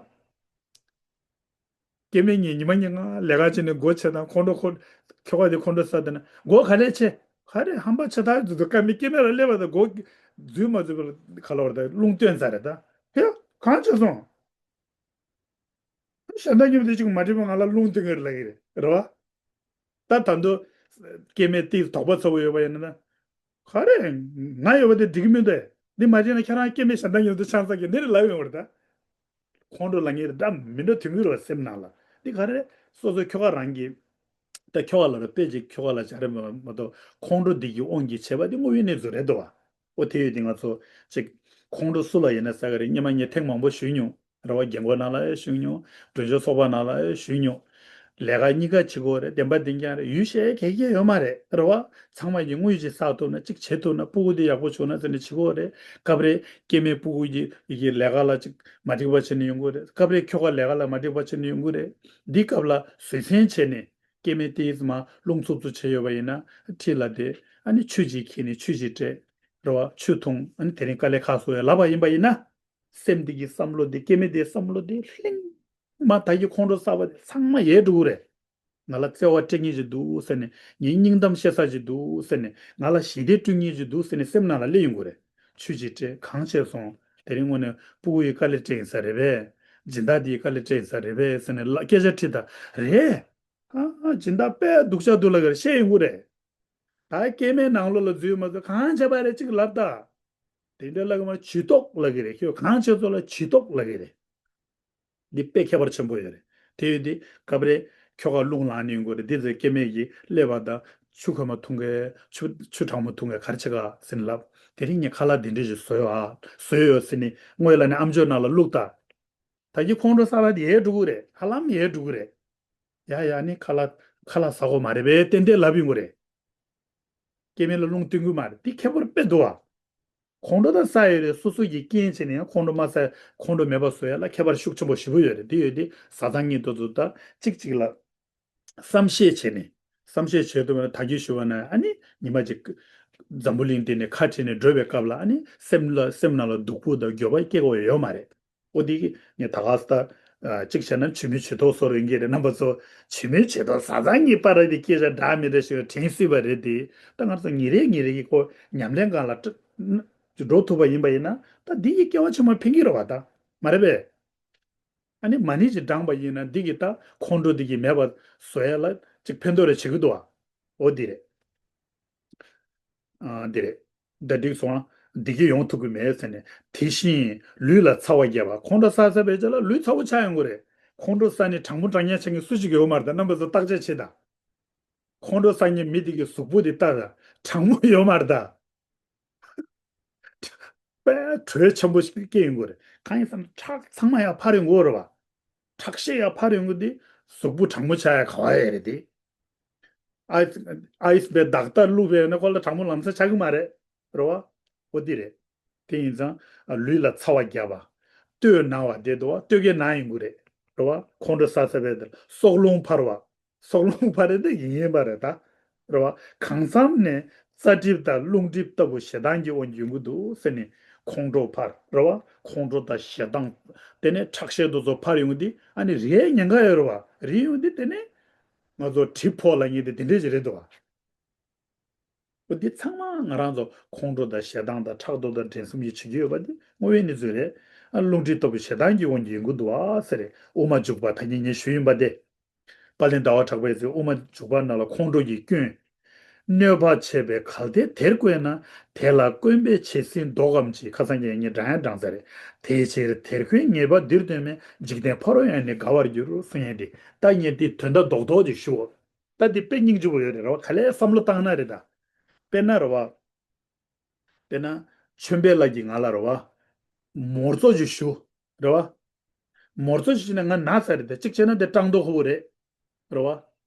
སྐྱེ་དམན་གཉིས་ཉི་མ་ཉིན་ང་ལས་ཀ་བྱས་ནས་སྒོ་ཕྱེ་དང་ཁོང་ཁྲོ་ཁོ། ཁྱོ་ག་དེ་ཁོང་ཁྲོ་ཟ་དེ་ན་སྒོ་ག་ལས་ཕྱེ། ག་རེ་ཧམ་པ་ཆེ་ཐག་ཆོད་འདུག་ཀ་མི་སྐྱེ་དམན་ལ་སླེབས་པ་དང་སྒོ་འཛུལ་མ་འཛུལ་བ་ལ་ག་ལ་བར་ད་རླུང་བཏོན་ཚར་རེད་ད། ཧེ། གང་བྱས་སོང་། གཞན་དག་མཉམ་དུ་ཅིག་མ་འགྲིག་པ་ང་ལ་རླུང་སྟོན་གྱི་རེད་ལབ་ཀྱི་རེད། རེད་བ། ད་ད་དུང་སྐྱེ་དམན་དེས་དོགས་པ་ཚ་པོ་ཡོད་པ་ཡིན་ན། ག་རེ། ང་ཡོད་པ་དེ་འགྲིག་གི་མི་འདུག་འདི་མ་བྱས་ན་ཁྱེད་རང་སྐྱེ་དམན་གཞན་དག་མཉམ་དུ་ཆང་ས་གི་འདི་རེད་ལབ་ཡོང་བ་རེད་ད། ཁོང་ཁྲོ་ལངས་ཀྱི་རེད་ད། མི་འདྲ་དོན་གྱི་རེད་བ་སེམས་ནང་ལ། འདི་ག་རེ། སོ་སོ་ཁྱོ་ག་རང་གི། ད་ཁྱོ་ག་ལ་རེ་དཔེ་ཅིག་ཁྱོ་ག་ལ་སྦྱར་རེད་མ་གཏོགས་ཁོང་ཁྲོ་འདི་གི་དབང་གིས་བྱས་པ་འདི་དངོས་ཡོད་གནས་ཚུལ་རེད་འདུག་བ། ཨོ་དེ་ཡོད་དེ་ང་ཚོ་ཅིག་ཁོང་ཁྲོ་སུ་ལ་ཡིན་ན་ཟ་གི་རེད། སྔོན་མ་ངས་ཐེངས་མང་པོ་ཞུས་མྱོང་། རེད་བ། རྒན་གོག་ནང་ལ་ཡང་ཞུས་མྱོང་། མགྲོན་ཤོག་ཚོགས་པ་ནང་ལ་ཡང་ཞུས་མྱོང་། ལས་ཀ་གཉིས་ཀ་བྱེད་དགོས་རེད། བདེན་པ་བདེན་རྐྱང་རེད། ཡུལ་གཞན་ག་གེ་ཡོད་མ་རེད། རེད་བ། ཚང་མ་གིས་དངུལ་ཅིག་བསགས་ཐུབ་ན་ཅིག་བྱེད་ཐུབ་ན་སྤུ་གུ་དེ་ཡག་པོ་བྱུང་ན་ཟེར་ནས་བྱེད་དགོས་རེད། སྐབས་རེ་སྐྱེ་དམན་སྤུ་གུ་གི་ཡི་གེ་ལས་ཀ་ལ་ཅིག་མ་འགྲིག་པ་བྱས་ནས་ཡོང་གི་རེད། སྐབས་རེ་ཁྱོ་ག་ལས་ཀ་ལ་མ་འགྲིག་པ་བྱས་ནས་ཡོང་གི་རེད། འདི་སྐབས་ལ་བཟོད་བསྲན་བྱས་ནས་སྐྱེ་དམན་དེས་མ་རླུང་འཚུབ་འཚུབ་བྱས་ཡོད་པ་ཡིན་ན་འཁྲིས་ལ་བསྡད། ཨ་ནི་ཆུ་ཅིག་ཁྱེར་ནས་ཆུ་ཞིག་སྤྲད། རེད་བ། ཆུ་འཐུང་། ཨ་ནི་དེ་རིང་དཀའ་ལས་ཁག་སོང་ཡ་ལབ་པ་ཡིན་པ་ཡིན་ན། སེམས་འདི་གི་བསམ་བློ་འདི་སྐྱེ་དམན་དེའི་བསམ་བློ་འདི་ལྷིང་མ་ད་གི་ཁོང་ཁྲོ་ཟ་བ་དེ་ཚང་མ་ཡལ་འགྲོ་གི་རེད། ང་ལ་བརྩེ་བ་སྤྲད་མཁན་ཅིག་འདུག་ཟེར་ནས། ངའི་སྙིང་གཏམ་བཤད་ས་ཅིག་འདུག་ཟེར་ནས། ང་ལ་ཞི་བདེ་སྤྲོད་མཁན་ཅིག་འདུག་ཟེར་ནས་སེམས་ནང་ལ་སླེབས་ཡོང་གི་རེད། ཆུ་ཅིག་སྤྲད། གང་བྱས་སོང་། དེ་རིང་དངོས་གནས་སྤུ་གུ་ཡི་དཀའ་ལས་སྤྲད་ཡིན་ས་རེད་པས། སྦྱིན་བདག་དེ་ཡི་དཀའ་ལས་སྤྲད་ཡིན་ས་རེད་པས་ཟེར་ནས་ལ་སྐད་ཆ་དྲིས་དང་། རེད། ཨ་ཨ། སྦྱིན་བདག་དཔེ་སྡུག་ཅག་འདུག་ལབ་ཀྱི་རེད། བཤད་ཡོང་གི་རེད། ད་སྐྱེས་མའི་ནང་ལོགས་ལ་འཛུལ་མ་ཚོ་གང་བྱས་པ་རེད་ཅིག་ལབ་ད། དེ་འདྲ་ལབ་ཀྱི་མ། ཇུས་གཏོགས་ལབ་ཀྱི་རེད། ཁྱོད་གང་བྱས་ཚོ་ལ་ཇུས་གཏོགས་ལབ་ཀྱི་རེད། འདི་དཔེ་ཁྱད་པར་ཆེན་པོ་ཡོད་རེད། དེ་ཡོད་དེ་སྐབས་རེ་ཁྱོ་ག་རླུང་ལངས་ནས་ཡོང་གི་རེད། འདི་ཚོའི་སྐྱེས་མས་ཀྱིས་སླེབས་པ་དང་། ཆུ་ཁོལ་མ་འཐུང་གས། ཆུ་ཆུ་གྲང་མོ་འཐུང་གས། ག་རེ་བྱེད་ག་ཟེར་ནས་ལབ། དེ་རིང་ངས་ཁ་ལག་འདི་འདྲ་ཞིག་བཟོས་ཡོད་ཨ། བཟོས་ཡོད་ཟེར་ནས་སྔོན་ལ་ནས་ཨམ་ཅོག་ནང་ལ་བླུགས་ད། ད་གིན་ཁོང་ཁྲོ་ཟ་བ་དེ་ཡལ་འགྲོ་གི་རེད། ཧ་ལམ་ཡལ་འགྲོ་གི་རེད། ཡ་ཡ། ནི་ཁ་ལག་ཁ་ལག་ཟ་དགོས་མ་རེད་པས་ཏན་ཏན་ལབ་ཡོང་གི་རེད། སྐྱེས་མ་ལ་རླུང་བསྟན་གྱི་མ་རེད། འདི་ཁྱད་པར་དཔེ་འདུག་ཨ། ཁོང་ཁྲོ་ད་ཟ་ཡོད་རེད། སོ་སོ་ཡི་རྐྱེན་བྱས་ནས་ཡང་ཁོང་ཁྲོ་མ་ཟ། ཁོང་ཁྲོ་མེད་པ་བཟོ་ཡ་ལ་ཁྱད་པར་ཤུགས་ཆེན་པོ་ཞེ་པོ་ཡོད་རེད། དེ་ཡོད་དེ་བཟའ་ཚང་གཉིས་དེ་ཚོ་ད་གཅིག་གཅིག་ལ་བསམ་ཤེས་བྱས་ནས། བསམ་ཤེས་བྱེད་ཐུབ་ན། ད་གིན་ཞུ་བ་ན་ཨ་ནི་ཉི་མ་གཅིག་འཛམ་བུ་གླིང་འདི་ནས་ཁ་བྲལ་ནས་འགྲོ་བའི་སྐབས་ལ་ཨ་ནི་སེམས་ལ་སེམས་ནང་ལ་སྡུག་པོ་དང་འགྱོད་པ་སྐྱེ་དགོས་ཡོད་མ་རེད། ཨོ་དེ་གི་ངས་ད་ག་ས་ད་གཅིག་བྱས་ན་ཇུས་མེད་ཇུས་གཏོགས་བཟོ་རུ་ཡིན་གྱི་རེད། རྣམ་པ་ཚོ་ཇུས་མེད་ཇུས་གཏོགས་བཟའ་ཚང་གཉིས་བར་དེ་སྐད་ཆ་འདྲ་མི་འདྲ་ཞིག་དྲན་སྲིད་པ་རེད་དེ། ད་ང་ཚོ་ཉིན་རེ་ཉིན་རེ་གི་ཁོ་ཉམས་ལེན་སྒང་ལ་འགྲོ་ཐུབ་པ་ཡིན་པ་ཡིན་ན་ད་འདི་གི་སྐྱེ་བ་ཕྱི་མ་ཕན་གྱི་རེད་བ། ད་མ་རེད་པས། ཨ་ནི་མ་ཎི་ཅིག་བགྲངས་པ་ཡིན་ན་འདི་གི་ད་ཁོང་ཁྲོ་འདི་གི་མེད་པ་བཟོ་ཡ་ལ་ཅིག་ཕན་ཐོགས་རེ་བྱེད་ཀྱི་འདུག་བ། འོ་འདི་རེད། ཨ་འདི་རེད། ད་འགྲིག་སོང་ཨ། འདི་གི་ཡོང་ཐུབ་ཀྱི་མེད་ཟེར་ནས། དེ་བཞིན་ལུས་ལ་ཚ་བ་རྒྱབ་པ། ཁོང་ཁྲོ་ཟ་ཟ་བའི་རྗེས་ལ་ལུས་ཚ་བོ་ཆགས་ཡོང་གི་རེད། ཁོང་ཁྲོ་ཟ་ནས་གྲང་མོ་འགྲང་ཡ་ཆགས་མཁན་སུ་ཞིག་ཡོད་མ་རེད། ད་རྣམ་པ་ཚོ་བརྟག་དཔྱད་བྱེད་དང་། ཁོང་ཁྲོ་ཟ་མཁན་མི་དེ་གི་གཟུགས་པོ་དེ་ལྟ་དང་། གྲང་མོ་ཡོད་མ་རེད་ད། དཔེ་དྲོད་ཆེན་པོ་ཞིག་སྐྱེ་ཡོང་གི་རེད། གང་ཡིན་ཟེར་ན་ཁྲག་ཚང་མ་ཡར་འཕར་ཡོང་གི་རེད་བ། ཁྲག་ཤེད་ཡར་འཕར་ཡོང་གི་དེ་གཟུགས་པོ་གྲང་མོ་ཆགས་ཡ་ག་བ་ཡ་རེད་དེ། ཨའི་ཨའི་སི་བའི་དག་ད་བླུགས་པས་ན་ཁོ་ལ་གྲང་མོ་ལམ་སང་ཆགས་ཀྱི་མ་རེད། རེད་བ། འོ་དེ་རེད། དེ་ཡིན་ཙང་ལུས་ལ་ཚ་བ་རྒྱབ་པ། སྟོད་ན་བ་དེ་འདུག་བ། སྟོད་གི་ན་ཡོང་གི་རེད། རེད་བ། ཁོང་ཁྲོ་ཟ་ཟ་བའི་དེ་ལ་སྲོག་རླུང་འཕར་བ། སྲོག་རླུང་འཕར་རེད་དེ་ཡིན་ཡིན་པ་རེད་ད། རེད་བ། གང་འཚམ་ནས་རྩ་གྲིབ་དང་རླུང་གྲིབ་ལྟ་བུ་ཞེ་སྡང་གི་དབང་གིས་ཡོང་གི་འདུག་ཟེར་ནས། ཁོང་ཁྲོ་འཕར། རེད་བ། ཁོང་ཁྲོ་དང་ཞེ་སྡང་། དེ་ནས་ཁྲག་ཤེད་དེ་ཚོ་འཕར་ཡོང་གི་དེ་ཨ་ནི་རེད་ཉེན་ཁ་ཡོད་རེད་བ། རེད་ཡོང་དེ་དེ་ནས་ང་ཚོ་གྲིབ་ཕོག་ལབ་མཁན་དེ་དེ་འདྲས་ཅིག་རེད་འདུག་བ། འོ་འདི་ཚང་མ་ང་རང་ཚོ་ཁོང་ཁྲོ་དང་ཞེ་སྡང་དང་ཕྲག་དོག་དང་འགྲན་སེམས་ཀྱི་བྱེད་ཀྱི་ཡོད་པ་འདི་དངོས་ཡོད་གནས་ཚུལ་རེད། ཨ་རླུང་མཁྲིས་ལྟ་བུ་ཞེ་སྡང་གི་དབང་གིས་ཡོང་གི་འདུག་ཨ་ཟེར་རེད། དབུ་མ་འཇུག་པ་ད་གིན་ངས་ཞུས་ཡིན་པ་དེ། དཔལ་ལྡན་ཟླ་བ་གྲགས་པའི་ཚེ་དབུ་མ་འཇུག་པ་ནང་ལ་ཁོང་ཁྲོ་ཡི་སྐྱོན། གནོད་པ་བྱེད་པའི་གལ་ཏེ་དེར་བཀོད་ན། དེ་ལ་སྐོན་པའི་བྱད་བསྲིངས་བཟློག་གམ་ཅི། ཁ་སང་ངས་ངས་འདྲ་ཡང་འདྲ་ས་རེད། དེའི་ཕྱིར་དེར་འཁོད་ཉེས་པ་འདིར་སྟོན་མེད། འཇིག་རྟེན་ཕ་རོལ་ཡང་ནི་དགའ་བར་འགྱུར། གསུང་ཡས་འདི་ད་ངས་འདི་དོན་དག་རྡོག་རྡོག་ཅིག་ཞུའོ། ད་འདི་དཔེ་སྙིང་རྗེ་པོ་ཡོད་རེད་རོ། ག་ལེར་བསམ་བློ་བཏང་ན་རེད་ད། དཔེར་ན་རེད་བ། དཔེར་ན། ཆོས་འཕེལ་ལགས་ཀྱིས་ང་ལ་རེད་བ། མོར་ཙོ་ཅིག་ཞུ། རེད་བ། མོར་ཙོ་ཅིག་བྱས་ན་ང་ན་ཚར་རེད་ད། གཅིག་བྱས་ན་དེ་སྐྲངས་མདོག་ཁ་པོ་རེད། རེད་བ།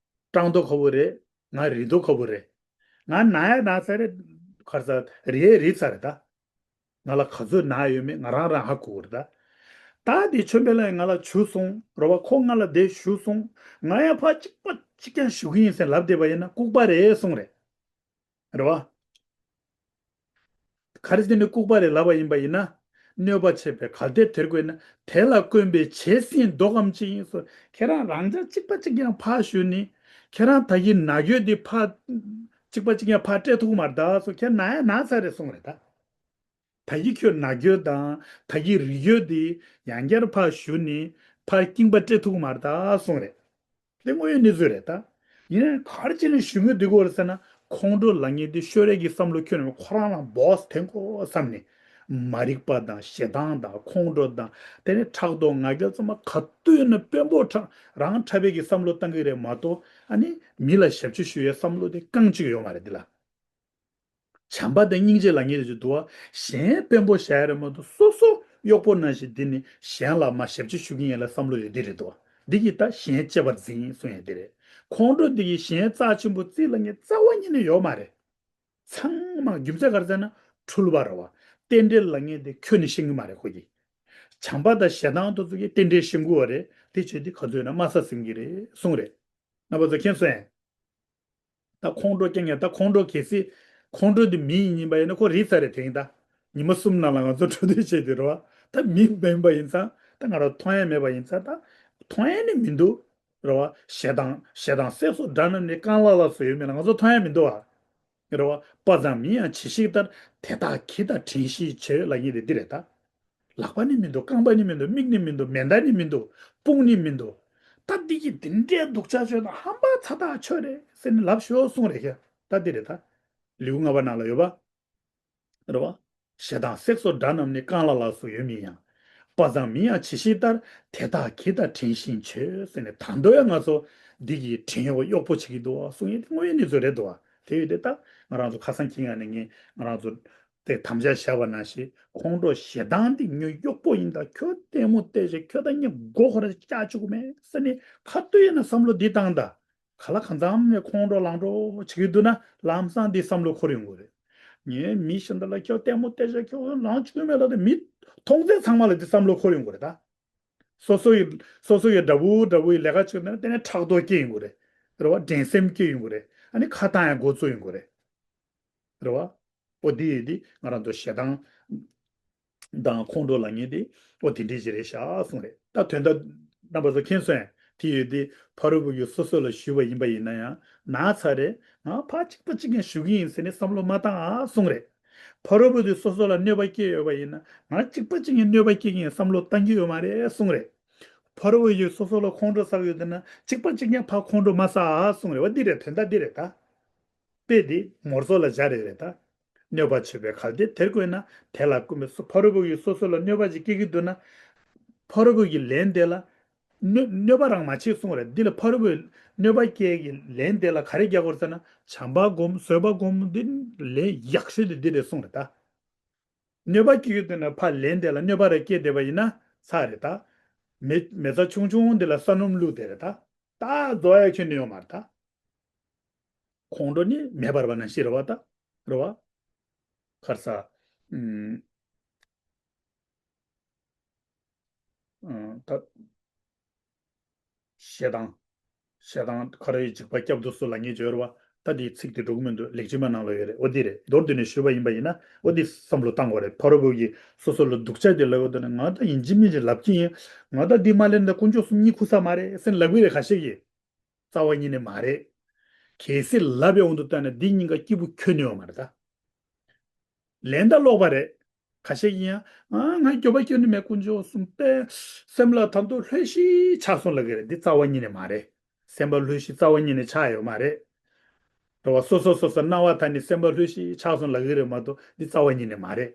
སྐྲངས་མདོག་ཁ་པོ་རེད། ང་རིལ་མདོག་ཁ་པོ་རེད། ང་ན་ཡ་ན་ཚར་རེད། ག་རེ་ཟ། རིལ་ཡས་རིལ་ཚར་རེད་ད། ང་ལ་ག་ཚོད་ན་ཡོད་མེད་ང་རང་རང་ཧ་གོ་གི་རེད་ད། ད་དེ་ཆོས་འཕེལ་ལགས་ང་ལ་བྱུག་སོང་རེད་བ། ཁོ་ང་ལ་དེ་ཞུས་སོང་། ང་ཡང་ཕར་གཅིག་པ་གཅིག་རྐྱང་ཞུ་གི་ཡིན་ཟེར་ལབ་བསྡད་པ་ཡིན་ན་ལྐུགས་པ་རེད་གསུངས་རེད། རེད་བ། ག་རེ་བྱས་ནས་ལྐུགས་པ་རེད་ལབ་པ་ཡིན་པ་ཡིན་ན། གནོད་པ་བྱེད་པའི་གལ་ཏེ་དེར་བཀོད་ན། དེ་ལ་སྐོན་པའི་བྱད་བསྲིངས་བཟློག་གམ་ཅི་ཡིན་སོ། ཁྱེད་རང་རང་ཅག་གཅིག་པ་གཅིག་རྐྱང་ཕར་ཞུས་ནས། ཁྱེད་རང་ད་གིན་ན་གྱོད་འདི་ཕར། གཅིག་པ་གཅིག་རྐྱང་ཕར་སྤྲད་ཐུབ་ཀྱི་མ་རེད་ད་སོ། ཁྱེད་ན་ཡ་ན་ཚར་རེད་གསུངས་རེད་ད། ད་གིན་ཁྱོད་ན་གྱོད་དང་ད་གིན་རིལ་གྱོད་འདི་ཡང་བསྐྱར་ཕར་ཞུས་ནས་ཕར་རྐྱང་པ་སྤྲད་ཐུབ་ཀྱི་མ་རེད་ད་གསུངས་རེད། དེ་དངོས་ཡོད་གནས་ཚུལ་རེད་ད། ཡིན་ནའང་ག་རེ་བྱས་ནས་ཞུ་དགོས་འདུག་གོ་རེད་ཟེར་ན། ཁོང་ཁྲོ་ལབ་མཁན་དེ་ཤོད་རེས་ཀྱི་བསམ་བློ་ཁྱོན་ནས་ཁོ་རང་ལ་བོགས་འཐེན་དགོས་བསམ་ནས། མ་རིག་པ་དང་ཞེ་སྡང་དང་ཁོང་ཁྲོ་དང་དེ་ནས་ཕྲག་དོག་ང་རྒྱལ་ཚང་མ་ག་དུས་ཡིན་ན་དཔོན་པོ་ཁྲ་རང་ཁྲ་བའི་གི་བསམ་བློ་བཏང་གི་རེད་མ་གཏོགས། ཨ་ནི་མི་ལ་ཞབས་ཕྱི་ཞུ་ཡའི་བསམ་བློ་དེ་རྐང་གཅིག་ཡོད་མ་རེད་འདི་ལ། བྱམས་པ་དང་སྙིང་རྗེ་ལབ་མཁན་ཞིག་འདུག་བ། གཞན་དཔོན་པོ་བཞག་ཡ་རེད་མ་གཏོགས་སོ་སོ་གཡོག་པོ་ནང་བཞིན་འདི་ནི་གཞན་ལ་མ་ཞབས་ཕྱི་ཞུ་གི་ཡིན་ལ་བསམ་བློ་ཡོད་འདི་རེད་འདུག་བ། འདི་གིས་ད་གཞན་གཅེས་པར་འཛིན་གསུང་ཡ་འདི་རེད། ཁོང་ཁྲོ་འདི་གིས་གཞན་རྩ་ཆེན་པོ་བརྩི་ལབ་མཁན་རྩ་བ་ཉིད་ནས་ཡོད་མ་རེད། ཚང་མ་རྒྱུ་མཚན་ག་རེ་ཟེར་ན་འཁྲུལ་པ་རེད་བ། རྟེན་འབྲེལ་ལབ་མཁན་དེ་ཁྱོན་ནས་ཤེས་ཀྱི་མ་རེད་ཁོ་གིས། བྱམས་པ་དང་ཞེ་སྡང་དེ་ཚོ་གིས་རྟེན་འབྲེལ་ཤེས་ཀྱི་ཡོད་རེད། དེ་བྱས་དུས་ག་ཚོད་ཡིན་ན་དམའ་ས་ཟིན་གྱི་རེད་གསུངས་རེད། རྣམ་པ་ཚོ་མཁྱེན་སོང་ངས། ད་ཁོང་ཁྲོ་རྐྱང་རྐྱང་། ད་ཁོང་ཁྲོ་གལ་སྲིད་ཁོང་ཁྲོ་འདི་མི་ཡིན་ཡིན་པ་ཡིན་ན་ཁོ་རིལ་ཚར་རེད་དེ་རིང་ད། ཉི་མ་གསུམ་ནང་ལ་ང་ཚོ་འཕྲོ་མཐུད་བྱས་དུས་རེད་བ། ད་མི་མིན་པ་ཡིན་ཙང་ད་ང་རང་མཐོང་ཡ་མེད་པ་ཡིན་ཙང་ད་མཐོང་ཡ་ནི་མི་འདུག་རེད་བ། ཞེ་སྡང་ཞེ་སྡང་སྲེག་སོགས་དགྲ་རྣམས་ནི། རྐང་ལག་ལ་སོགས་ཡོད་མིན་ལ། ང་ཚོ་མཐོང་ཡ་མི་འདུག་བ། རེད་བ། དཔའ་མཛངས་མིན་ཡང་བྱི་ཤིག་ལྟར། དེ་དག་གྱིས་ད་བྲན་བཞིན་བྱོས་ལབ་མཁན་དེ་འདི་རེད་ད། ལག་པ་ནི་མི་འདུག་རྐང་པ་ནི་མི་འདུག་མིག་ནི་མི་འདུག་མེ་མདའ་ནི་མི་འདུག་དཔུང་ནི་མི་འདུག་ད་འདི་གིས་འདི་འདྲའི་སྡུག་ཅག་བྱོས་ན་ཧམ་པ་ཚ་ཐག་ཆོད་རེད་ཟེར་ནས་ལབ་ཤོག་གསུངས་རེད་ཤག་ད་འདི་རེད་ད། ལེའུ་ལྔ་པ་ནང་ལ་ཡོད་པ། རེད་བ། ཞེ་སྡང་སྲེག་སོགས་དགྲ་རྣམས་ནི། རྐང་ལག་ལ་སོགས་ཡོད་མིན་ཡང་། དཔའ་མཛངས་མིན་ཡང་བྱི་ཤིག་ལྟར། དེ་དག་གྱིས་ད་བྲན་བཞིན་བྱོས་ཟེར་ནས་ད་དུང་ཡང་ང་ཚོ་འདི་གིས་བྲན་གཡོག་གཡོག་པོ་བྱེད་ཀྱི་འདུག་གསུང་ཡས་དེ་དངོས་ཡོད་གནས་ཚུལ་རེད་འདུག་བ། དེ་ཡོད་དེ་ད་ང་རང་ཚོ་ཁ་སང་ཁྱི་ངན་ནས་ངས་ང་རང་ཚོ་དེ་དམ་བཅའ་བཞག་པ་ནང་བཞིན་ཁོང་ཁྲོ་ཞེ་སྡང་འདི་ངའི་གཡོག་པོ་ཡིན་ད། ཁྱོད་ལྟད་མོ་བལྟས་བྱས་ཁྱོད་ད་ངས་མགོ་ཁོ་ར་བཀྱག་བཅུག་གི་མེད་ཟེར་ནས་ཁ་ཏོན་ཡིན་ན་བསམ་བློ་འདི་བཏང་ད། ག་ལ་གང་འཚམ་ནས་ཁོང་ཁྲོ་ལངས་འགྲོ་བྱེད་ཀྱི་འདུག་ན་ལམ་སང་འདི་བསམ་བློ་འཁོར་ཡོང་གི་རེད། ངས་མི་གཞན་དག་ལ་ཁྱོད་ལྟད་མོ་བལྟས་བྱས་ཁྱོད་ལངས་བཅུག་གི་མེད་ལབ་དེ་མི་མཐོང་ཚད་ཚང་མ་ལ་འདི་བསམ་བློ་འཁོར་ཡོང་གི་རེད་ད། སོ་སོ་ཡི་སོ་སོ་ཡི་དགྲ་བོ་དགྲ་བོ་ཡི་ལས་ཀ་བྱེད་ན་དེ་ནས་ཕྲག་དོག་སྐྱེ་ཡོང་གི་རེད། རེད་བ། འགྲན་སེམས་སྐྱེ་ཡོང་གི་རེད། ཨ་ནི་ཁ་བཏང་ཡང་འགོ་བཙུགས་ཡོང་གི་རེད། རེད་བ། ཨོ་དེ་ཡི་དེ་ང་རང་ཚོ་ཞེ་སྡང་དང་ཁོང་ཁྲོ་ལབ་མཁན་དེ་ཨོ་དེ་འདྲས་ཅིག་རེད་ཤག་གསུངས་རེད། ད་དོན་དག་རྣམ་པ་ཚོ་མཁྱེན་སོང་ངས། དེ་ཡི་དེ་ཕ་རོལ་པོ་གིས་སོ་སོ་ལ་ཞུས་པ་ཡིན་པ་ཡིན་ན་ཡང་ན་ཚ་རེད། ང་ཕར་གཅིག་པ་གཅིག་རྐྱང་ཞུ་གི་ཡིན་ཟེར་ནས་བསམ་བློ་མ་བཏང་ཨ་གསུངས་རེད། ཕ་རོལ་པོ་དེ་སོ་སོ་ལ་གནོད་པ་སྐྱེལ་ཡོད་པ་ཡིན་ན་ང་གཅིག་པ་གཅིག་རྐྱང་གནོད་པ་སྐྱེལ་གི་ཡིན་བསམ་བློ་བཏང་གི་ཡོད་མ་རེད་གསུངས་རེད། ཕ་རོལ་པོ་ཡིས་སོ་སོ་ལ་ཁོང་ཁྲོ་ཟ་གི་ཡོད་དེ་ན་གཅིག་པ་གཅིག་རྐྱང་ཕར་ཁོང་ཁྲོ་མ་ཟ་ཨ་གསུངས་རེད་བ། འདི་རེད། དོན་དག་འདི་རེད་ད། དཔེ་འདི་མོར་ཚོ་ལ་སྦྱར་རེད་རེད་ད། གནོད་པ་བྱེད་པའི་གལ་ཏེ་དེར་བཀོད་ན། དེ་ལ་བཀོད་མི་སོ་ཕ་རོལ་པོ་ཡིས་སོ་སོ་ལ་གནོད་པ་ཅིག་སྐྱེལ་གྱི་འདུག་ན། ཕ་རོལ་པོ་ཡི་ལན་དེ་ལ་གནོད་གནོད་པ་རང་མ་བྱེད་གསུངས་རེད། འདི་ལ་ཕ་རོལ་པོས་གནོད་པ་སྐྱེལ་གྱི་ལན་དེ་ལ་ག་རེ་རྒྱག་དགོས་ཟེར་ན། བྱམས་པ་སྒོམ། བཟོད་པ་སྒོམ། འདི་ལན་ཡག་ཤོས་དེ་འདི་རེད་གསུངས་རེད་ད། གནོད་པ་སྐྱེལ་གྱི་འདུག་ན་ཕར་ལན་དེ་ལ་གནོད་པ་རེ་སྐྱེལ་བསྡད་པ་ཡིན་ན་ཚར་རེད་ད། མེ་མེ་བཙའ་ཆུང་ཆུང་འདི་ལ་ས་སྣུམ་བླུགས་བསྡད་རེད་ད། ད་རྫོགས་ཡ་ཁྱོན་ནས་ཡོད་མ་རེད་ད། ཁོང་ཁྲོ་ནི་མེ་འབར་བ་ནང་བཞིན་རེད་བ་ད། རེད་བ། ཁར་ས། ཨུམ། ཨ། ད། ཞེ་སྡང་། ཞེ་སྡང་ཁ་རོ་ཡི་འཇིགས་པ་བསྐྱབ་ཏུ་གསོལ་ལབ་མཁན་ཅིག་ཡོད་རེད་བ། ད་འདིའི་ཚིག་དེ་འགྲོ་གི་མི་འདུག་ལེགས་བྱེད་མ་ནང་ལ་ཡོད་རེད། འོ་འདི་རེད། མདོར་བསྡུས་ནས་ཞུས་པ་ཡིན་པ་ཡིན་ན་འོ་འདི་བསམ་བློ་བཏང་དགོས་རེད། ཕ་རོལ་པོ་ཡིས་སོ་སོ་ལ་སྡུག་ཅག་དེ་ལབ་ཡོད་དོ་ན་ང་ད་ཡིན་གཅིག་མིན་གཅིག་ལབ་ཀྱི་ཡིན། ང་ད་འདི་མ་ལེན་ན་དཀོན་མཆོག་གསུམ་གཉིད་ཁུག་ས་མ་རེད་ཟེར་ལབ་གི་རེད་ཁ་ཤས་ཀྱིས། རྩ་བ་ཉིད་ནས་མ་རེད། གལ་སྲིད་ལབ་པའི་དབང་དུ་བཏང་ན་འདི་གཉིས་ཀ་སྐྱིད་པོ་ཁྱོན་ནས་ཡོད་མ་རེད་ད། ལན་ད་ལོག་པ་རེད། ཁ་ཤས་ཀྱིས་ཡང་ཨ་ང་འགྱོད་པ་སྐྱོན་ནི་མེད་དཀོན་མཆོག་གསུམ་པས་སེམས་ལ་ད་དུང་ལྷོད་ཤིག་ཆགས་སོང་ལབ་ཀྱི་རེད། འདི་རྩ་བ་ཉིད་ནས་མ་རེད། སེམས་པ་ལྷོད་ཤིག་རྩ་བ་ཉིད་ནས་ཆགས་ཡོད་མ་རེད། རེད་བ། སོ་སོ་སོ་སོ་སྣང་བ་དག་ནི་སེམས་པ་ལྷོད་ཤིག་ཆགས་སོང་ལབ་ཀྱི་རེད་མ་གཏོགས་འདི་རྩ་བ་ཉིད་ནས་མ་རེད།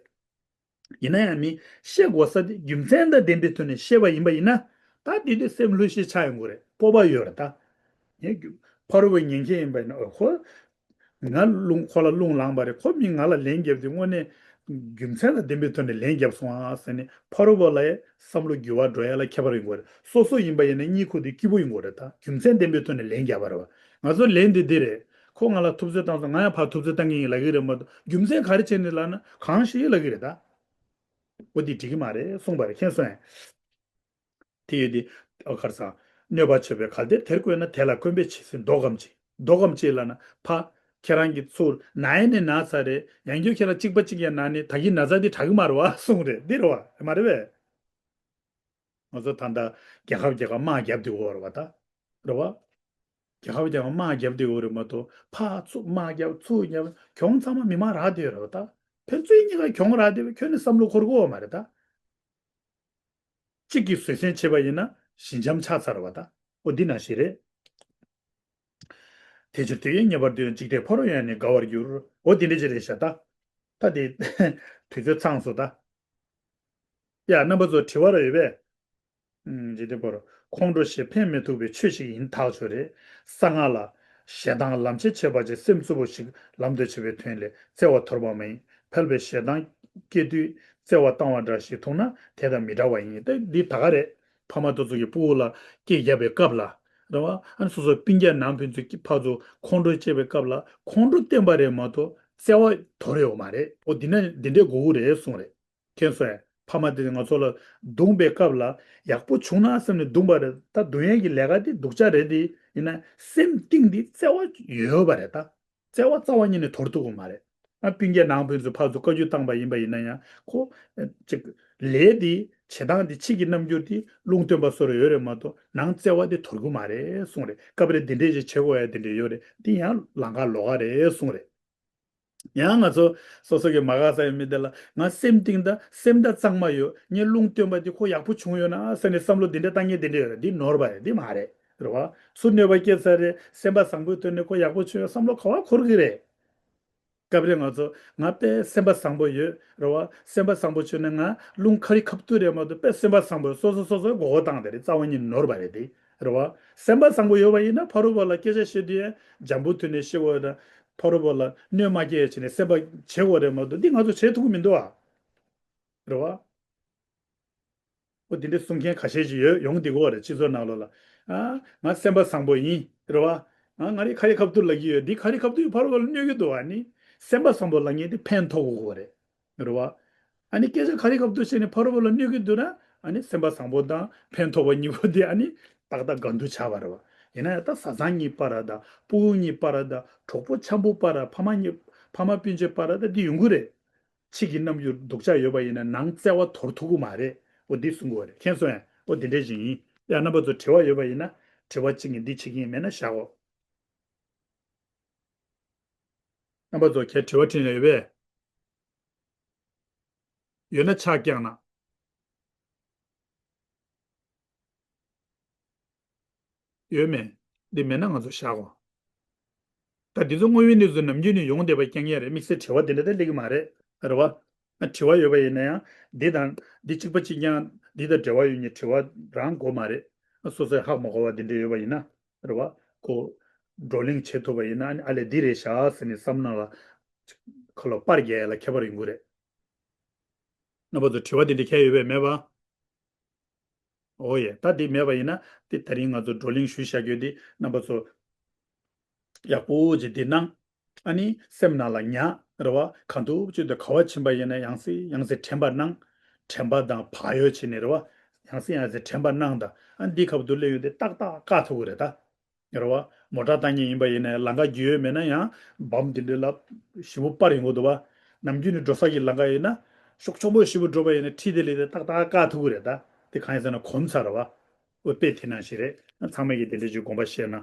ཡིན་ན་ཡང་མི་ཤེས་དགོས་ས་དེ་རྒྱུ་མཚན་དང་ལྡན་པའི་ཐོག་ནས་ཤེས་པ་ཡིན་པ་ཡིན་ན་ད་དེ་དུས་སེམས་ལྷོད་ཤིག་ཆགས་ཡོང་གི་རེད། སྤོབས་པ་ཡོད་རེད་ད། ངས་རྒྱུ་ཕ་རོལ་པོ་ཉན་མཁན་ཡིན་པ་ཡིན་ན་ཨོ་ཁོ། ང་རླུང་ཁོ་ལ་རླུང་ལངས་པ་རེད། ཁོ་མི་ང་ལ་ལན་བརྒྱབ་དུས་དངོས་གནས་རྒྱུ་མཚན་དང་ལྡན་པའི་ཐོག་ནས་ལན་བརྒྱབ་སོང་ཨ་ཟེར་ནས་ཕ་རོལ་པོ་ལ་ཡང་བསམ་བློ་འགྱུར་བ་འགྲོ་ཡ་ལ་ཁྱད་པར་ཡོང་གི་རེད། སོ་སོ་ཡིན་པ་ཡིན་ན་གཉིད་ཁུག་དུས་སྐྱིད་པོ་ཡོང་གི་རེད་ད། རྒྱུ་མཚན་ལྡན་པའི་ཐོག་ནས་ལན་བརྒྱབ་པ་རེད་བ། ང་ཚོ་ལན་འདི་འདི་རེད། ཁོ་ང་ལ་ཐུབ་ཚོད་བཏང་སོང་། ང་ཡང་ཕར་ཐུབ་ཚོད་བཏང་གི་ཡིན་ལབ་ཀྱི་རེད་མ་གཏོགས་རྒྱུ་མཚན་ག་རེ་བྱས་ནས་ལབ་ན་གང་ཞིག་ལབ་ཀྱི་རེད་ད། འོ་འདི་འགྲིག་གི་མ་རེད་གསུངས་པ་རེད། མཁྱེན་སོང་ངས། དེ་ཡོད་དེ། ཨ་ཁར་སང་། གནོད་པ་བྱེད་པའི་གལ་ཏེ་དེར་བཀོད་ན། དེ་ལ་སྐོམ་པས་བྱི་ཟེར་མདོག་གམ་ཅི། མདོག་གམ་ཅི་ལབ་ན་ཕ། ཁྱེད་རང་གི་ཚུར་ན་ཡས་ནས་ན་ཚ་རེད། ཡང་བསྐྱར་ཁྱེད་རང་གཅིག་པ་གཅིག་ཡང་ན་ནི་ད་གིན་ན་ཚ་འདི་དྲག་གི་མ་རེད་བ་གསུངས་རེད། འདི་རེད་བ་མ་རེད་པས། ང་ཚོ་ད་ལྟ་རྒྱལ་ཁབ་རྒྱལ་ཁབ་དམག་བརྒྱབ་བསྡད་ཡོད་རེད་བ་ད། རེད་བ། རྒྱལ་ཁབ་རྒྱལ་ཁབ་དམག་བརྒྱབ་བསྡད་ཡོད་རེད་མ་གཏོགས་ཕར་ཚུར་དམག་བརྒྱབ་ཚུར་བརྒྱབ་གྱོང་ཚང་མ་མི་མང་རག་བསྡད་ཡོད་རེད་བ་ད། ཕན་ཚུན་གཉིས་ཀ་གྱོང་རག་བསྡད་པས་ཁྱོན་ནས་བསམ་བློ་འཁོར་གི་ཡོད་མ་རེད་ད། གཅིག་གིས་བཟོད་བསྲན་བྱས་པ་ཡིན་ན་ཞི་འཇམ་ཆགས་ཚར་བ་ད། འོ་འདི་ནང་བཞིན་རེད། དེ་ཕྱིར་དེ་ཡིས་ཉེས་པར་འདོད་ཡང་། འཇིག་རྟེན་ཕ་རོལ་ཡང་ནི་དགའ་བར་འགྱུར། འོ་འདི་འདྲ་ཅིག་རེད་ཤག་ད། ད་དེ་དུས་ཚོད་ཚང་སོང་ད། ཡ་རྣམ་པ་ཚོ་དྲི་བ་ར་ཡོད་པས། ཨུམ། འཇིག་རྟེན་པར་ཁོང་ཁྲོ་ཞེས་ཕན་མི་ཐོགས་པའི་ཆོས་ཤིག་ཡིན་ཐག་ཆོད་རེད། གསང་སྔགས་ལ། ཞེ་སྡང་ལམ་བྱེད་བྱེད་པ་ཅན་སེམས་རྩུབ་པོ་ཞིག་ལམ་དུ་བྱེད་པའི་དོན་ལས་བརྩེ་བ་དོར་བ་མ་ཡིན། ཕལ་པའི་ཞེ་སྡང་སྐྱེ་དུས་བརྩེ་བ་བཏང་བ་འདྲ་ཞིག་མཐོང་ན་དེ་དང་མི་འདྲ་བ་ཡིན་ཏེ། འདི་ད་ག་རེད། ཕ་མ་དེ་ཚོ་གིས་སྤུ་གུ་ལ་སྐད་བརྒྱབ་པའི་སྐབས་ལ། རེད་བ། ཨ་ནི་སོ་སོའི་སྤུན་ཀྱག་ནང་ཕན་ཚུན་གྱི་ཕར་ཚུར་ཁོང་ཁྲོ་སྐྱེས་པའི་སྐབས་ལ་ཁོང་ཁྲོ་བསྟན་པ་རེད་མ་གཏོགས་བརྩེ་བ་དོར་ཡོད་མ་རེད། འོ་འདི་ན་འདི་འདྲའི་དགོས་ཀྱི་རེད་གསུངས་རེད། མཁྱེན་སོང་ངས། ཕ་མ་དེ་ང་ཚོ་ལ་རྡུང་པའི་སྐབས་ལ་ཡག་པོ་བྱུང་ན་བསམ་ནས་རྡུང་པ་རེད། ད་རྡུང་ཡས་ཀྱི་ལས་ཀ་དེ་སྡུག་ཅག་རེད་དེ། ཡིན་ན་སེམས་གཏིང་དེ་བརྩེ་བ་ཡོད་པ་རེད་ད། བརྩེ་བ་རྩ་བ་ཉིད་ནས་དོར་ཐུབ་ཀྱི་མ་རེད། ཨ་སྤུན་ཀྱག་ནང་ཕན་ཚུན་ཕར་ཚུར་བཀའ་བཀྱོན་བཏང་པ་ཡིན་པ་ཡིན་ན་ཡང་ཁོ་ཨ་ཅིག་ལས་འདི་བྱེད་སྟངས་འདི་ཕྱི་གི་རྣམ་འགྱུར་འདི་རླུང་སྟོན་པ་བཟོ་འདྲ་ཡོད་རེད་མ་གཏོགས་ནང་བརྩེ་བ་འདི་དོར་གི་མ་རེད་གསུངས་རེད། སྐབས་རེ་འདི་འདྲས་ཞིག་བྱེད་དགོས་ཡ་འདི་འདྲས་ཡོད་རེད། འདི་ཡང་ལམ་ཁ་ལོགས་ཀ་རེད་གསུངས་རེད། ཡང་ང་ཚོ་སོ་སོ་གི་མ་དགའ་ས་ཡི་མི་དེ་ལ་ང་སེམས་གཏིང་དང་སེམས་དང་གཙང་མ་ཡོད། ངས་རླུང་བཏོན་པ་འདི་ཁོ་ཡག་པོ་བྱུང་ཡོད་ན་ཟེར་ནས་བསམ་བློ་འདི་འདྲ་བཏང་མཁན་འདི་འདྲ་ཡོད་རེད། འདི་ནོར་བ་རེད། འདི་མ་རེད། རེད་བ། སུ་གནོད་པ་སྐྱེལ་ས་རེད། སེམས་པ་བཟང་པོའི་ཐོག་ནས་ཁོ་ཡག་པོ་བྱུང་ཡོད་བསམ་བློ་ག་བ་འཁོར་གི་རེད། སྐབས་རེ་ང་ཚོ་ང་དཔེ་སེམས་པ་བཟང་པོ་ཡོད་རེད་བ། སེམས་པ་བཟང་པོ་བྱུང་ན་ང་རླུང་ཁ་རི་ཁ་ཐུག་རེད་མ་གཏོགས་དཔེ་སེམས་པ་བཟང་པོ་ཡོད། སོ་སོ་སོ་སོའི་མགོ་སྐོར་བཏང་དེ་རེད། རྩ་བ་ཉིད་ནོར་བ་རེད་དེ། རེད་བ། སེམས་པ་བཟང་པོ་ཡོད་པ་ཡིན་ན་ཕ་རོལ་པོ་ལ་སྐད་ཆ་བཤད་དུས་ཡང་འཇམ་པོ་ཐོན་ནས་བཤད་དགོས་དང་། ཕ་རོལ་པོ་ལ་གནོད་མ་སྐྱེལ་བྱས་ནས་སེམས་པ་བྱེད་དགོས་རེད་མ་གཏོགས་འདི་ང་ཚོ་བྱེད་ཐུབ་ཀྱི་མི་འདུག་ཨ། རེད་བ། ཨོ་དེ་འདྲའི་གསུང་མཁན་ཁ་ཤས་ཅིག་ཡོད་ཡོང་བསྡད་ཀྱི་ཡོད་རེད། སྤྱི་ཚོགས་ནང་ལོགས་ལ། ཨ་ང་སེམས་པ་བཟང་པོ་ཡིན་རེད་བ། ཨ་ང་རེ་ཁ་རི་ཁ་ཐུག་ལབ་ཀྱི་ཡོད། འདི་ཁ་རི་ཁ་ཐུག་ཕ་རོལ་པོ་ལ་གནོད་ཀྱི་འདུག་ཨ་ནི་སེམས་པ་བཟང་པོ་ལབ་མཁན་དེ་ཕན་ཐོགས་དགོས་རེད། རེད་བ། ཨ་ནི་སྐད་ཆ་ཁ་རི་ཁ་ཐུག་བཤད་ནས་ཕ་རོལ་པོ་ལ་གནོད་ཀྱི་འདུག་ན་ཨ་ནི་སེམས་པ་བཟང་པོ་དང་ཕན་ཐོགས་པ་གཉིས་པོ་དེ་ཨ་ནི་ཏག་ཏག་འགལ་འདུ་ཆགས་པ་རེད་བ། ཡིན་ན་ཡང་ད་བཟའ་ཚང་གཉིས་བར་དང་སྤུ་གུ་གཉིས་བར་དང་གྲོགས་པོ་འཆམ་པོ་བར་ཕ་མ་གཉིས་ཕ་མ་སྤུན་མཆེད་བར་དང་དེ་ཡོང་གི་རེད། ཕྱི་གི་རྣམ་འགྱུར་སྡུག་ཅག་ཡོད་པ་ཡིན་ན་ནང་བརྩེ་བ་དོར་ཐུབ་ཀྱི་མ་རེད། འོ་འདི་གསུང་གི་ཡོད་རེད། མཁྱེན་སོང་ངས། འོ་འདི་འདྲས་ཞིག་ཡིན། ཡང་རྣམ་པ་ཚོ་དྲི་བ་ཡོད་པ་ཡིན་ན་དྲི་བ་གཅིག་གིས་འདི་བྱེད་ཀྱི་ཡིན། མེད་ན་བཞག་གོ། རྣམ་པ་ཚོ་གས་དྲི་བ་དྲིས་ན་ཡོད་པས། ཡོད་ན་ཕྱག་བརྐྱངས་ན། ཡོད་མེད། འདི་མེད་ན་ང་ཚོ་བཞག་གོ། ད་འདི་ཚོ་དངོས་ཡོད་གནས་ཚུལ་ནམ་རྒྱུན་ནས་ཡོང་བསྡད་པ་རྐྱང་རྐྱང་རེད། དམིགས་བསལ་དྲི་བ་འདི་འདྲ་ད་སླེབས་ཀྱི་མ་རེད། རེད་བ། ཨ་དྲི་བ་ཡོད་པ་ཡིན་ན་ཡང་འདི་དང་འདི་གཅིག་པ་གཅིག་རྐྱང་འདི་དང་འབྲེལ་བ་ཡོད་མཁན་དྲི་བ་རང་དགོས་མ་རེད། སོ་སོས་ཧ་མ་གོ་བ་འདི་འདྲ་ཡོད་པ་ཡིན་ན། རེད་བ། ཁོ་བགྲོ་གླེང་བྱེད་ཐུབ་པ་ཡིན་ན་ཨ་ནི་ཨ་ལས་འདི་རེད་བཞག་ཟེར་ནས་བསམ་ན་ལ་ཁ་ལོ་པར་རྒྱག་ཡ་ལ་ཁྱད་པར་ཡོང་གི་རེད། རྣམ་པ་ཚོ་དྲི་བ་འདི་འདྲ་གས་ཡོད་པས་མེད་པ། ཨོ་ཡེ། ད་འདི་མེད་པ་ཡིན་ན་དེ་ད་རིང་ང་ཚོ་བགྲོ་གླེང་ཞུས་བཞག་རྒྱུ་འདི་རྣམ་པ་ཚོ་ཡག་པོ་ཅིག་འདི་གནང་། ཨ་ནི་སེམས་ནང་ལ་ཉར། རེད་བ། གང་ཐུབ་ཅིག་ཏུ་ག་བ་ཕྱིན་པ་ཡིན་ན་ཡང་སེ་ཡང་སེ་དྲན་པ་གནང་། དྲན་པ་དང་བག་ཡོད་བྱས་ནས་རེད་བ། ཡང་སེ་ཡང་སེ་དྲན་པ་གནང་དང་། ཨ་འདི་ཁ་བརྡ་སླེབས་ཡོང་དུས་ཏག་ཏག་བཀག་ཐུབ་ཀྱི་རེད་ད། རེད་བ། མོ་ཊ་བཏང་མཁན་ཡིན་པ་ཡིན་ན་ལམ་ཁ་རྒྱུས་ཡོད་མེད་ན་ཡང་བམ་འདི་འདྲ་ལ་ཞེ་པོ་པར་ཡོང་གི་འདུག་བ། ནམ་རྒྱུན་ནས་འགྲོ་ས་ཀྱི་ལམ་ཁ་ཡིན་ན་ཤོག་ཆེན་པོ་ཞེ་པོ་འགྲོ་བ་ཡིན་ན་ཁྲིད་དེ་ལས་དེ་ཏག་ཏག་བཀག་ཐུབ་ཀྱི་རེད་ད། དེ་གང་ཡིན་ཟེར་ན་གོམས་ཚར་བ། འོ་དཔེ་དེ་ནང་བཞིན་རེད། ཚང་མས་ཀྱི་དེ་འདྲ་ཅིག་དགོངས་པ་བཞེས་ན།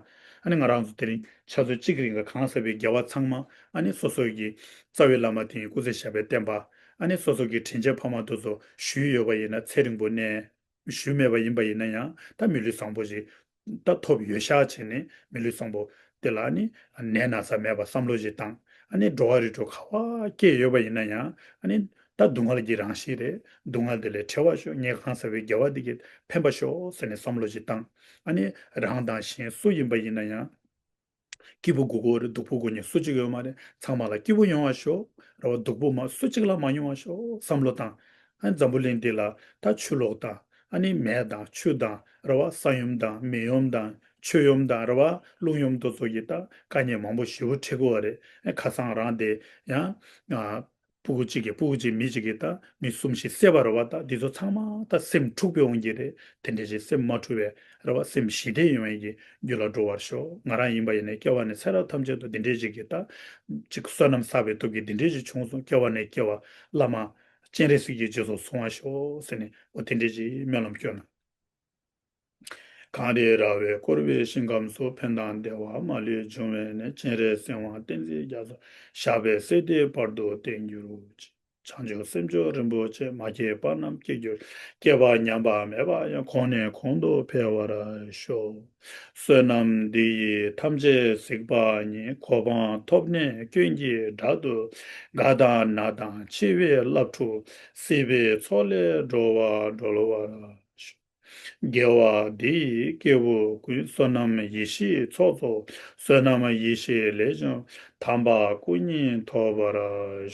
ཨ་ནི་ང་རང་ཚོ་དེ་རིང་ཆུ་ཚོད་གཅིག་གི་རིང་ག་གང་ཟག་པའི་རྒྱལ་བ་ཚང་མ་ཨ་ནི་སོ་སོ་གི་རྩ་བའི་བླ་མ་དེ་ཡི་སྐུ་ཚེ་ཞབས་པད་བརྟན་པ། ཨ་ནི་སོ་སོ་གི་དྲིན་ཅན་ཕ་མ་དེ་ཚོ་ཞུས་ཡོད་པ་ཡིན་ན་ཚེ་རིང་པོ་གནས། ཞུས་མེད་པ་ཡིན་པ་ཡིན་ན་ཡང་ད་མི་ལུས་བཟང་པོ་ཞིག་ད་ཐོབ་ཡོད་ཤག་བྱས་ནས་མི་ལུས་བཟང་པོ་དེ་ལ་ནི་ནད་ན་ཚ་མེད་པ་བསམ་བློ་ཞིག་བཏང་། ཨ་ནི་འགྲོ་བ་རིགས་དྲུག་ག་བ་སྐྱེས་ཡོད་པ་ཡིན་ན་ཡང་ཨ་ནི་ད་སྡུག་བསྔལ་གྱི་རང་བཞིན་རེད། སྡུག་བསྔལ་དེ་ལས་བྲལ་བར་ཤོག་ངའི་གང་ཟག་པའི་དགེ་བ་འདི་གིས་ཕན་པར་ཤོག་ཟེར་ནས་བསམ་བློ་ཞིག་བཏང་། ཨ་ནི་རང་དང་གཞན་སུ་ཡིན་པ་ཡིན་ན་ཡང་། སྐྱིད་པོ་དགོས་ཀྱི་རེད། སྡུག་པོ་དགོས་མཁན་སུ་གཅིག་ཡོད་མ་རེད། ཚང་མ་ལ་སྐྱིད་པོ་ཡོང་བ་ཤོག་རེད་བ། སྡུག་པོ་མ་སུ་གཅིག་ལ་མ་ཡོང་བ་ཤོག་བསམ་བློ་བཏང་། ཨ་འཛམ་བུ་གླིང་འདི་ལ་ད་ཆུ་ལོག་དང་ཨ་ནི་མེ་དང་ཆུ་དང་རེད་བ། ས་ཡོམ་དང་མེ་ཡོམ་དང་ཆུ་ཡོམ་དང་རེད་བ། རླུང་ཡོམ་དེ་ཚོ་གིས་ད་དཀའ་ངལ་མང་པོ་ཞེ་པོ་འཕྲད་ཀྱི་ཡོད་རེད། ཨ་ཁ་སང་རང་དེ་ཡང་ཨ། སྤུ་གུ་གཅིག་གིས་སྤུ་གུ་གཅིག་མི་གཅིག་གིས་ད་མི་གསུམ་བཞི་བསད་པ་རེད་བ། ད་འདི་ཚོ་ཚང་མ་ད་སེམས་འཁྲུགས་པའི་དབང་གིས་རེད། དེ་འདྲ་ཞིག་སེམས་མ་འཁྲུགས་པའི་རེད་བ། སེམས་ཞི་བདེ་ཡོང་བའི་གི་རྒྱུ་ལ་འགྲོ་བར་ཤོག་ང་རང་ཡིན་པ་ཡིན་ན་སྐྱེ་བ་ནས་ཚེ་རབས་ཐམས་ཅད་དུ་འདི་འདྲ་ཞིག་གི་ད་ཅིག་བསོད་ནམས་བསགས་པའི་སྟོབས་ཀྱིས་འདི་འདྲ་ཞིག་བྱུང་སོང་། སྐྱེ་བ་ནས་སྐྱེ་བ་བླ་མ་སྤྱན་རས་གཟིགས་ཀྱི་རྗེས་སུ་བཟུང་བར་ཤོག་ཟེར་ནས་འོ་དེ་འདྲ་ཞིག་སྨོན་ལམ་སྐྱོན་ན། གངས་རི་ར་བས་བསྐོར་བའི་ཞིང་ཁམས་སུ། ཕན་དང་བདེ་བ་མ་ལུས་འབྱུང་བའི་གནས། སྤྱན་རས་གཟིགས་དབང་བསྟན་འཛིན་རྒྱ་མཚོ། ཞབས་པད་སྲིད་མཐའི་བར་དུ་བརྟན་གྱུར་ཅིག་བྱང་ཆུབ་སེམས་མཆོག་རིན་པོ་ཆེ། མ་སྐྱེས་པ་རྣམས་སྐྱེ་གྱུར། སྐྱེས་པ་ཉམས་པ་མེད་པ་ཡང་། གོང་ནས་གོང་དུ་འཕེལ་བར་ཤོག་བསོད་ནམས་འདི་ཡིས་ཐམས་ཅད་གཟིགས་པ་ཉིད། གོ་འཕང་ཐོབ་ནས་ཀུན་གྱི་བདག་ཏུ། རྒ་དང་ན་དང་འཆི་བའི་རླབས་འཁྲུགས། སྲིད་པའི་མཚོ་ལས་འགྲོ་བ་སྒྲོལ་བར་ཤོག་དགེ་བ་འདི་ཡིས་སྐྱེ་བོ་ཀུན། བསོད་ནམས་ཡེ་ཤེས་ཚོགས་རྫོགས། བསོད་ནམས་ཡེ་ཤེས་ལས་བྱུང་། དམ་པ་སྐུ་གཉིས་ཐོབ་པར་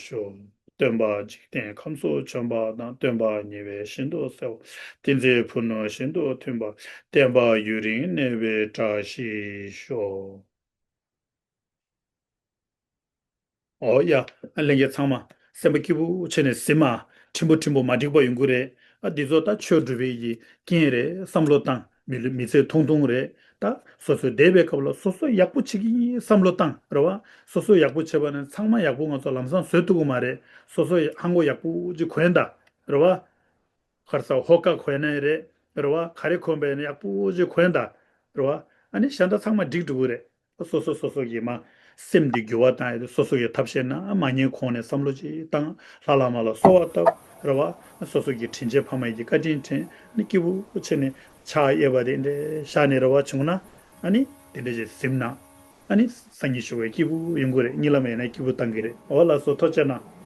ཤོག་སྟོན་པ་འཇིག་རྟེན་ཁམས་སུ་བྱོན་པ་དང་། སྟོན་པ་ཉེ་བའི་ཤིན་ཏུ་གསལ་བ། ཏིང་འཛིན་ཕུ་ནུ་ཤིན་ཏུ་མཐུན་པ། བསྟན་པ་ཡུན་རིང་གནས་པའི་བཀྲ་ཤིས་ཤོག་ཨོ་ཡ། ཨ་ལྷན་རྒྱས་ཚང་མ་སེམས་པ་སྐྱིད་པོ་བྱས་ནས་གཟིམ་མ། ཕྲན་བུ་ཕྲན་བུ་མ་འགྲིག་པ་ཡོང་གི་རེད། ཨ་འདི་ཚོ་ད་ཆོས་སྒྲུབ་པའི་གི་རྐྱེན་རེད། བསམ་བློ་བཏང་། མི་ལུས་མི་ཚེ་ཐུང་ཐུང་རེད། ད་སོ་སོའི་འདས་པའི་སྐབས་ལ་སོ་སོ་ཡག་པོ་བྱེད་ཀྱི་ཡིན་བསམ་བློ་བཏང་རེད་བ། སོ་སོ་ཡག་པོ་བྱེད་པ་ནི་ཚང་མ་ཡག་པོ་ང་ཚོ་ལམ་སང་བཟོ་ཐུབ་ཀྱི་མ་རེད། སོ་སོ་ཧང་གོ་ཡག་པོ་ཅིག་གོན་ད་རེད་བ། ཁར་ས་ཧོ་ཀ་གོན་ནའི་རེད་རེད་བ། ག་རེ་གོན་པ་ཡིན་ན་ཡག་པོ་ཅིག་གོན་ད་རེད་བ། ཨ་ནི་གཞན་དག་ཚང་མ་འགྲིག་འགྲོ་གི་རེད། སོ་སོ་སོ་སོ་གི་མ་སེམས་འདི་འགྱུར་བ་བཏང་ཡ་དེ་སོ་སོ་གི་ཐབས་ཤེས་ན་མ་ཉེས་གོང་ནས་བསམ་བློ་ཅིག་བཏང་། ལྷ་བླ་མ་ལ་གསོལ་བ་བཏབ་རེད་བ། སོ་སོ་གི་དྲིན་ཆེན་ཕ་མ་ཡི་གི་བཀའ་དྲིན་དྲན་ནི་སྐྱིད་པོ་བྱས་ནས་ཕྱག་གཡས་པ་དེ་འདྲ་བཞག་ནས་རེད་བ་བྱུང་ན། ཨ་ནི་དེ་འདྲ་ཅིག་གཟིམ་ན་ཨ་ནི་སང་ཉིན་ཞོགས་པ་སྐྱིད་པོ་ཡོང་གི་རེད། གཉིད་ལམ་ཡིན་ན་སྐྱིད་པོ་བཏང་གི་རེད། འོ་ལགས་སོ། ཐུགས་རྗེ་གནང་།